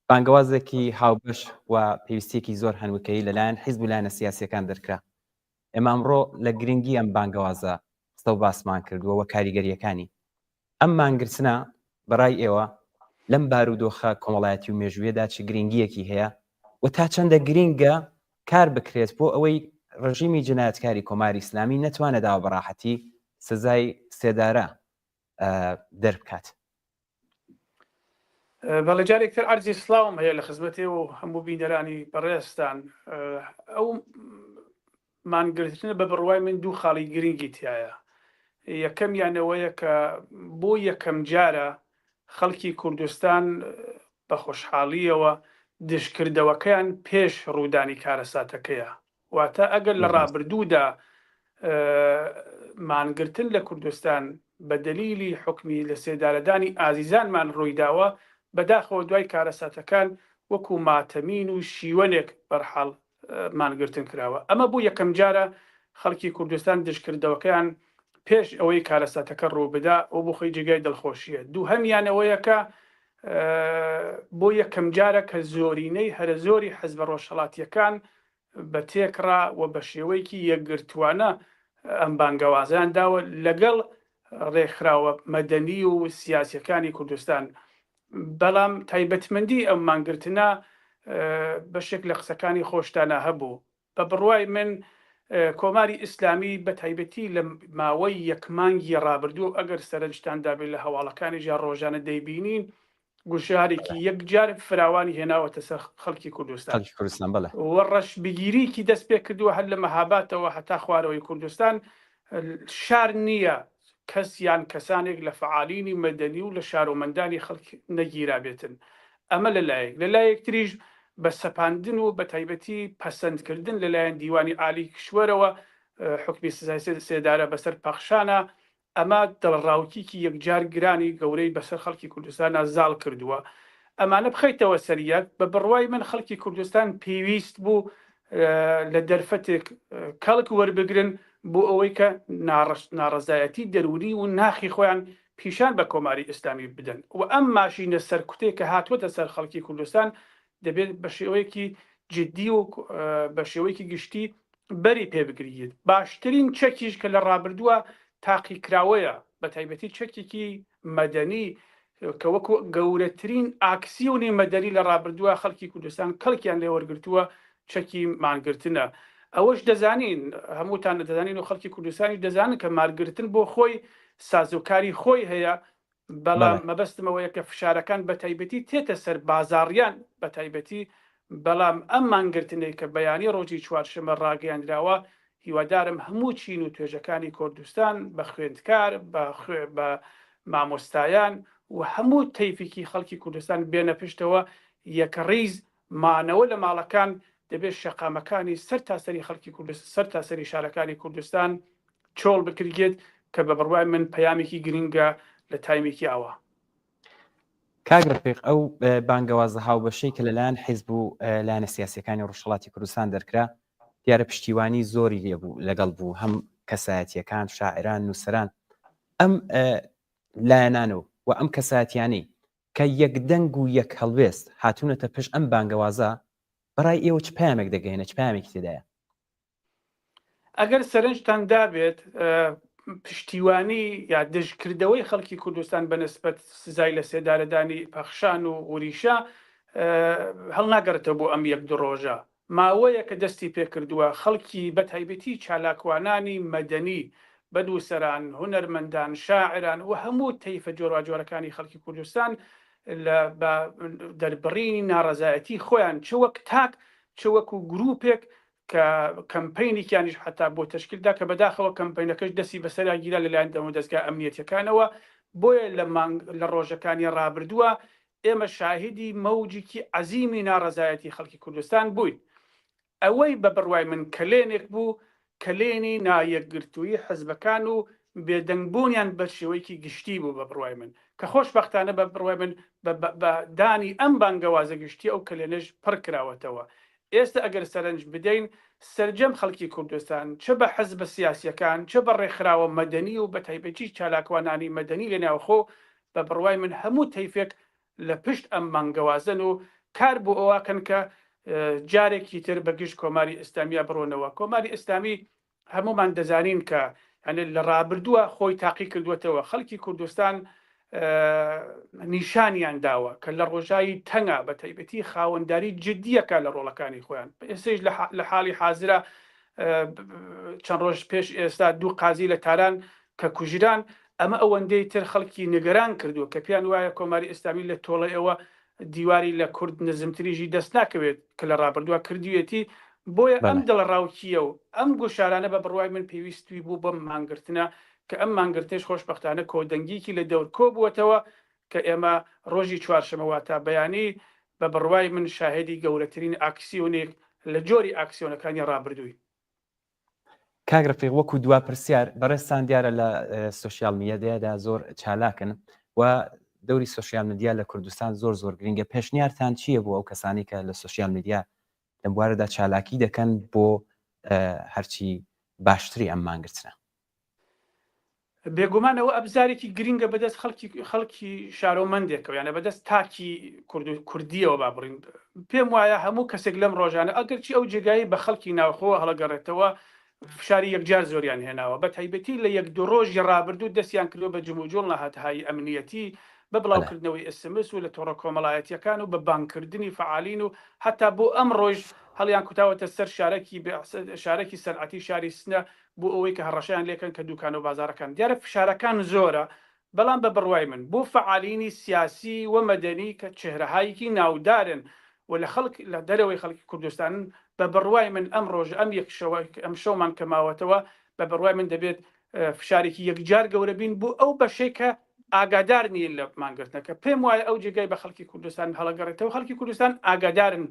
[SPEAKER 2] بانگەوازێکی هاوبەش و پێویستیەکی زۆر هەنوکەیی لەلایەن حیزب و لایەنە سیاسیەکان دەرکرا ئێمە ئەمڕۆ لە گرنگی ئەم بانگەوازە قسە و باسمان کردووە و کاریگەریەکانی ئەم مانگرتنە بەڕای ئێوە لەم بارودۆخە کۆمەڵایەتی و مێژوویەدا چ گرنگیەکی هەیە و تا چەندە گرنگە کار بکرێت بۆ ئەوەی ڕژیمی جنایەتکاری کۆماری ئیسلامی نەتوانێت ئاوا بە ڕاحەتی سزای سێدارە دەربکات؟
[SPEAKER 11] بەڵێ جارێکتر عەرزی سڵاوم هەیە لە خزمەت ئێوە و هەموو بینەرانی بەڕێزتان. ئەو مانگرتنە بە بڕوای من دوو خاڵی گرنگی تیایە. یەکەمیان ئەوەیە کە بۆ یەکەم جارە خەڵکی کوردستان بە خۆشحاڵییەوە دژکردەوەکەیان پێش ڕوودانی کارەساتەکەیە. واتە ئەگەر لە ڕابردوودا مانگرتن لە کوردستان بە دەلیلی حوکمی لەسێدارەدانی ئازیزانمان ڕوویداوە، بەداخەوە دوای کارەساتەکان وەکو ماتەمین و شیوەنێک بەرحاڵ مانگرتن کراوە. ئەمە بۆ یەکەمجارە خەڵکی کوردستان دژکردەوەکەیان پێش ئەوەی کارەساتەکە ڕووبدا و بۆ خۆی جێگای دڵخۆشییە. دووهەمیان ئەوەیە کە بۆ یەکەمجارە کە زۆرینەی هەرەزۆری حزبە ڕۆژهەڵاتییەکان بە تێکڕا و بە شێوەیەکی یەکگرتووانە ئەم بانگەوازەیان داوە لەگەڵ ڕێکخراوە مەدەنی و سیاسییەکانی کوردستان. بەڵام تایبەتمەندی ئەم مانگرتنە بەشێک لە قسەکانی خۆشتانا هەبوو. بە بڕوای من کۆماری ئیسلامی بە تایبەتی لە ماوەی یەک مانگی ڕابردوو ئەگەر سەرنجتان دابێت لە هەواڵەکانیشا ڕۆژانە دەیبینین گوشارێکی یەکجار فراوانی هێناوەتە سەر خەڵکی کوردستان
[SPEAKER 2] خەڵکی کوردستان بەڵێ.
[SPEAKER 11] و ڕەشبگیریی دەست پێ کردووە هەر لە مەهاباتەوە هەتا خوارەوەی کوردستان شار نییە کەس یان کەسانێک لە فەعالینی مەدەنی و لە شارۆمەندانی خەڵک نەگیرابێتن. ئەمە لە لایەک، لە لایەک تریش بە سەپاندن و بە تایبەتی پەسەندکردن لە لایەن دیوانی عالی کشوەرەوە حوکمی سزای سێدارە بەسەر پەخشانە، ئەمە دڵەڕاوکیکی یەکجار گرانی گەورەی بەسەر خەڵکی کوردستانا زاڵ کردووە. ئەمانە بخەیتەوە سەر یەک، بە بڕوای من خەڵکی کوردستان پێویست بوو لە دەرفەتێک کەڵک وەربگرن بۆ ئەوەی کە ناڕەزایەتی دەروونی و ناخی خۆیان پیشان بە کۆماری ئیسلامی بدەن و ئەم ماشینە سەرکوتەی کە هاتووەتە سەر خەڵکی کوردستان دەبێت بە شێوەیەکی جدی و بە شێوەیەکی گشتی بەری پێ بگریت. باشترین چەکیش کە لە ڕابردووە تاقیکراوەیە، بە تایبەتی چەکێکی مەدەنی کە وەکو گەورەترین ئاکسیۆنی مەدەنی لە ڕابردووە خەڵکی کوردستان کەڵکیان لێ وەرگرتووە چەکی مانگرتنە. ئەوەش دەزانین هەمووتان دەزانین و خەڵکی کوردستانی دەزانن کە مارگرتن بۆ خۆی سازوکاری خۆی هەیە بەڵام مەبەستم ئەوەیە کە فشارەکان بە تایبەتی تێتە سەر بازاڕیان بە تایبەتی، بەڵام ئەم مانگرتنەی کە بەیانی ڕۆژی چوارشەممە ڕاگەیاندراوە هیوادارم هەموو چین و توێژەکانی کۆردستان بە خوێندکار بە بە مامۆستایان و هەموو تەیفێکی خەڵکی کوردستان بێنە پشتەوە یەکڕیز مانەوە لە ماڵەکان دەبێت شەقامەکانی سەر تاسەری خەڵکی کوردستان سەر تاسەری شارەکانی کوردستان چۆڵ بکرگێت کە بە بڕوای من پەیامێکی گرنگە لە تایمێکی ئاوا.
[SPEAKER 2] کاک ڕەفیق ئەو بانگەوازە هاوبەشەی کە لەلایەن حیزب و لایەنە سیاسیەکانی ڕۆژهەڵاتی کوردستان دەرکرا دیارە پشتیوانی زۆری لێبوو لەگەڵ بوو هەم کەسایەتیەکان شاعران نووسەران ئەم لایەنان و و ئەم کەسایەتیانەی کە یەک دەنگ و یەک هەڵوێست هاتوونەتە پشت ئەم بانگەوازە بەڕای ئێوە چ پەیامێک دەگەیەنێ چ پەیامێکی تێدایە؟
[SPEAKER 11] ئەگەر سەرنجتان دابێت پشتیوانی یا دژکردەوەی خەڵکی کوردستان بە نسبەت سزای لە سێدارەدانی پەخشان و وریشە هەڵناگەڕێتەوە بۆ ئەم یەک دوو ڕۆژە ماوەیەکە دەستی پێکردووە خەڵکی بە تایبەتی چالاکوانانی مەدەنی بە نووسەران، هونەرمەندان، شاعران و هەموو تەیفە جۆراوجۆرەکانی خەڵکی کوردستان لە بە دەربڕینی ناڕەزایەتی خۆیان چ وەک تاک چ وەکو گروپێک کە کەمپەینێکیانیش حەتا بۆ تەشکیل دا کە بەداخەوە کەمپەینەکەش دەستی بەسەرا گیرا لەلایەن دامودەزگا ئەمنیەتیەکانەوە بۆیە لە مانگ لە ڕۆژەکانی ڕابردووە ئێمە شاهیدی مەوجێکی عەزیمی ناڕەزایەتی خەڵکی کوردستان بووین ئەوەی بە بڕوای من کەلێنێک بوو کەلێنی نایەکگرتوویی حزبەکان و بێدەنگ بوونیان بە شێوەیەکی گشتی بوو بە بڕوای من کە خۆشبەختانە بە بڕوای من بە دانی ئەم بانگەوازە گشتیە ئەو کەلێنەش پڕ کراوەتەوە ئێستە ئەگەر سەرنج بدەین سەرجەم خەڵکی کوردستان چ بە حزبە سیاسیەکان چ بە ڕێکخراوە مەدەنی و بە تایبەتی چالاکوانانی مەدەنی لە ناوخۆ بە بڕوای من هەموو تەیفێک لە پشت ئەم بانگەوازەن و کار بۆ ئەوەکەن کە جارێکی تر بە گژ کۆماری ئیسلامییا بڕۆنەوە. کۆماری ئیسلامی هەموومان دەزانین کە یانێ لە ڕابردووە خۆی تاقی کردووەتەوە، خەڵکی کوردستان نیشانیان داوە کە لە ڕۆژایی تەنگا بە تایبەتی خاوەنداری جدییەکە لە ڕۆڵەکانی خۆیان. ئێستەیش لە حاڵی حازرا چەند ڕۆژ پێش ئێستا دوو قازی لە تاران کە کوژران، ئەمە ئەوەندەی تر خەڵکی نیگەران کردووە کە پێیان وایە کۆماری ئیسلامی لە تۆڵەی ئەوە دیواری لە کورد نزمتریشی دەست ناکەوێت کە لە ڕابردووە کردوویەتی، بۆیە ئەم دڵەڕاوکییە و ئەم گوشارانە بە بڕوای من پێویستی بوو بەم مانگرتنە کە ئەم مانگرتنەش خۆشبەختانە کۆدەنگیی لە دەور کۆبووەتەوە کە ئێمە ڕۆژی چوارشەمە واتا بەیانی بە بڕوای من شاهێدی گەورەترین ئاکسیۆنێک لە جۆری ئاکسیۆنەکانی ڕابردووین.
[SPEAKER 2] کاک رەفیق وەکو دوا پرسیار بەڕێزتان دیارە لە سۆشیال میدیادا زۆر چالاکن و دەوری سۆشیال میدیا لە کوردستان زۆر زۆر گرنگە پێشنیارتان چییە بۆ ئەو کەسانی کە لە سۆشیال میدیا لەم بوارەدا چالاکی دەکەن بۆ هەرچی باشتری ئەم مانگرتنە؟
[SPEAKER 11] بێگومان ئەوە ئەبزارێکی گرینگە بەدەست خەڵکی خەڵکی شارۆمەندێکەوە یانە بەدەست تاکی کورد کوردیەوە با بڵین پێم وایە هەموو کەسێک لەم ڕۆژانە ئەگەرچی ئەو جێگایی بە خەڵکی ناوخۆ هەڵەگەڕێتەوە فشاری یەکجار زۆریان هێناوە بە تایبەتی لە یەک دوو ڕۆژی ڕابردوو دەستیان کردووە بە جموجۆڵ نەهاتهایی ئەمنیەتی بە بڵاوکردنەوەی ئسمس و لە تۆڕە کۆمەڵایەتیەکان و بە بانگکردنی فەعالین و هەتا بۆ ئەم ڕۆژ هەڵیان کوتاوەتە سەر شارەکی شارەکی سەنعەتی شاری سنە بۆ ئەوەی کە هەڕەشەیان لێکەن کە دوکان و بازاڕەکان دیارە فشارەکان زۆرە بەڵام بە بڕوای من بۆ فەعالینی سیاسی و مەدەنی کە چهرەهایکی ناودارن و لە خەڵک لە دەرەوەی خەڵکی کوردستانن بە بڕوای من ئەم ڕۆژ ئەم یەک شەوە ئەم شەومان کە ماوەتەوە بە بڕوای من دەبێت فشارێکی یەکجار گەورە بین بۆ ئەو بەشەی کە ئاگادار نین لە مانگرتنەکە پێم وایە ئەو جێگای بە خەڵکی کوردستان هەڵەگەڕێتەوە خەڵکی کوردستان ئاگادارن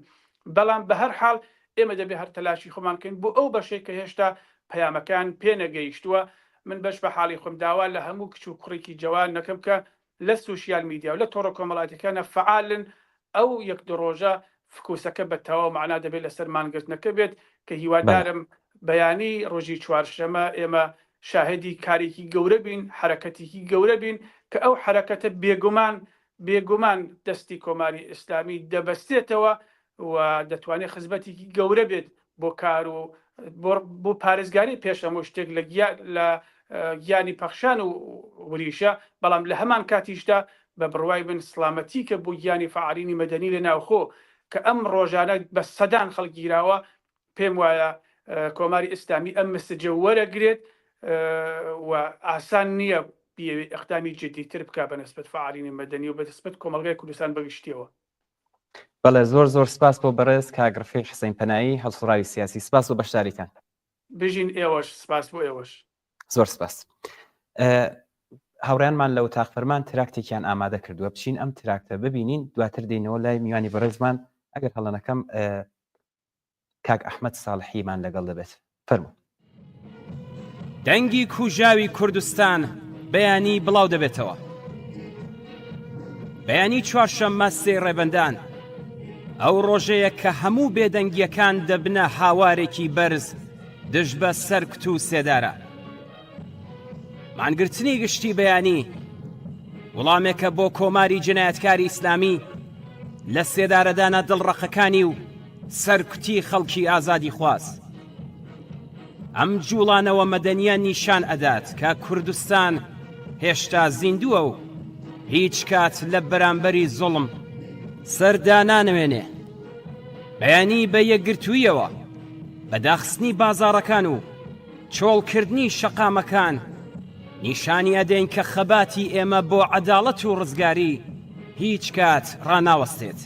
[SPEAKER 11] بەڵام بە هەر حاڵ ئێمە دەبێ هەر تەلاشی خۆمان بکەین بۆ ئەو بەشەی کە هێشتا پەیامەکەیان پێ نەگەیشتووە، من بەش بە حاڵی خۆم داوا لە هەموو کچ و کوڕێکی جەوان دەکەم کە لە سوشیال میدیا و لە تۆڕە کۆمەڵایەتیەکانا فەعالن ئەو یەک دوو ڕۆژە فکوسەکە بە تەواو مەعنا دەبێت لەسەر مانگرتنەکە بێت کە هیوادارم بەیانی ڕۆژی چوارشەمە ئێمە شاهێدی کارێکی گەورە بین حەرەکەتێکی گەورە بین کە ئەو حەرەکەتە بێگومان بێگومان دەستی کۆماری ئیسلامی دەبەستێتەوە و دەتوانێت خزمەتێکی گەورە بێت بۆ کار و بۆ پارێزگاری پێش هەموو شتێک لە لە گیانی پەخشان و وریشە بەڵام لە هەمان کاتیشدا بە بڕوای من سڵامەتی کە بۆ گیانی فەعالینی مەدەنی لە ناوخۆ کە ئەم ڕۆژانە بە سەدان خەڵک گیراوە پێم وایە. کۆماری ئیسلامی ئەم مسجە وەرەگرێت و ئاسان نییە بیەوێ ئیقدامی جدیتر بکا بە نسبەت فەعالینی مەدەنی و بە نسبەت کۆمەڵگای کوردستان بە گشتیەوە.
[SPEAKER 2] بەڵێ زۆر زۆر سپاس بۆ بەڕێز کاک ڕفیق حسین پەنایی هەڵسوڕاوی سیاسی سپاس بۆ بەشداریتان.
[SPEAKER 11] بژین ئێوەش سپاس بۆ ئێوەش.
[SPEAKER 2] زۆر سپاس. هاوڕێیانمان لە وتاق فەرمان تراکتێکیان ئامادە کردووە بچین ئەم تراکتە ببینین دواتر دێینەوە لای میوانی بەڕێزمان ئەگەر هەڵە نەکەم کاک ئەحمەد ساڵحیمان لەگەڵ دەبێت فەرموو.
[SPEAKER 9] دەنگی کوژاوی کوردستان بەیانی بڵاو دەبێتەوە. بەیانی چوارشەممە سێی ڕێبەندان ئەو ڕۆژەیە کە هەموو بێدەنگییەکان دەبنە هاوارێکی بەرز دژ بە سەرکوت و سێدارە. مانگرتنی گشتی بەیانی وڵامێکە بۆ کۆماری جنایەتکاری ئیسلامی لە سێدارەدانە دڵڕەقەکانی و سەرکوتی خەڵکی ئازادیخواز. ئەم جوڵانەوە مەدەنیە نیشان ئەدات کە کوردستان هێشتا زیندووە و هیچ کات لە بەرامبەری زوڵم سەر دانانەوێنێ. بەیانی بە یەکگرتوویەوە بە داخستنی بازاڕەکان و چۆڵکردنی شەقامەکان نیشانی ئەدەین کە خەباتی ئێمە بۆ عەداڵەت و ڕزگاری هیچ کات ڕاناوەستێت.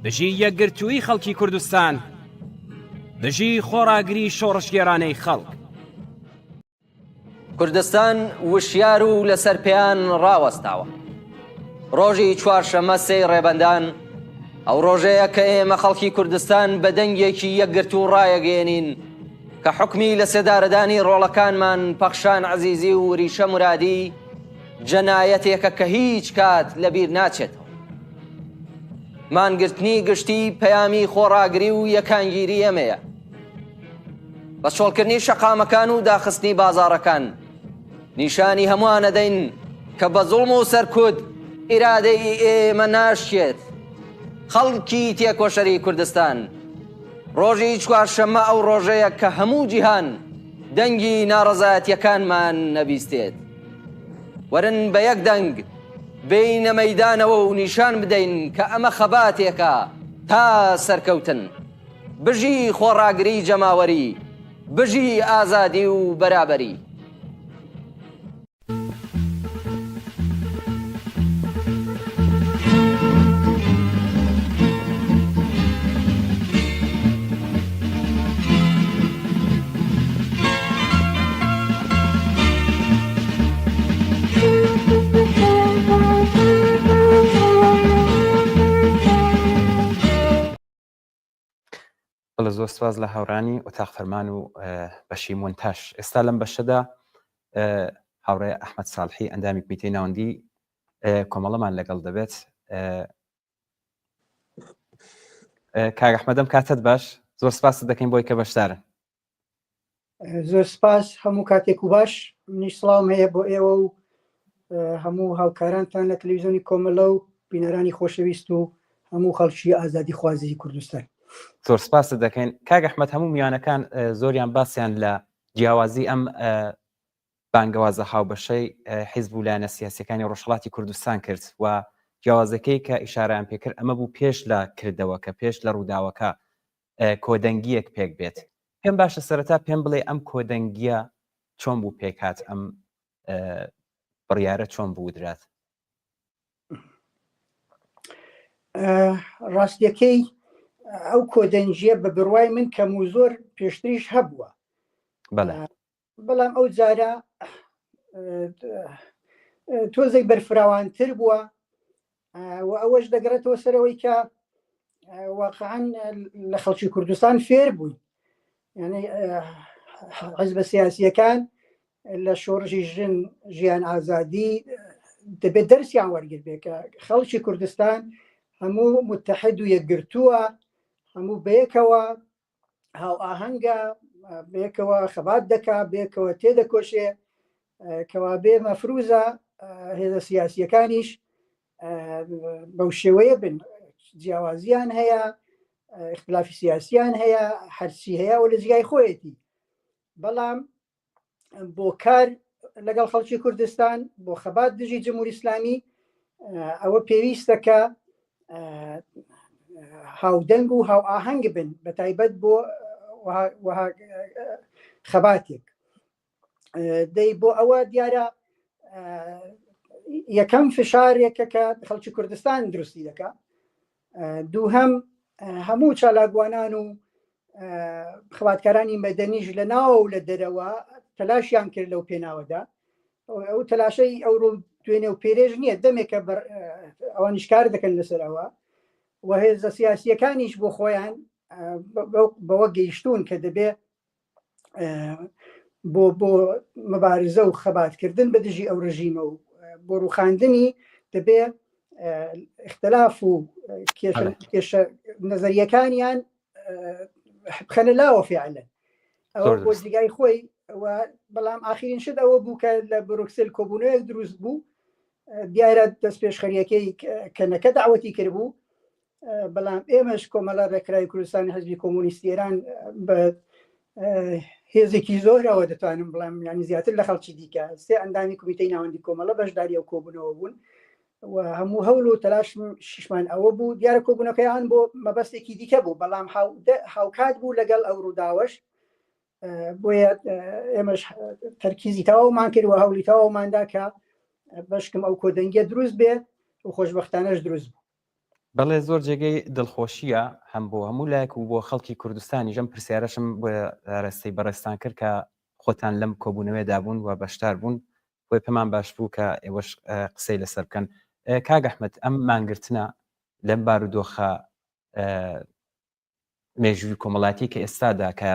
[SPEAKER 9] بژی یەکگرتوویی خەڵکی کوردستان، بژی خۆڕاگری شۆڕشگێڕانەی خەڵک.
[SPEAKER 1] کوردستان وشیار و لەسەر پێیان ڕاوەستاوە. ڕۆژی چوارشەممە سێی ڕێبەندان ئەو ڕۆژەیە کە ئێمە خەڵکی کوردستان بە دەنگێکی یەکگرتوو ڕایەگەیەنین کە حوکمی لەسێدارەدانی ڕۆڵەکانمان پەخشان عەزیزی و وریشە مورادی جەنایەتێکە کە هیچ کات لەبیر ناچێتەوە. مانگرتنی گشتی پەیامی خۆڕاگری و یەکانگیری ئێمەیە. بە چۆڵکردنی شەقامەکان و داخستنی بازاڕەکان نیشانی هەمووان ئەدەین کە بە زوڵم و سەرکوت ئیرادەی ئێمە ناشکێت. خەڵکی تێکۆشەری کوردستان، ڕۆژی چوارشەممە ئەو ڕۆژەیە کە هەموو جیهان دەنگی ناڕەزایەتییەکانمان نەبیستێت. وەرن بە یەک دەنگ بێینە مەیدانەوە و نیشان بدەین کە ئەمە خەباتێکە تا سەرکەوتن. بژی خۆڕاگری جەماوەری، بژی ئازادی و بەرابەری.
[SPEAKER 2] بەڵێ زۆر سپاس لە هاوڕانی ئۆتاق فەرمان و بەشی مۆنتاژ ئێستا لەم بەشەدا هاوڕێ ئەحمد ساڵحی ئەندامی کمیتەی ناوەندی کۆمەڵەمان لەگەڵ دەبێت کاک ئەحمەدەم کاتت باش زۆر سپاست دەکەین بۆی کە بەشدارن
[SPEAKER 12] زۆر سپاس هەموو کاتێک و باش منیش سڵاوم هەیە بۆ ئێوە و هەموو هاوکارانتان لە تەلەویزیۆنی کۆمەلە و بینەرانی خۆشەویست و هەموو خەڵکی ئازادی خوازی کوردستان.
[SPEAKER 2] زۆر سپاست دەکەین کاک ئەحمەد هەموو میوانەکان زۆریان باسیان لە جیاوازی ئەم بانگەوازە هاوبەشەی حیزب و لایەنە سیاسیەکانی ڕۆژهەڵاتی کوردستان کرد و جیاوازەکەی کە ئیشارەیان پێکرد ئەمە بوو پێش لە کردەوەکە پێش لە ڕووداوەکە کۆدەنگییەک پێک بێت. پێم باشە سەرەتا پێم بڵێ ئەم کۆدەنگییە چۆن بوو پێکهات ئەم بڕیارە چۆن بوو درات؟
[SPEAKER 12] ڕاستیەکەی ئەو کۆدەنگیە بە بڕوای من کەم و زۆر پێشتریش هەبووە بەڵام ئەو جارە تۆزێک بەرفراوانتر بووە و ئەوەش دەگەڕێتەوە سەرەوەی کە واقعا لە خەڵکی کوردستان فێر بووین یعنی حزبە سیاسیەکان لە شۆڕشی ژن ژیان ئازادی دەبێت دەرسیان وەرگر بێ کە خەڵکی کوردستان هەموو متحد و یەکگرتووە هەموو بەیەکەوە هاوئاهەنگە بەیەکەوە خەبات دەکا بەیەکەوە تێدەکۆشێ کەوابێ مەفروزە هێزە سیاسیەکانیش بەو شێوەیە بن جیاوازیان هەیە اختلافی سیاسیان هەیە هەرچی هەیە و لە جیگای خۆیەتی بەڵام بۆ کار لەگەڵ خەڵکی کوردستان بۆ خەبات دژی جمهوری ئیسلامی ئەوە پێویستە کە هاودەنگ و هاوئاهەنگ بن بە تایبەت بۆ وەها خەباتێک. دەی بۆ ئەوە دیارە یەکەم فشارێکە کە خەڵکی کوردستان دروستی دەکا، دووهەم هەموو چالاکوانان و خەباتکارانی مەدەنیش لە ناوە و لە دەرەوە تەلاشیان کرد لەو پێناوەدا. ئەو تەلاشەی ئەوڕۆ دوێنێ و پێرێژ نییە، دەمێکە ئەوانیش کار دەکەن لەسەر ئەوە و هێزە سیاسیەکانیش بۆ خۆیان بەوە گەیشتوون کە دەبێ بۆ بۆ مبارزە و خەباتکردن بە دژی ئەو ڕژیمە و بۆ ڕوخاندنی دەبێ اختلاف و کێشە نەزەریەکانیان بخەنە لاوە فعلا ئەوە بۆ جیگای خۆی بەڵام ئاخرین شت ئەوە بوو کە لە بروکسل کۆبوونەوەیەک دروست بوو، دیارە دەست پێشخەریەکەی کەنەکە داوەتی کردبوو، بەڵام ئێمەش کۆمەڵە ڕێکخراوی کوردستانی حزبی کۆمۆنیستی ئێران بە هێزێکی زۆرەوە دەتوانم بڵێم ینی زیاتر لە خەڵکی دیکە سێ ئەندامی کۆمیتەی ناوەندی کۆمەڵە بەشداری ئەو کۆبوونەوە بوون و هەموو هەوڵ و تەلاش شیشمان ئەوە بوو. دیارە کۆبوونەکەیان بۆ مەبەستێکی دیکە بوو، بەڵام هاوکات بوو لەگەڵ ئەو ڕووداوەش، بۆیە ئێمەش تەرکیزی تەواومان کرد و هەوڵی تەواوماندا کە بەشکم ئەو کۆدەنگیە دروست بێ و خۆشببختانەش دروست بوو.
[SPEAKER 2] بەڵێ زۆر جێگەی دڵخۆشییە هەم بۆ هەموو لایەک و بۆ خەڵکی کوردستانیش، ئەم پرسیارەشم بۆ ئاراستەی بەڕێزتان کرد کە خۆتان لەم کۆبوونەوەیەدا بوون و بەشدار بوون، بۆیە پێمان باش بوو کە ئێوەش قسەی لەسەر بکەن. کاک ئەحمەد ئەم مانگرتنە لەم بارودۆخە مێژووی کۆمەڵاتی کە ئێستادا کە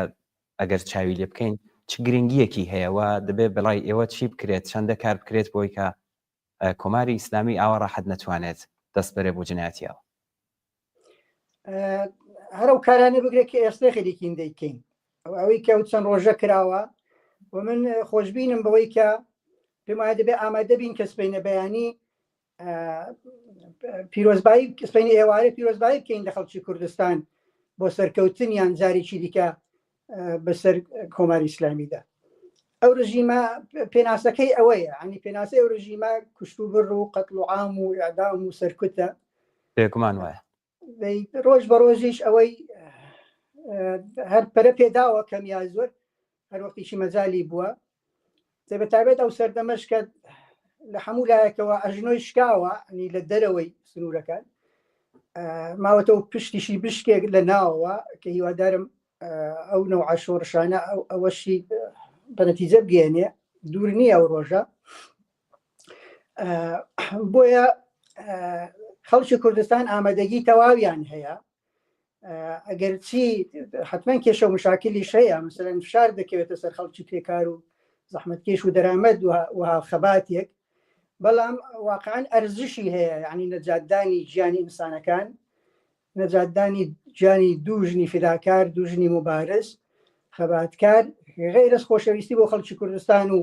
[SPEAKER 2] ئەگەر چاوی لێ بکەین چ گرنگیەکی هەیە و دەبێت بەڵای ئێوە چی بکرێت چەندە کار بکرێت بۆی کە کۆماری ئیسلامی ئاوا ڕاحەت نەتوانێت دەست بەرێ بۆ جنایەتیەوە؟
[SPEAKER 12] هەر ئەو کارانە بگرێت کە ئێستا خەریکین دەیکەین، ئەوەی کە ئەو چەند ڕۆژە کراوە و من خۆشببینم بەوەی کە پێم وایە دەبێت ئامادە بین کە سبەینە بەیانی پیرۆزبایی سبەینە ئێوارە پیرۆزبایی بکەین لە خەڵکی کوردستان بۆ سەرکەوتنیان جارێکی دیکە بەسەر کۆماری ئیسلامیدا. ئەو رژیمە پێناسەکەی ئەوەیە، ئەنی پێناسەی ئەو رژیمە کوشت و بڕ و قەتڵ و عام و ئیعدام و سەرکوتە.
[SPEAKER 2] بێگومان وایە.
[SPEAKER 12] ڕۆژ بە ڕۆژیش ئەوەی هەر پەرە پێداوە کەم یا زۆر، هەر وەختیشی مەجالی بووە، بە تایبەت ئەو سەردەمەش کە لە هەموو لایەکەوە ئەژنۆی شکاوە، ئەنی لە دەرەوەی سنوورەکان ماوەتەوە پشتیشی بشکێک لە ناوەوە کە هیوادارم ئەو نەوعە شۆڕشانە ئەوەشی بە نەتیجە بگەێنێ، دوور نییە ئەو ڕۆژە. بۆیە خەڵکی کوردستان ئامادەگی تەواویان هەیە، ئەگەرچی حتمما کێشە و مشاکلیش هەیە، مثلەن فشار دەکەوێتە سەر خەڵکی کرێکار و زەحمەتکێش و دەرامەت و هاوخەباتێک، بەڵام واقعا ئەرزشی هەیە، یعنی نەجاتدانی گیانی ئینسانەکان، نەجاتدانی گیانی دوو ژنی فیداکار، دوو ژنی موبارز خەباتکار، غەیرەز خۆشەویستی بۆ خەڵکی کوردستان و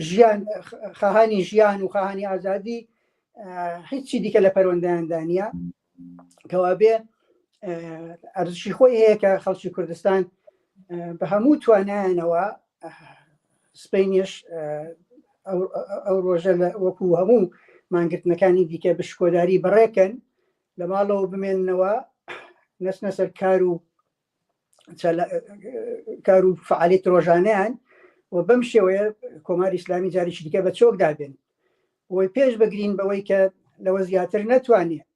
[SPEAKER 12] ژیان، خواهانی ژیان و خواهانی ئازادی، هیچی دیکە لە پەروەندەیاندا نییە. کەوابێ ئەرزشی خۆی هەیە کە خەڵکی کوردستان بە هەموو توانایانەوە سپینیش ئەو ڕۆژە لە وەکو هەموو مانگرتنەکانی دیکە بە شکۆداری بەڕێکەن، لە ماڵەوە بمێننەوە، نەچنە سەر کار و کار و فعالیت ڕۆژانیان و بەم شێوەیە کۆماری ئیسلامی جارێکی دیکە بە چۆکدا بێن، بۆی پێش بگرین بەوەی کە لەوە زیاتر نەتوانێت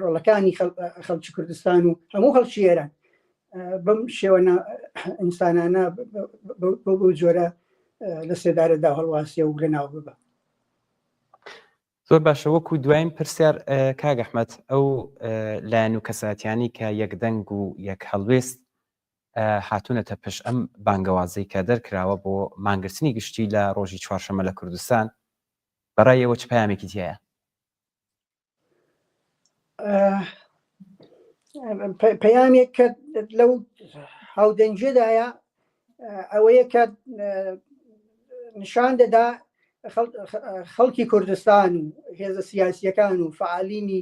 [SPEAKER 12] ڕۆڵەکانی خەڵکی کوردستان و هەموو خەڵکی ئێران بەم شێوە ئینسانانە بەو جۆرە لە سێدارەدا هەڵواسێ و لەناو ببە.
[SPEAKER 2] زۆر باشە، وەکو دوایین پرسیار کاک ئەحمەد، ئەو لایەن و کەسایەتیانەی کە یەک دەنگ و یەک هەڵوێست هاتوونەتە پشت ئەم بانگەوازەی کە دەرکراوە بۆ مانگرتنی گشتی لە ڕۆژی چوارشەممە لە کوردستان، بەڕای ئێوە چ پەیامێکی تیایە؟
[SPEAKER 12] پەیامێک کە لەو هاودەنگیەدایە ئەوەیە کە نیشان دەدا خەڵکی کوردستان و هێزە سیاسیەکان و فعالینی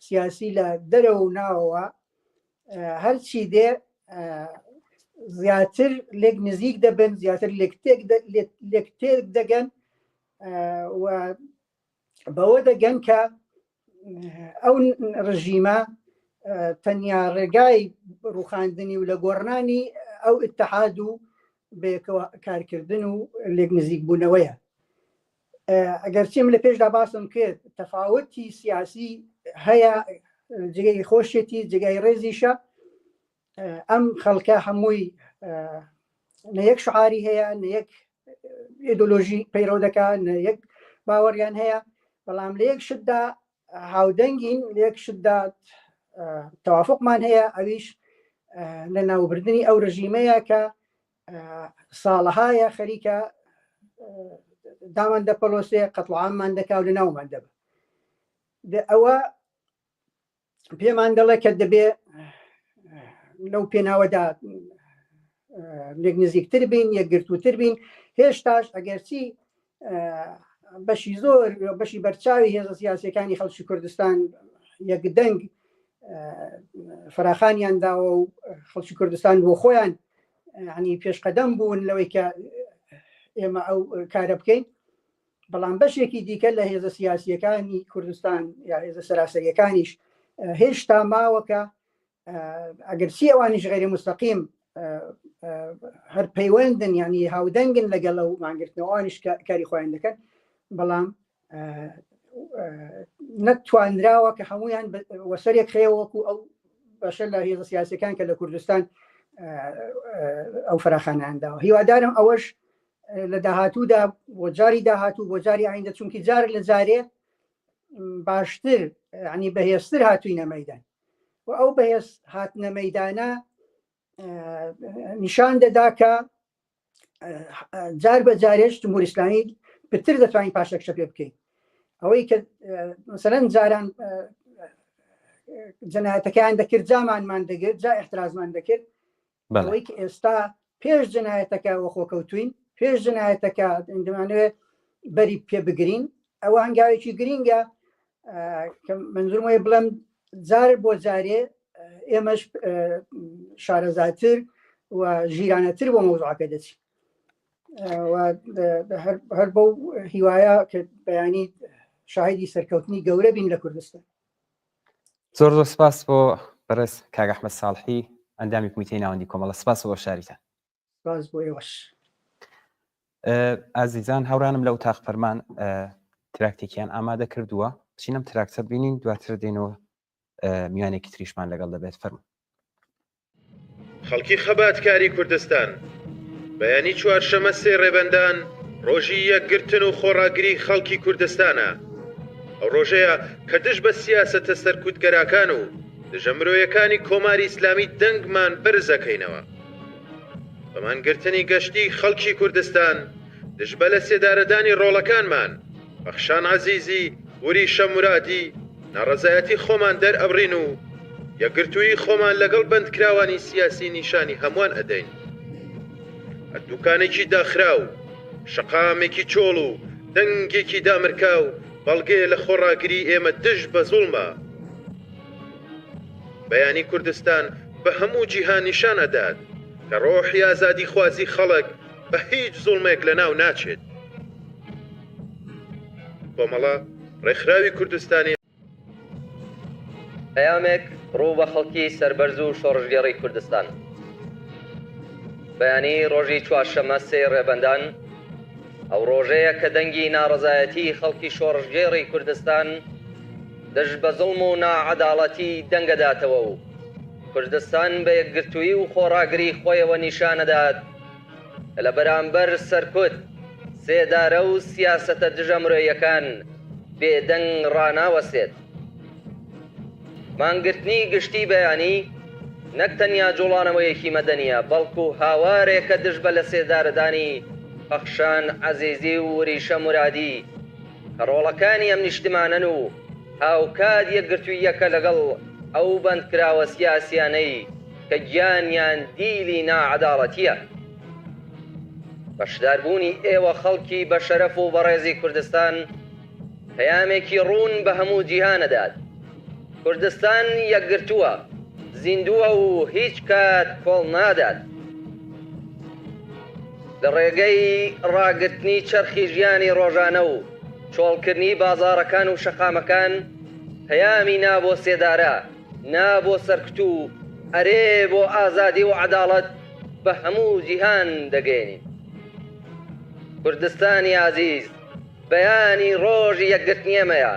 [SPEAKER 12] سیاسی لە دەرەوە و ناوەوە هەرچی دێ زیاتر لێک نزیک دەبن، زیاتر لێک تێک دەگەن و بەوە دەگەن کە ئەو ڕژیمە تەنیا ڕێگای ڕوخاندنی و لە گۆڕنانی ئەو اتحاد و بەیەکەوە کارکردن و لێک نزیک بوونەوەیە ئەگەرچی من لە پێشدا باسم کرد تەفاوتی سیاسی هەیە جێگەی خۆشێتی جێگای ڕێزیشە ئەم خەڵکە هەمووی نە یەک شعاری هەیە نە یەک ئیدۆلۆژی پەیڕەو دەکا نە یەک باوەڕیان هەیە بەڵام لە یەک شتدا هاودەنگین لە یەک شتدا تەوافقمان هەیە ئەویش لە ناوبردنی ئەو ڕژیمەیە کە ساڵەهایە خەریکە دامان دەپەڵۆسێ قەتڵعاممان دەکا و لە ناومان دەبە ئەوە پێمان دەڵێ کە دەبێ لەو پێناوەدا لێک نزیکتر بین یەکگرتووتر بین هێشتاش ئەگەرچی بەشی زۆر بەشی بەرچاوی هێزە سیاسەکانی خەڵکی کوردستان یەکدەنگ فراخانیان داوە و خەڵکی کوردستان بۆ خۆیان ینی پێشقەدەم بوون لەوەی کە ئێمە ئەو کارە بکەین بەڵام بەشێکی دیکە لە هێزە سیاسیەکانی کوردستان یا هێزە سەراسەریەکانیش هێشتا ماوەکە ئەگەر چی ئەوانیش غەیری مستەقیم هەر پەیوەندن ینی هاودەنگن لەگەڵ ئەو مانگرتنەوەوانیش کاری خۆیان دەکەن بەڵام نەتوانراوە کە هەمویان وەسەرێک خەیە وەکو ئەو بەشە لە هێزە سیاسەکان کە لە کوردستان ئەو فراخانیان داوە هیوادارم ئەوەش لە داهاتوودا بۆ جاری داهاتوو بۆ جاری ئایندە چونکی جار لە جارێ باشتر ینی بەهێزتر هاتوینە مەدان و ئەو بەهێز هاتنە مەدانە نیشان دەدا کە جار بە جارێش جمهوری ئیسلامی پتر دەتوانین پاشەکشە پێ بکەین ئەوەی کە مثلەن جاران جەنایەتەکەیان دەکرد جامانمان دەگرت جا احترازمان دەکرد ئەوەی کە ئێستا پێش جنایەتەکە وەخۆ کەوتوین پێش جنایەتەکە دەمانەوێت بەری پێ بگرین ئەوە هەنگاوێکی گرینگە کە منزورم وایە بڵێم جار بۆ جارێ ئێمەش شارەزاتر و ژیرانەتر بۆ مەوزوعەکە دەچین هەر بەو هیوایە کە بەیانی شاهیدی سەرکەوتنی گەورە بین لە کوردستان
[SPEAKER 2] زۆر زۆر سپاس بۆ بەڕێز کاک ئەحمەد ساڵحی ئەندامی کمیتەی ناوەندی کۆمەڵە سپاس بۆ بەشداریتان.
[SPEAKER 12] سپاس بۆ ئێوەش.
[SPEAKER 2] ئازیزان هاوڕانم لە ئوتاق فەرمان تراکتێکیان ئامادە کردووە بچینم تراکتە بینین دواتر دێنەوە میوانێکی تریشمان لەگەڵ دەبێت فەرموو.
[SPEAKER 6] خەڵکی خەباتکاری کوردستان، بەیانی چوارشەمە سێ ڕێبەندان ڕۆژی یەکگرتن و خۆڕاگری خەڵکی کوردستانە. ئەو ڕۆژەیە کە دژ بە سیاسەتە سەرکوتگەراکان و دژە مرۆیەکانی کۆماری ئیسلامی دەنگمان بەرز ئەکەینەوە. بە مانگرتنی گەشتی خەڵکی کوردستان دژ بە لەسێدارەدانی ڕۆڵەکانمان، پەخشان عەزیزی، وریشە مورادی، ناڕەزایەتی خۆمان دەرئەبڕین و یەکگرتوویی خۆمان لەگەڵ بەندکراوانی سیاسی نیشانی هەمووان ئەدەین. هەر دوکانێکی داخراو، شەقامێکی چۆڵ و دەنگێکی دامرکاو بەڵگەیە لە خۆڕاگریی ئێمە دژ بە زوڵمە. بەیانی کوردستان بە هەموو جیهان نیشان ئەدات کە ڕۆحی ئازادیخوازی خەڵک بە هیچ زوڵمێک لەناو ناچێت. کۆمەڵە، ڕێکخراوی کوردستانی.
[SPEAKER 1] پەیامێک ڕوو بە خەڵکی سەربەرز و شۆڕشگێڕی کوردستان. بەیانی ڕۆژی چوارشەممە سێی ڕێبەندان، ئەو ڕۆژەیە کە دەنگی ناڕەزایەتیی خەڵکی شۆڕشگێڕی کوردستان دژ بە زوڵم و ناعەداڵەتی دەنگەداتەوە و کوردستان بە یەکگرتوویی و خۆڕاگری خۆیەوە نیشانەدات کە لە بەرامبەر سەرکوت، سێدارە و سیاسەتە دژە مرۆیەکان بێدەنگ ڕاناوەستێت. مانگرتنی گشتی بەیانی نەک تەنیا جوڵانەوەیەکی مەدەنییە، بەڵکو هاوارێکە دژ بە لەسێدارەدانی پەخشان عەزیزی و وریشە مورادی کە ڕۆڵەکانی ئەم نیشتمانەن و هاوکات یەکگرتووییەکە لەگەڵ ئەو بەندکراوە سیاسیانەی کە گیانیان دیلی ناعەداڵەتییە. بەشداربوونی ئێوە خەڵکی بەشەرەف و بەڕێزی کوردستان پەیامێکی ڕوون بە هەموو جیهان ئەدات. کوردستان یەکگرتووە، زیندووە و هیچ کات کۆڵ نادات. لە ڕێگەی ڕاگرتنی چەرخی ژیانی ڕۆژانە و چۆڵکردنی بازاڕەکان و شەقامەکان، پەیامی نا بۆ سێدارە. نا بۆ سەرکوت و ئەرێ بۆ ئازادی و عەداڵەت بە هەموو جیهان دەگەیەنین. کوردستانی ئازیز بەیانی ڕۆژی یەکگرتنی ئێمەیە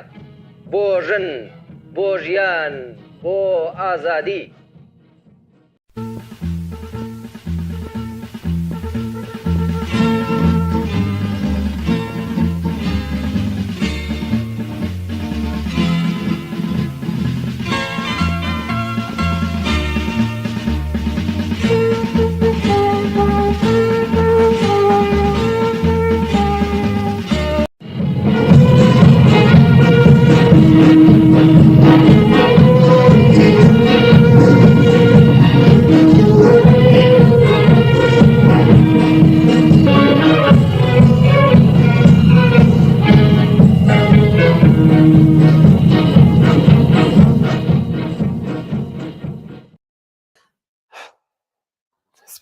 [SPEAKER 1] بۆ ژن، بۆ ژیان، بۆ ئازادی.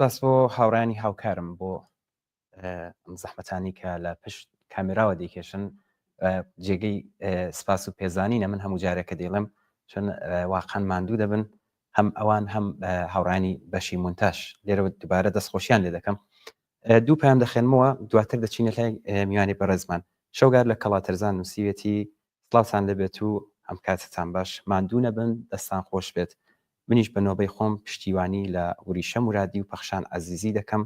[SPEAKER 2] سپاس بۆ هاوڕانی هاوکارم بۆ ئەم زەحمەتانی کە لە پشت کامێراوە دەیکێشن جێگەی سپاس و پێزانینە من هەموو جارێکە دەیڵێم چون واقعا ماندوو دەبن هەم ئەوان هەم هاوڕانی بەشی مونتاش لێرەوە دووبارە دەستخۆشیان لێ دەکەم دوو پام دەخێنمەوە دواتر دەچینە لای میوانی بەڕێزمان شەوگار لە کەڵاترزان نووسیوێتی سڵاوتان لێبێت و ئەم کاتتان باش ماندوو نەبن دەستان خۆش بێت منیش بە نۆبەی خۆم پشتیوانی لە وریشە مورادی و پەخشان عەزیزی دەکەم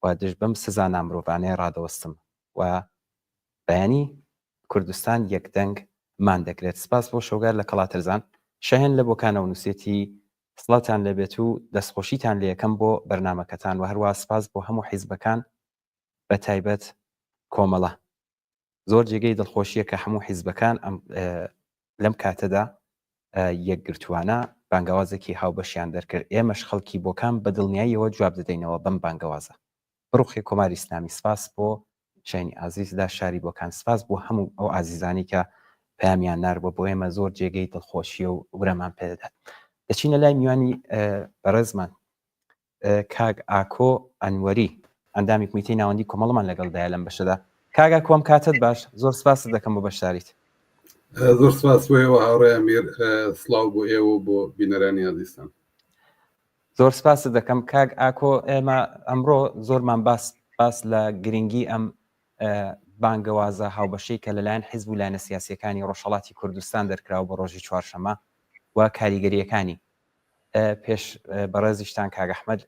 [SPEAKER 2] و دژ بەم سزا نامرۆڤانەیە ڕادەوەستم و بەیانی کوردستان یەک دەنگ مان دەگرێت سپاس بۆ شەوگار لە کەڵاترزان شەهێن لە بۆکانەوە نووسێتی سڵاوتان لێبێت و دەستخۆشیتان لێیەکەم بۆ بەرنامەکەتان و هەروا سپاس بۆ هەموو حیزبەکان بە تایبەت کۆمەڵە زۆر جێگەی دڵخۆشیە کە هەموو حیزبەکان ئەم لەم کاتەدا یەکگرتووانە بانگەوازێکی هاوبەشیان دەرکرد ئێمەش خەڵکی بۆکان بە دڵنیاییەوە جواب دەدەینەوە بەم بانگەوازە بڕوخێ کۆماری ئیسلامی سپاس بۆ شایانی ئازیز لە شاری بۆکان سپاس بۆ هەموو ئەو ئازیزانی کە پەیامیان ناردوە بۆ ئێمە زۆر جێگەی دڵخۆشیە و ورەمان پێدەدات دەچینە لای میوانی بەڕێزمان کاک ئاکۆ ئەنوەری ئەندامی کمیتەی ناوەندی کۆمەڵمان لەگەڵدایە لەم بەشەدا کاک ئاکۆ ئەم کاتت باش زۆر سپاست دەکەم بۆ بەشداریت.
[SPEAKER 13] زۆر سپاس بۆ ئێوە هاوڕێ ئەمیر سڵاو بۆ ئێوە و بۆ بینەرانی ئازیزتان.
[SPEAKER 2] زۆر سپاست دەکەم کاک ئاکۆ ئێمە ئەمڕۆ زۆرمان باس باس لە گرنگی ئەم بانگەوازە هاوبەشەی کە لەلایەن حیزب و لایەنە سیاسیەکانی ڕۆژهەڵاتی کوردستان دەرکراوە بۆ ڕۆژی چوارشەمە و کاریگەریەکانی پێش بەڕێزیشتان کاک ئەحمەد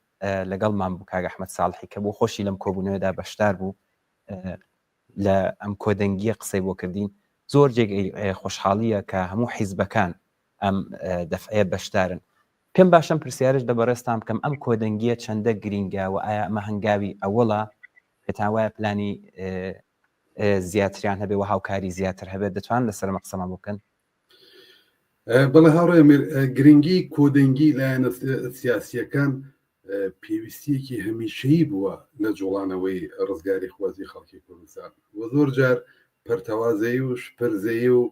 [SPEAKER 2] لەگەڵمان بوو کاک ئەحمەد ساڵحی کە بۆ خۆشی لەم کۆبوونەوەدا بەشدار بوو لە ئەم کۆدەنگیە قسەی بۆ کردین زۆر جێگەی خۆشحاڵیە کە هەموو حیزبەکان ئەم دەفعەیە بەشدارن پێم باشم پرسیارش لە بەڕێزتان بکەم ئەم کۆدەنگیە چەندە گرینگە و ئایا ئەمە هەنگاوی ئەوەڵە پێتان وایە پلانی زیاتریان هەبێ و هاوکاری زیاتر هەبێت دەتوان لەسەر ئەمە قسەمان بۆ بکەن
[SPEAKER 13] بەڵێ هاوڕێ ئەمیر، گرنگی کۆدەنگی لایەنە سیاسییەکان پێویستیەکی هەمیشەیی بووە لە جوڵانەوەی ڕزگاری خوازی خەڵکی کوردستان و زۆر جار پەرتەوازەیی و شپرزەیی و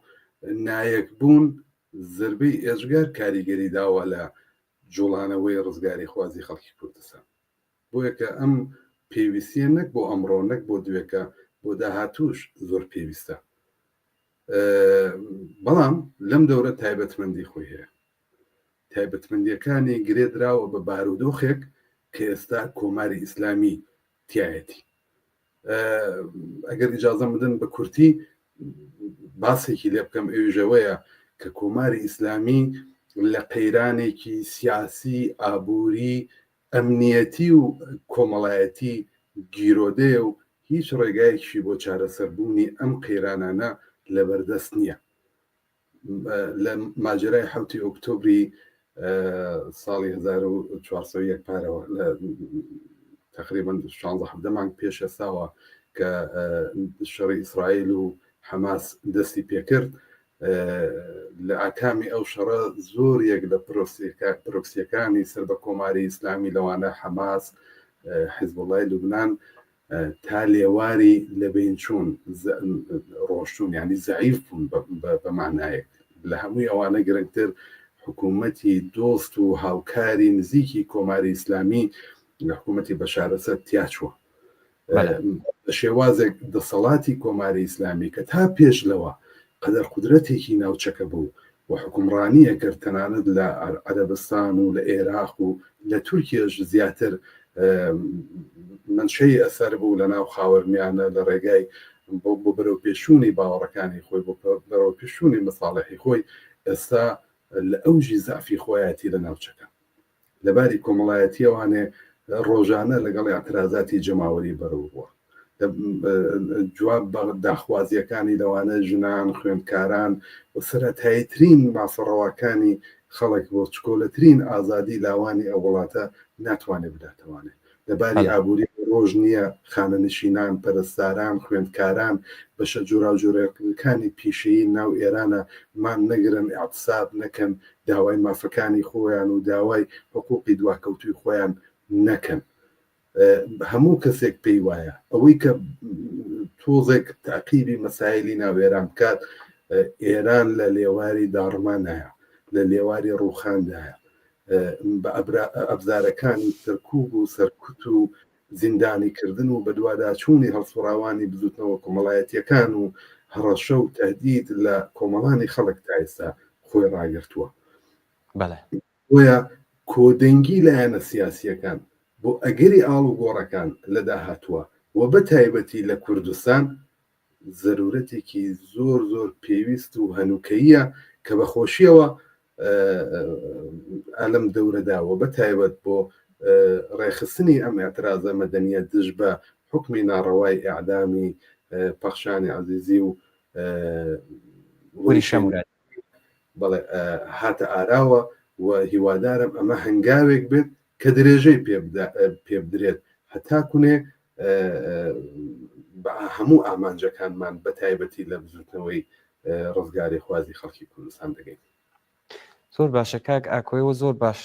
[SPEAKER 13] نایەک بوون زربەی ئێجگار کاریگەری داوە لە جوڵانەوەی ڕزگاری خوازی خەڵکی کوردستان بۆیە کە ئەم پێویستیە نەک بۆ ئەمڕۆ نەک بۆ دوێکە بۆ داهاتووش زۆر پێویستە بەڵام لەم دەورە تایبەتمەندی خۆی هەیە تایبەتمەندیەکانی گرێ دراوە بە بارودۆخێک کە ئێستا کۆماری ئیسلامی تایەتی ئەگەر ئیجازە بدەن بە کورتی باسێکی لێ بکەم ئەویژەوەیە کە کۆماری ئیسلامی لە قەیرانێکی سیاسی ئابووری ئەمنیەتی و کۆمەڵایەتی گیرۆدەیە و هیچ ڕێگایەکیشی بۆ چارەسەربوونی ئەم قەیرانانە لەبەردەست نییە. لە ماجەرای حەوتی ئۆکتۆبری ساڵی 1401 پارەوە لە تقریبا 16 17 مانگ پێش ئێستاوە کە شەڕی ئیسرائیل و حەماس دەستی پێکرد لە ئاکامی ئەو شەڕە زۆر یەک لە پرۆکسیەکانی سەر بە کۆماری ئیسلامی لەوانە حەماس حزبوڵای لوبناان تا لێواری لەبین چوون ڕۆشتون ینی زعیف بوون بە مانایەک لە هەمووی ئەوانە گرنگتر حکوومەتی دۆست و هاوکاری نزیکی کۆماری ئیسلامی لە حکوومەتی بەشارەسەر تیاچووە بە شێوازێک دەسەڵاتی کۆماری ئیسلامی کە تا پێش لەوە قەدەر قودرەتێکی ناوچەکە بوو. و حوکمڕانی ئەکرد تەنانەت لە عەرەبستان و لە ئێراق و لە تورکیەش زیاتر منشەی ئەسەر بوو لە ناو خاوەرمیانە لە ڕێگای بۆ بۆ بەرەو پێشوونی باوەڕەکانی خۆی بۆ بەرەو پێشوونی مەساڵحی خۆی ئێستا لە ئەوجی زەعفی خۆیەتی لە ناوچەکە. لە باری کۆمەڵایەتییەوانێ ڕۆژانە لەگەڵ ئیعترازاتی جەماوەری بەرەو ڕووە. جواب بە داخوازییەکانی لەوانە ژنان، خوێندکاران و سەرەتاییترین مافە ڕەواکانی خەڵک بۆ چکۆلەترین ئازادی لاوانی ئەو وڵاتە ناتوانێ بداتەوانێ. لە باری ئابووری ڕۆژ نییە خانەنشینان، پەرستاران، خوێندکاران، بەشە جۆراوجۆرەکانی پیشەیی ناو ئێرانە مان نەگرن، ئیعتساب نەکەن، داوای مافەکانی خۆیان و داوای حقووقی دواکەوتووی خۆیان نەکەن. هەموو کەسێک پێی وایە ئەوەی کە تۆزێک تاقیبی مەسایلی ناو ئێران بکات، ئێران لە لێواری داڕمانایە، لە لێواری ڕووخاندایە. بە ئەبزارەکانی سەرکوب و سەرکوت و زیندانیکردن و بەدواداچوونی هەڵسوڕاوانی بزوتنەوە کۆمەڵایەتیەکان و هەڕەشە و تەهدید لە کۆمەڵانی خەڵک تا ئێستا خۆی ڕاگرتووە.
[SPEAKER 2] بەڵێ.
[SPEAKER 13] بۆیە کۆدەنگی لایەنە سیاسیەکان بۆ ئەگەری ئاڵوگۆڕەکان لە داهاتووە و بە تایبەتی لە کوردستان زەرورەتێکی زۆر زۆر پێویست و هەنوکەییە کە بە خۆشیەوە ئەلم دەورەدا و بە تایبەت بۆ ڕێکخستنی ئەم ئیعترازە مەدەنیە دژ بە حوکمی ناڕەوای ئیعدامی پەخشانی عەزیزی و
[SPEAKER 2] وریشە مورادی
[SPEAKER 13] بەڵێ هاتە ئاراوە و هیوادارم ئەمە هەنگاوێک بێت کە درێژەی پێبدرێت هەتاکونێ بە هەموو ئامانجەکانمان بە تایبەتی لە بزوتنەوەی ڕزگاریخوازی خەڵکی کوردستان دەگەین.
[SPEAKER 2] زۆر باشە کاک ئاکۆیەوە زۆر باش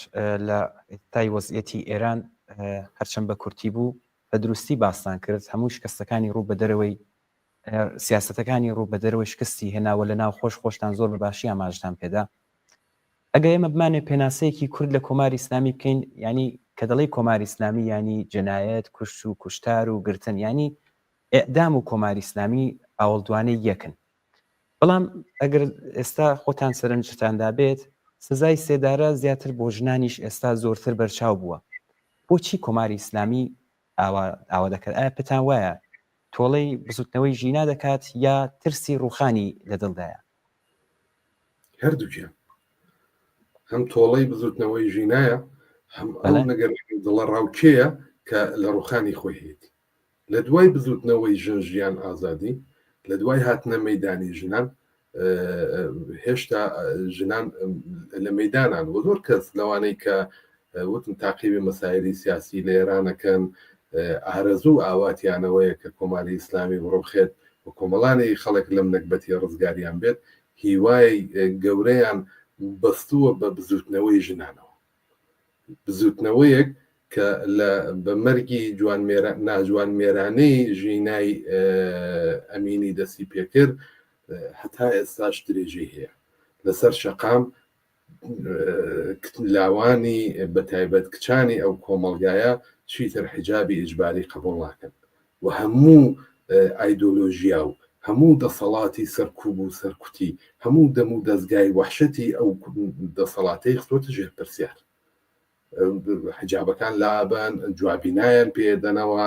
[SPEAKER 2] لە تای وەزیەتی ئێران هەرچەند بە کورتی بوو بە دروستی باستان کرد هەموو شکستەکانی ڕوو بە دەرەوەی سیاسەتەکانی ڕوو بە دەرەوەی شکستی هێناوە لە ناو خۆش خۆشتان زۆر بە باشی ئاماژتان پێدا ئەگەر ئێمە بمانێ پێناسەیەکی کورد لە کۆماری ئیسلامی بکەین یانی کە دەڵێی کۆماری ئیسلامی یانی جەنایەت کوشت و کوشتار و گرتن یانی ئێعدام و کۆماری ئیسلامی ئاوەڵدوانەی یەکن بەڵام ئەگەر ئێستا خۆتان سەرنجتان دابێت سزای سێدارە زیاتر بۆ ژنانیش ئێستا زۆرتر بەرچاو بووە بۆچی کۆماری ئیسلامی ئاوا ئاوا دەکات ئایا پێتان وایە تۆڵەی بزوتنەوەی ژینا دەکات یا ترسی ڕوخانی لە دڵدایە؟
[SPEAKER 13] هەردووکیان هەم تۆڵەی بزوتنەوەی ژینایە هەم ئەو نەگەرانی و دڵەڕاوکێیە کە لە ڕوخانی خۆی هەیەتی لە دوای بزوتنەوەی ژن ژیان ئازادی لە دوای هاتنە مەدانی ژنان هێشتا ژنان لە مەدانان و زۆر کەس لەوانەی کە وتم تاقیبی مەسایلی سیاسی لە ئێرانەکەن ئارەزوو ئاواتیانەوەیە کە کۆماری ئیسلامی بڕوخێت و کۆمەڵانی خەڵک لەم نەگبەتی ڕزگاریان بێت هیوای گەورەیان بەستووە بە بزووتنەوەی ژنانەوە. بزووتنەوەیەک کە لە بە مەرگی ناجوانمێرانەی ژینای ئەمینی دەستی پێکرد هەتا ئێستاش درێژەی هەیە. لەسەر شەقام لاوانی بەتایبەت کچانی ئەو کۆمەڵگایە چیتر حیجابی ئیجباری قبوڵ ناکەن و هەموو ئایدۆلۆژیا و هەموو دەسەڵاتی سەرکوب و سەرکوتی هەموو دەم و دەزگای وەحشەتی ئەو دەسەڵاتەی خستۆتە ژێر پرسیار. حجابەکان لابەن جوابی نایەن پێدەنەوە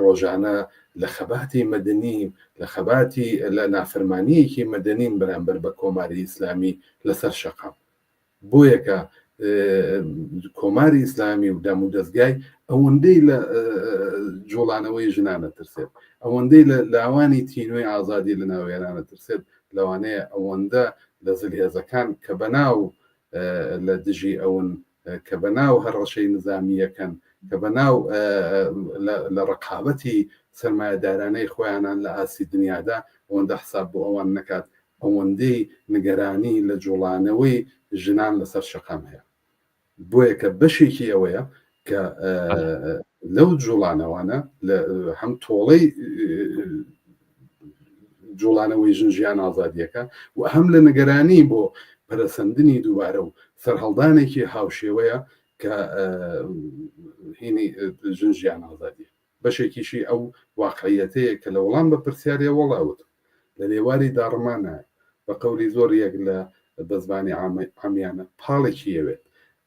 [SPEAKER 13] ڕۆژانە لە خەباتی مەدەنی لە خەباتی لە نافەرمانیەکی مەدەنین بەرامبەر بە کۆماری ئیسلامی لەسەر شەقام بۆیە کە کۆماری ئیسلامی و دام و دەستگای ئەوەندەی لە جوڵانەوەی ژنانە ترسێت ئەوەندەی لە لاوانی تینوی ئازادی لە ناوێرانە ترسێت لەوانەیە ئەوەندە لە زلهێزەکان کە بەناو لە دژی ئەون کە بە ناو هەڕەشەی نزامییەکەن، کە بە ناو لە ڕقابەتی سەرمایەدارانەی خۆیانان لە ئاستی دنیادا، ئەوەندە حساب بۆ ئەوان نەکات، ئەوەندەی نگەرانی لە جوڵانەوەی ژنان لەسەر شەقام هەیە. بۆیە کە بەشێکی ئەوەیە کە لەو جوڵانەوانە لە هەم تۆڵەی جوڵانەوەی ژن ژیان ئازادیەکە و هەم لە نگەرانی بۆ پەرەسەندنی دووبارە و سەرهەڵدانێکی هاوشێوەیە کە هینی ژن ژیان ئازادیە بەشێکیشی ئەو واقعیەتەیە کە لە وەڵام بە پرسیارێ وەڵاوت لە لێواری داڕمانە بە قەولی زۆر یەک لە. بە زمانی عامیانە پاڵێکی ئەوێت.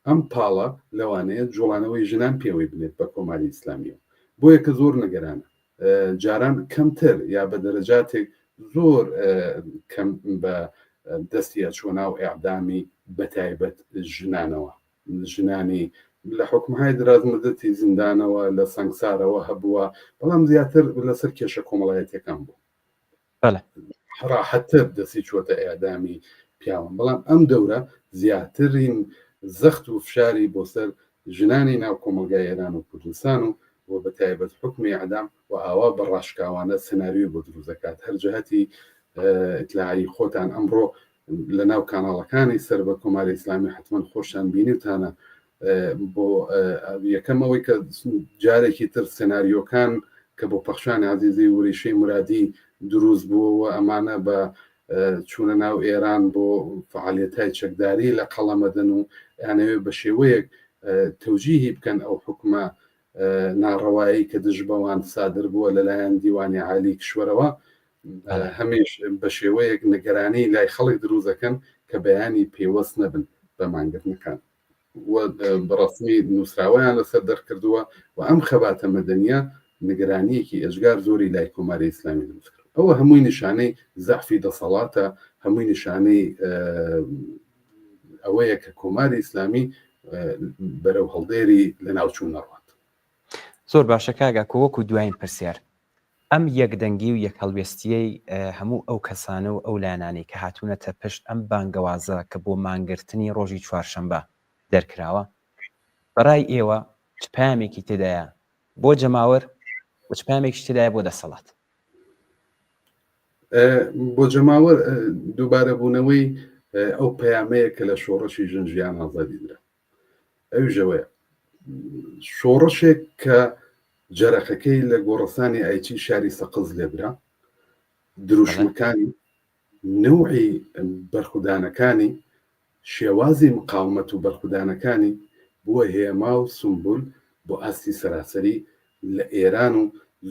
[SPEAKER 13] ئەم پاڵە لەوانەیە جوڵانەوەی ژنان پێوەی بنێت بە کۆماری ئیسلامیەوە. بۆیە کە زۆر نگەرانە. جاران کەمتر یا بە دەرەجاتێک زۆر کەم بە دەستی ئەچووە ناو ئێعدامی بەتایبەت ژنانەوە. ژنانی لە حوکمهای دراز مدەتی زیندانەوە لە سەنگسارەوە هەبووە، بەڵام زیاتر لەسەر کێشە کۆمەڵایەتیەکان بوو. ڕاحەتتر دەستی چووەتە ئێعدامی پیاوان، بەڵام ئەم دەورە زیاترین زەخت و فشاری بۆ سەر ژنانی ناو کۆمەڵگای ئێران و کوردستان و و بە تایبەت حوکمی ئێعدام و ئاوا بە ڕاشکاوانە سناریۆی بۆ دروست دەکات هەر جەهەتی ئیتلاعی خۆتان ئەمڕۆ لە ناو کاناڵەکانی سەر بە کۆماری ئیسلامی حتمما خۆشتان بینیوتانە بۆ یەکەم ئەوەی کە جارێکی تر سناریۆکان کە بۆ پەخشان عزیزی وریشەی مرادی دروست بووە و ئەمانە بە چوونە ناو ئێران بۆ فعالیەتای چەکداری لە قەڵەمەدەن و یانەوێ بە شێوەیەک تەوجیهی بکەن ئەو حکومە ناڕەوایی کە دژ بەوان سادر بووە لەلایەن دیوانی عالی کشوەرەوە هەمیش بە شێوەیەک نگەرانی لای خەڵک دروست دەکەن کە بەیانی پەیوەست نەبن بە مانگرتنەکان و بەڕسمی نووسراوەیان لەسەر دەرکردووە و ئەم خەباتە مەدەنیە نگرانیەکی ئێجگار زۆری لای کۆماری ئیسلامی دروست کرد ئەوە هەمووی نیشانەی زەعفی دەسەڵاتە هەمووی نیشانەی ئەوەیە کە کۆماری ئیسلامی بەرەو هەڵدێری لە ناوچوون نەڕوات.
[SPEAKER 2] زۆر باشە کاک ئاکۆ وەکو دوایین پرسیار ئەم یەکدەنگی و یەکهەڵوێستیەی هەموو ئەو کەسانە و ئەو لایەنانەی کە هاتوونەتە پشت ئەم بانگەوازە کە بۆ مانگرتنی ڕۆژی چوارشەمبە دەرکراوە بەڕای ئێوە چ پەیامێکی تێدایە بۆ جەماوەر و چ پەیامێکیش تێدایە بۆ دەسەڵات؟
[SPEAKER 13] بۆ جەماوەر دووبارە بوونەوەی ئەو پەیامەیە کە لە شۆڕشی ژن ژیان ئازادی درا ئەویش ئەوەیە شۆڕشێک کە جەرەقەکەی لە گۆڕستانی ئایچی شاری سەقز لێدرا دروشمەکانی نەوعی بەرخودانەکانی شێوازی مقاومەت و بەرخودانەکانی بووە هێما و سومبول بۆ ئاستی سەراسەری لە ئێران و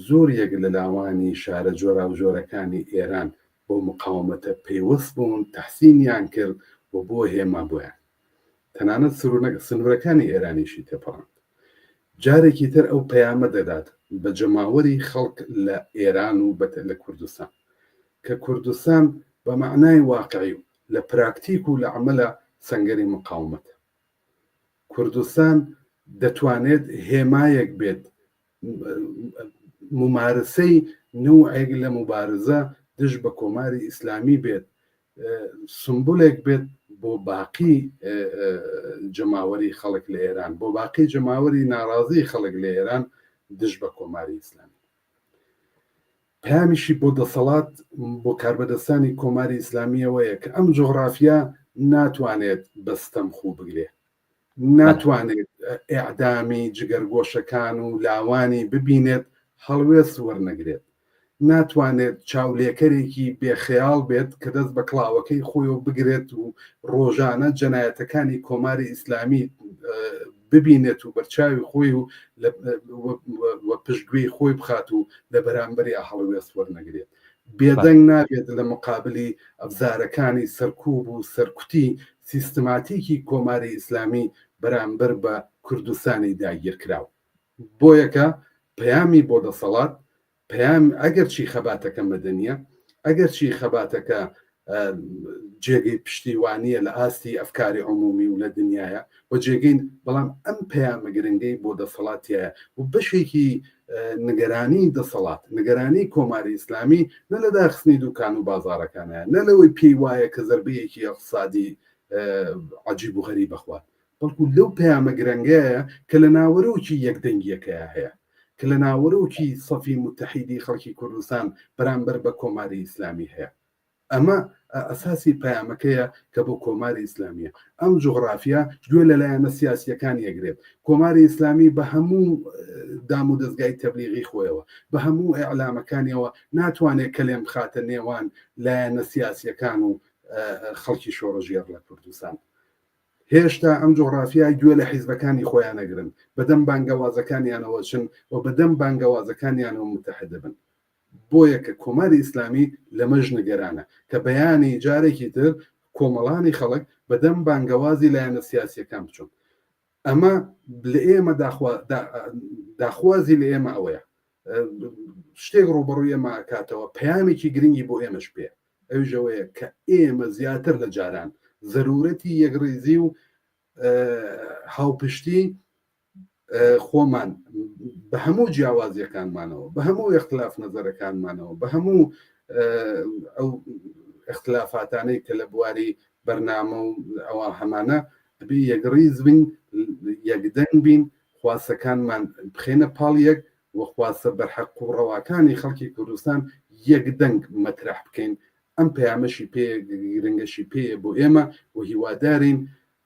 [SPEAKER 13] زۆر یەک لە لاوانی شارە جۆراوجۆرەکانی ئێران بەو مقاومەتە پەیوەست بوون، تەحسینیان کرد و بووە هێما بۆیان. تەنانەت سنوورەکانی ئێرانیشی تێپەڕاند. جارێکی تر ئەو پەیامە دەدات بە جەماوەری خەڵک لە ئێران و لە کوردستان کە کوردستان بە مەعنای واقعی و لە پراکتیک و لە عەمەلا سەنگەری مقاومەتە. کوردستان دەتوانێت هێمایەک بێت مومارسەی نەوعێک لە موبارزە دژ بە کۆماری ئیسلامی بێت، سمبولێک بێت بۆ باقی جەماوەری خەڵک لە ئێران، بۆ باقی جەماوەری ناڕازی خەڵک لە ئێران دژ بە کۆماری ئیسلامی. پەیامیشی بۆ دەسەڵات، بۆ کاربەدەستانی کۆماری ئیسلامی ئەوەیە کە ئەم جوغرافیا ناتوانێت بە ستەم خوو بگرێ، ناتوانێت ئێعدامی جگەرگۆشەکان و لاوانی ببینێت هەڵوێست وەرنەگرێت، ناتوانێت چاولێکەرێکی بێ خەیاڵ بێت کە دەست بە کڵاوەکەی خۆیەوە بگرێت و ڕۆژانە جەنایەتەکانی کۆماری ئیسلامی ببینێت و بەرچاوی خۆی و و پشتگوێی خۆی بخات و لە بەرامبەریا هەڵوێست وەرنەگرێت. بێدەنگ نابێت لە مقابلی ئەبزارەکانی سەرکوب و سەرکوتی سیستماتیکی کۆماری ئیسلامی بەرامبەر بە کوردستانی داگیرکراو. بۆیەکە پەیامی بۆ دەسەڵات پەیام ئەگەرچی خەباتەکە مەدەنییە، ئەگەرچی خەباتەکە جێگەی پشتیوانییە لە ئاستی ئەفکاری عمومی و لە دنیایە و جێگەی بەڵام ئەم پەیامە گرنگەی بۆ دەسەڵات تیایە و بەشێکی نگەرانی دەسەڵات نگەرانی کۆماری ئیسلامی نە لە داخستنی دوکان و بازارەکانە نە لەوەی پێی وایە کە زەربەیەکی ئەقتصادی عجیب و غەریب بخوات بەڵکو لەو پەیامە گرنگەیە کە لە ناوەرۆکی یەکدەنگیەکەیا هەیە، کە لە ناوەرۆکی سەفی موتەحیدی خەڵکی کوردستان بەرامبەر بە کۆماری ئیسلامی هەیە. ئەمە ئەساسی پەیامەکەیە کە بۆ کۆماری ئیسلامیە. ئەم جوغرافیا گوێ لە لایەنە سیاسیەکان یەگرێت. کۆماری ئیسلامی بە هەموو دام و دەزگای تەبلیغی خۆیەوە، بە هەموو ئیعلامەکانیەوە ناتوانێت کەلێن بخاتە نێوان لایەنە سیاسیەکان و خەڵکی شۆڕشگێڕ لە کوردستان. هێشتا ئەم جوغرافیا گوێ لە حیزبەکانی خۆیان ئەگرن، بەدەم بانگەوازەکانیانەوە چن و بەدەم بانگەوازەکانیانەوە متحد دەبن. بۆیە کە کۆماری ئیسلامی لەمەش نگەرانە کە بەیانی جارێکی تر کۆمەڵانی خەڵک بەدەم بانگەوازی لایەنە سیاسیەکان بچون. ئەمە لە ئێمە داخوازی لە ئێمە ئەوەیە شتێک ڕوبەڕووی ئێمە ئەکاتەوە پەیامێکی گرنگی بۆ ئێمەش پێ ئەویش ئەوەیە کە ئێمە زیاتر لە جاران زەرورەتی یەکڕیزی و هاوپشتی خۆمان بە هەموو جیاوازیەکانمانەوە بە هەموو اختلاف نەزەرەکانمانەوە بە هەموو ئەو اختلافاتانەی کە لە بواری بەرنامە و ئەوە هەمانە ئەبێ یەکڕیز بین یەکدەنگ بین خواستەکانمان بخێنە پاڵ یەک و خواستە بەرحەق و ڕەواکانی خەڵکی کوردستان یەکدەنگ مەترح بکەین ئەم پەیامەشی پێ گرنگەشی پێیە بۆ ئێمە و هیوادارین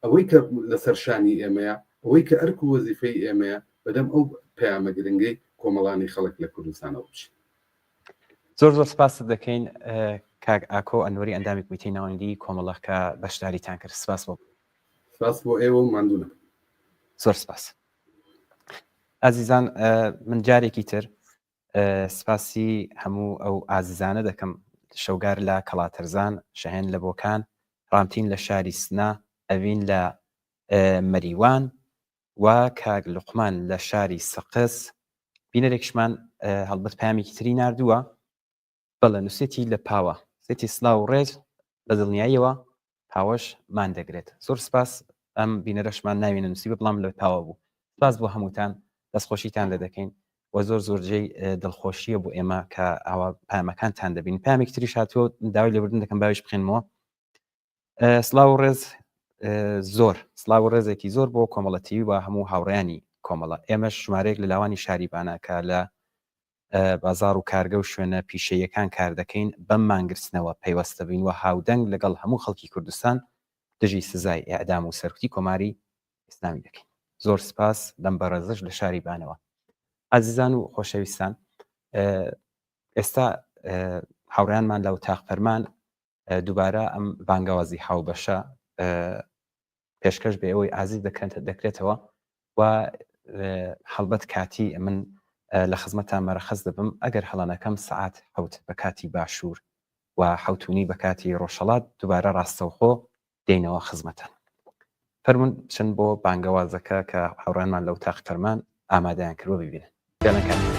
[SPEAKER 13] ئەوەی کە لەسەر شانی ئێمەیە، ئەوەی کە ئەرک و وەزیفەی ئێمەیە، بەدەم ئەو پەیامە گرنگەی کۆمەڵانی خەڵک لە کوردستانەوە بچین.
[SPEAKER 2] زۆر زۆر سپاست دەکەین کاک ئاکۆ ئەنوەری ئەندامی کۆمیتەی ناوەندی کۆمەڵە کە بەشداریتان کرد. سپاس بۆ
[SPEAKER 13] سپاس بۆ ئێوە و ماندوو نەبن.
[SPEAKER 2] زۆر سپاس. ئازیزان من جارێکی تر سپاسی هەموو ئەو ئازیزانە دەکەم شەوگار لە کەڵاتەرزان، شەهێن لە بۆکان، ڕامتین لە شاری سنە، ئەڤین لە مەریوان و کاک لوقمان لە شاری سەقز. بینەرێکیشمان هەڵبەت پەیامێکی تری ناردووە. بەڵێ نووسێتی لە پاوە. سێتی سلاو و ڕێز بە دڵنیاییەوە پاوەش مان دەگرێت. زۆر سپاس ئەم بینەرەشمان ناوی نەنووسیبێ بەڵام لە پاوە بوو. سپاس بۆ هەمووتان دەستخۆشیتان لێ دەکەین و زۆر زۆر جێی دڵخۆشییە بۆ ئێمە کە ئاوا پامەکانتان دەبین. پامێکی تریش هاتووە داوای لێبوردن دەکەم باویش بخێنمەوە. سلاو و ڕێز زۆر سلاو و ڕێزێکی زۆر بۆ کۆمەڵە تیوی و هەموو هاوڕێیانی کۆمەڵە. ئێمەش ژمارەیەک لە لاوانی شاری بانە کە لە بازاڕ و کارگە و شوێنە پیشەییەکان کار دەکەین، بەم مانگرتنەوە پەیوەست دەبین و هاودەنگ لەگەڵ هەموو خەڵکی کوردستان دژی سزای ئێعدام و سەرکوتی کۆماری ئیسلامی دەکەین. زۆر سپاس لەم بەڕێزەش لە شاری بانەوە. ئازیزان و خۆشەویستان ئێستا هاوڕێیانمان لە وتاق فەرمان دووبارە ئەم بانگەوازی هاوبەشە پێشکەش بە ئێوەی ئازیز دەکرێتەوە و هەڵبەت کاتی من لە خزمەتان مەرەخەس دەبم ئەگەر هەڵەنەکەم سەعات حوت بە کاتی باشوور و حوتونی بە کاتی ڕۆژهەڵات دووبارە ڕاستەوخۆ دێینەوە خزمەتان فەرمونون بچن بۆ بانگەوازەکە کە هاوڕێیانمان لە وتاق فەرمان ئامادەیان کردوە ببینن فعلا کاتی.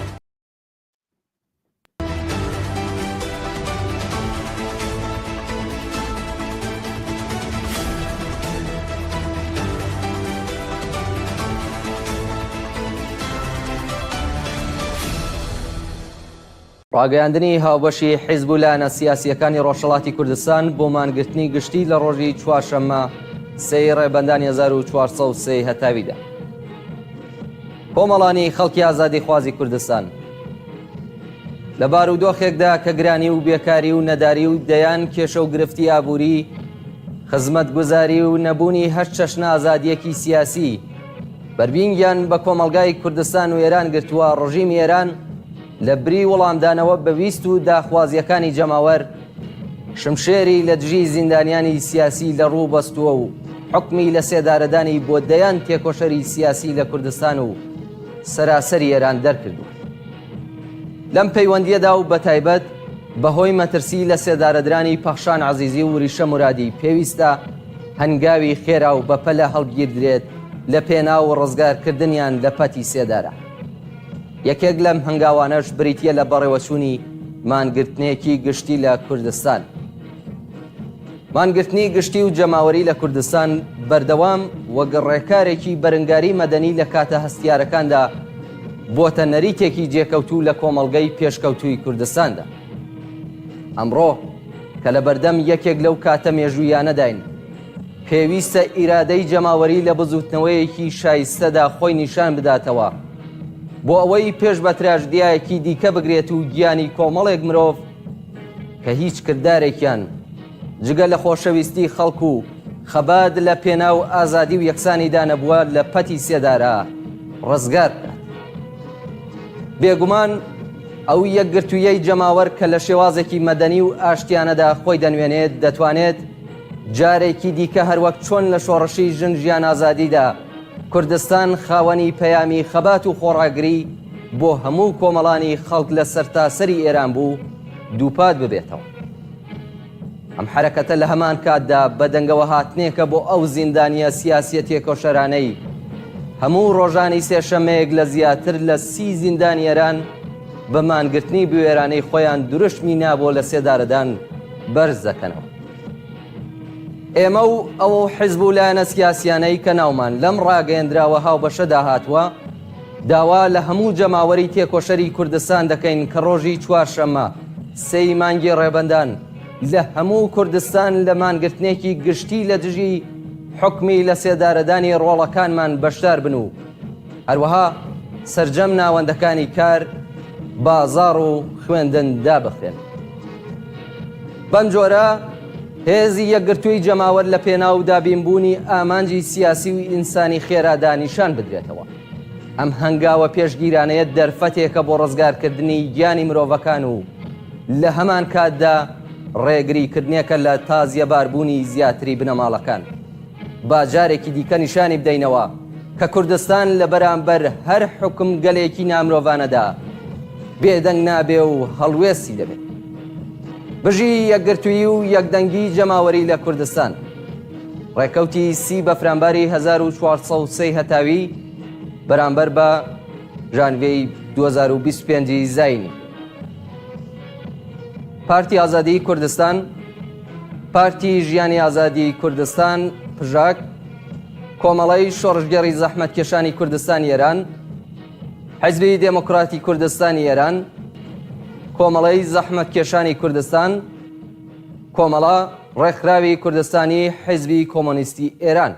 [SPEAKER 1] ڕاگەیاندنی هاوبەشی حیزب و لایەنە سیاسییەکانی ڕۆژهەڵاتی کوردستان بۆ مانگرتنی گشتی لە ڕۆژی چوارشەممە سێی ڕێبەندانی 1403 هەتاویدا. کۆمەڵانی خەڵکی ئازادیخوازی کوردستان لە بارودۆخێکدا کە گرانی و بێکاری و نەداری و دەیان کێشە و گرفتی ئابووری خزمەتگوزاری و نەبوونی هەر چەشنە ئازادیەکی سیاسی بەربینگیان بە کۆمەڵگای کوردستان و ئێران گرتووە ڕژیمی ئێران لە بری وڵامدانەوە بە ویست و داخوازیەکانی جەماوەر شمشێری لە دژی زیندانیانی سیاسی لە ڕوو بەستووە و حوکمی لە سێدارەدانی بۆ دەیان تێکۆشەری سیاسی لە کوردستان و سەراسەری ئێران دەرکردووە. لەم پەیوەندییەدا و بەتایبەت بەهۆی مەترسی لە سێدارەدرانی پەخشان عەزیزی و وریشە مورادی پێویستە هەنگاوی خێرا و بەپەلە هەڵبگیردرێت لە پێناو ڕزگارکردنیان لە پەتی سێدارە. یەکێک لەم هەنگاوانەش بریتییە لە بەڕێوەچوونی مانگرتنێکی گشتی لە کوردستان. مانگرتنی گشتی و جەماوەری لە کوردستان بەردەوام وەک ڕێکارێکی بەرنگاری مەدەنی لە کاتە هەستیارەکاندا بۆتە نەریتێکی جێکەوتوو لە کۆمەڵگەی پێشکەوتووی کوردستاندا. ئەمڕۆ کە لە بەردەم یەکێک لەو کاتە مێژوویانەداین، پێویستە ئیرادەی جەماوەری لە بزووتنەوەیەکی شایستەدا خۆی نیشان بداتەوە بۆ ئەوەی پێش بە تراژدیایەکی دیکە بگرێت و گیانی کۆمەڵێک مرۆڤ کە هیچ کردارێکیان جگە لە خۆشەویستی خەڵک و خەبات لە پێناو ئازادی و یەکسانیدا نەبووە لە پەتی سێدارە ڕزگار بکات. بێگومان ئەو یەکگرتوویەی جەماوەر کە لە شێوازێکی مەدەنی و ئاشتیانەدا خۆی دەنوێنێت دەتوانێت جارێکی دیکە هەروەک چۆن لە شۆڕشی ژن ژیان ئازادیدا کوردستان خاوەنی پەیامی خەبات و خۆڕاگری بۆ هەموو کۆمەڵانی خەڵک لە سەرتاسەری ئێران بوو، دووپات ببێتەوە. ئەم حەرەکەتە لە هەمان کاتدا بەدەنگەوەهاتنێکە بۆ ئەو زیندانییە سیاسییە تێکۆشەرانەی هەموو ڕۆژانی سێشەممەیەک لە زیاتر لە سی زیندانی ئێران بە مانگرتنی بوێرانەی خۆیان دروشمی نا بۆ لەسێدارەدان بەرز دەکەنەوە. ئێمە و ئەو حیزب و لایەنە سیاسییانەی کە ناومان لەم ڕاگەیەندراوە هاوبەشەدا هاتووە، داوا لە هەموو جەماوەری تێکۆشەری کوردستان دەکەین کە ڕۆژی چوارشەممە سێی مانگی ڕێبەندان لە هەموو کوردستان لە مانگرتنێکی گشتی لە دژی حوکمی لەسێدارەدانی ڕۆڵەکانمان بەشدار بن و هەروەها سەرجەم ناوەندەکانی کار، بازاڕ و خوێندن دابخرێن. بەم جۆرە هێزی یەکگرتووی جەماوەر لە پێناو دابینبوونی ئامانجی سیاسی و ئینسانی خێرادا نیشان بدرێتەوە. ئەم هەنگاوە پێشگیرانەیە دەرفەتێکە بۆ ڕزگارکردنی گیانی مرۆڤەکان و لە هەمان کاتدا ڕێگریکردنێکە لە تازیەباربوونی زیاتری بنەماڵەکان. با جارێکی دیکە نیشانی بدەینەوە کە کوردستان لە بەرامبەر هەر حوکمگەلێکی نامرۆڤانەدا بێدەنگ نابێ و هەڵوێستی دەبێ. بژی یەکگرتوویی و یەکدەنگی جەماوەری لە کوردستان. ڕێکەوتی سی بەفرانباری 1403 هەتاوی بەرامبەر بە ژانڤیەی 2025 زایینی. پارتی ئازادیی کوردستان، پارتی ژیانی ئازادی کوردستان، پژاک، کۆمەڵەی شۆڕشگێڕی زەحمەتکێشانی کوردستانی ئێران، حیزبی دێموکراتی کوردستانی ئێران، کۆمەڵەی زەحمەتکێشانی کوردستان، کۆمەڵە، ڕێکخراوی کوردستانی حیزبی کۆمۆنیستی ئێران.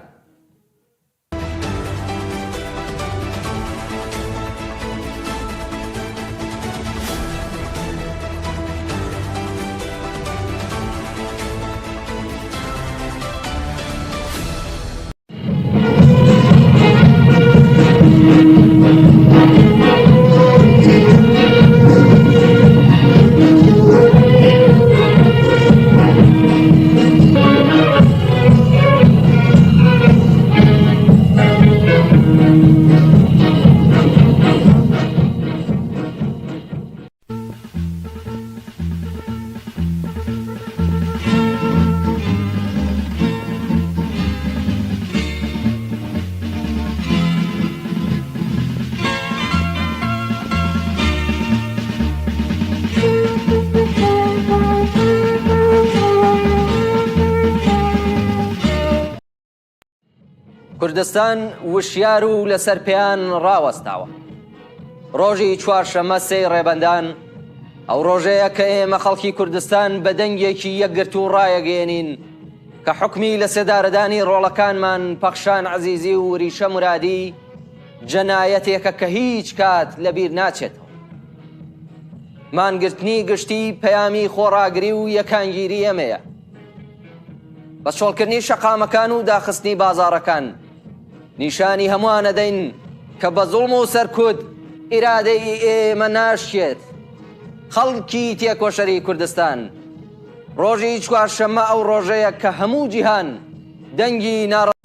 [SPEAKER 1] کوردستان وشیار و لەسەر پێیان ڕاوەستاوە. ڕۆژی چوارشەممە سێی ڕێبەندان ئەو ڕۆژەیە کە ئێمە خەڵکی کوردستان بە دەنگێکی یەکگرتوو ڕایەگەیەنین کە حوکمی لەسێدارەدانی ڕۆڵەکانمان پەخشان عەزیزی و وریشە مورادی جەنایەتێکە کە هیچ کات لەبیر ناچێتەوە. مانگرتنی گشتی پەیامی خۆڕاگری و یەکانگیری ئێمەیە. بە چۆڵکردنی شەقامەکان و داخستنی بازاڕەکان نیشانی هەمووان ئەدەین کە بە زوڵم و سەرکوت ئیرادەی ئێمە ناشکێت. خەڵکی تێکۆشەری کوردستان ڕۆژی چوارشەممە ئەو ڕۆژەیە کە هەموو جیهان دەنگی ناڕ.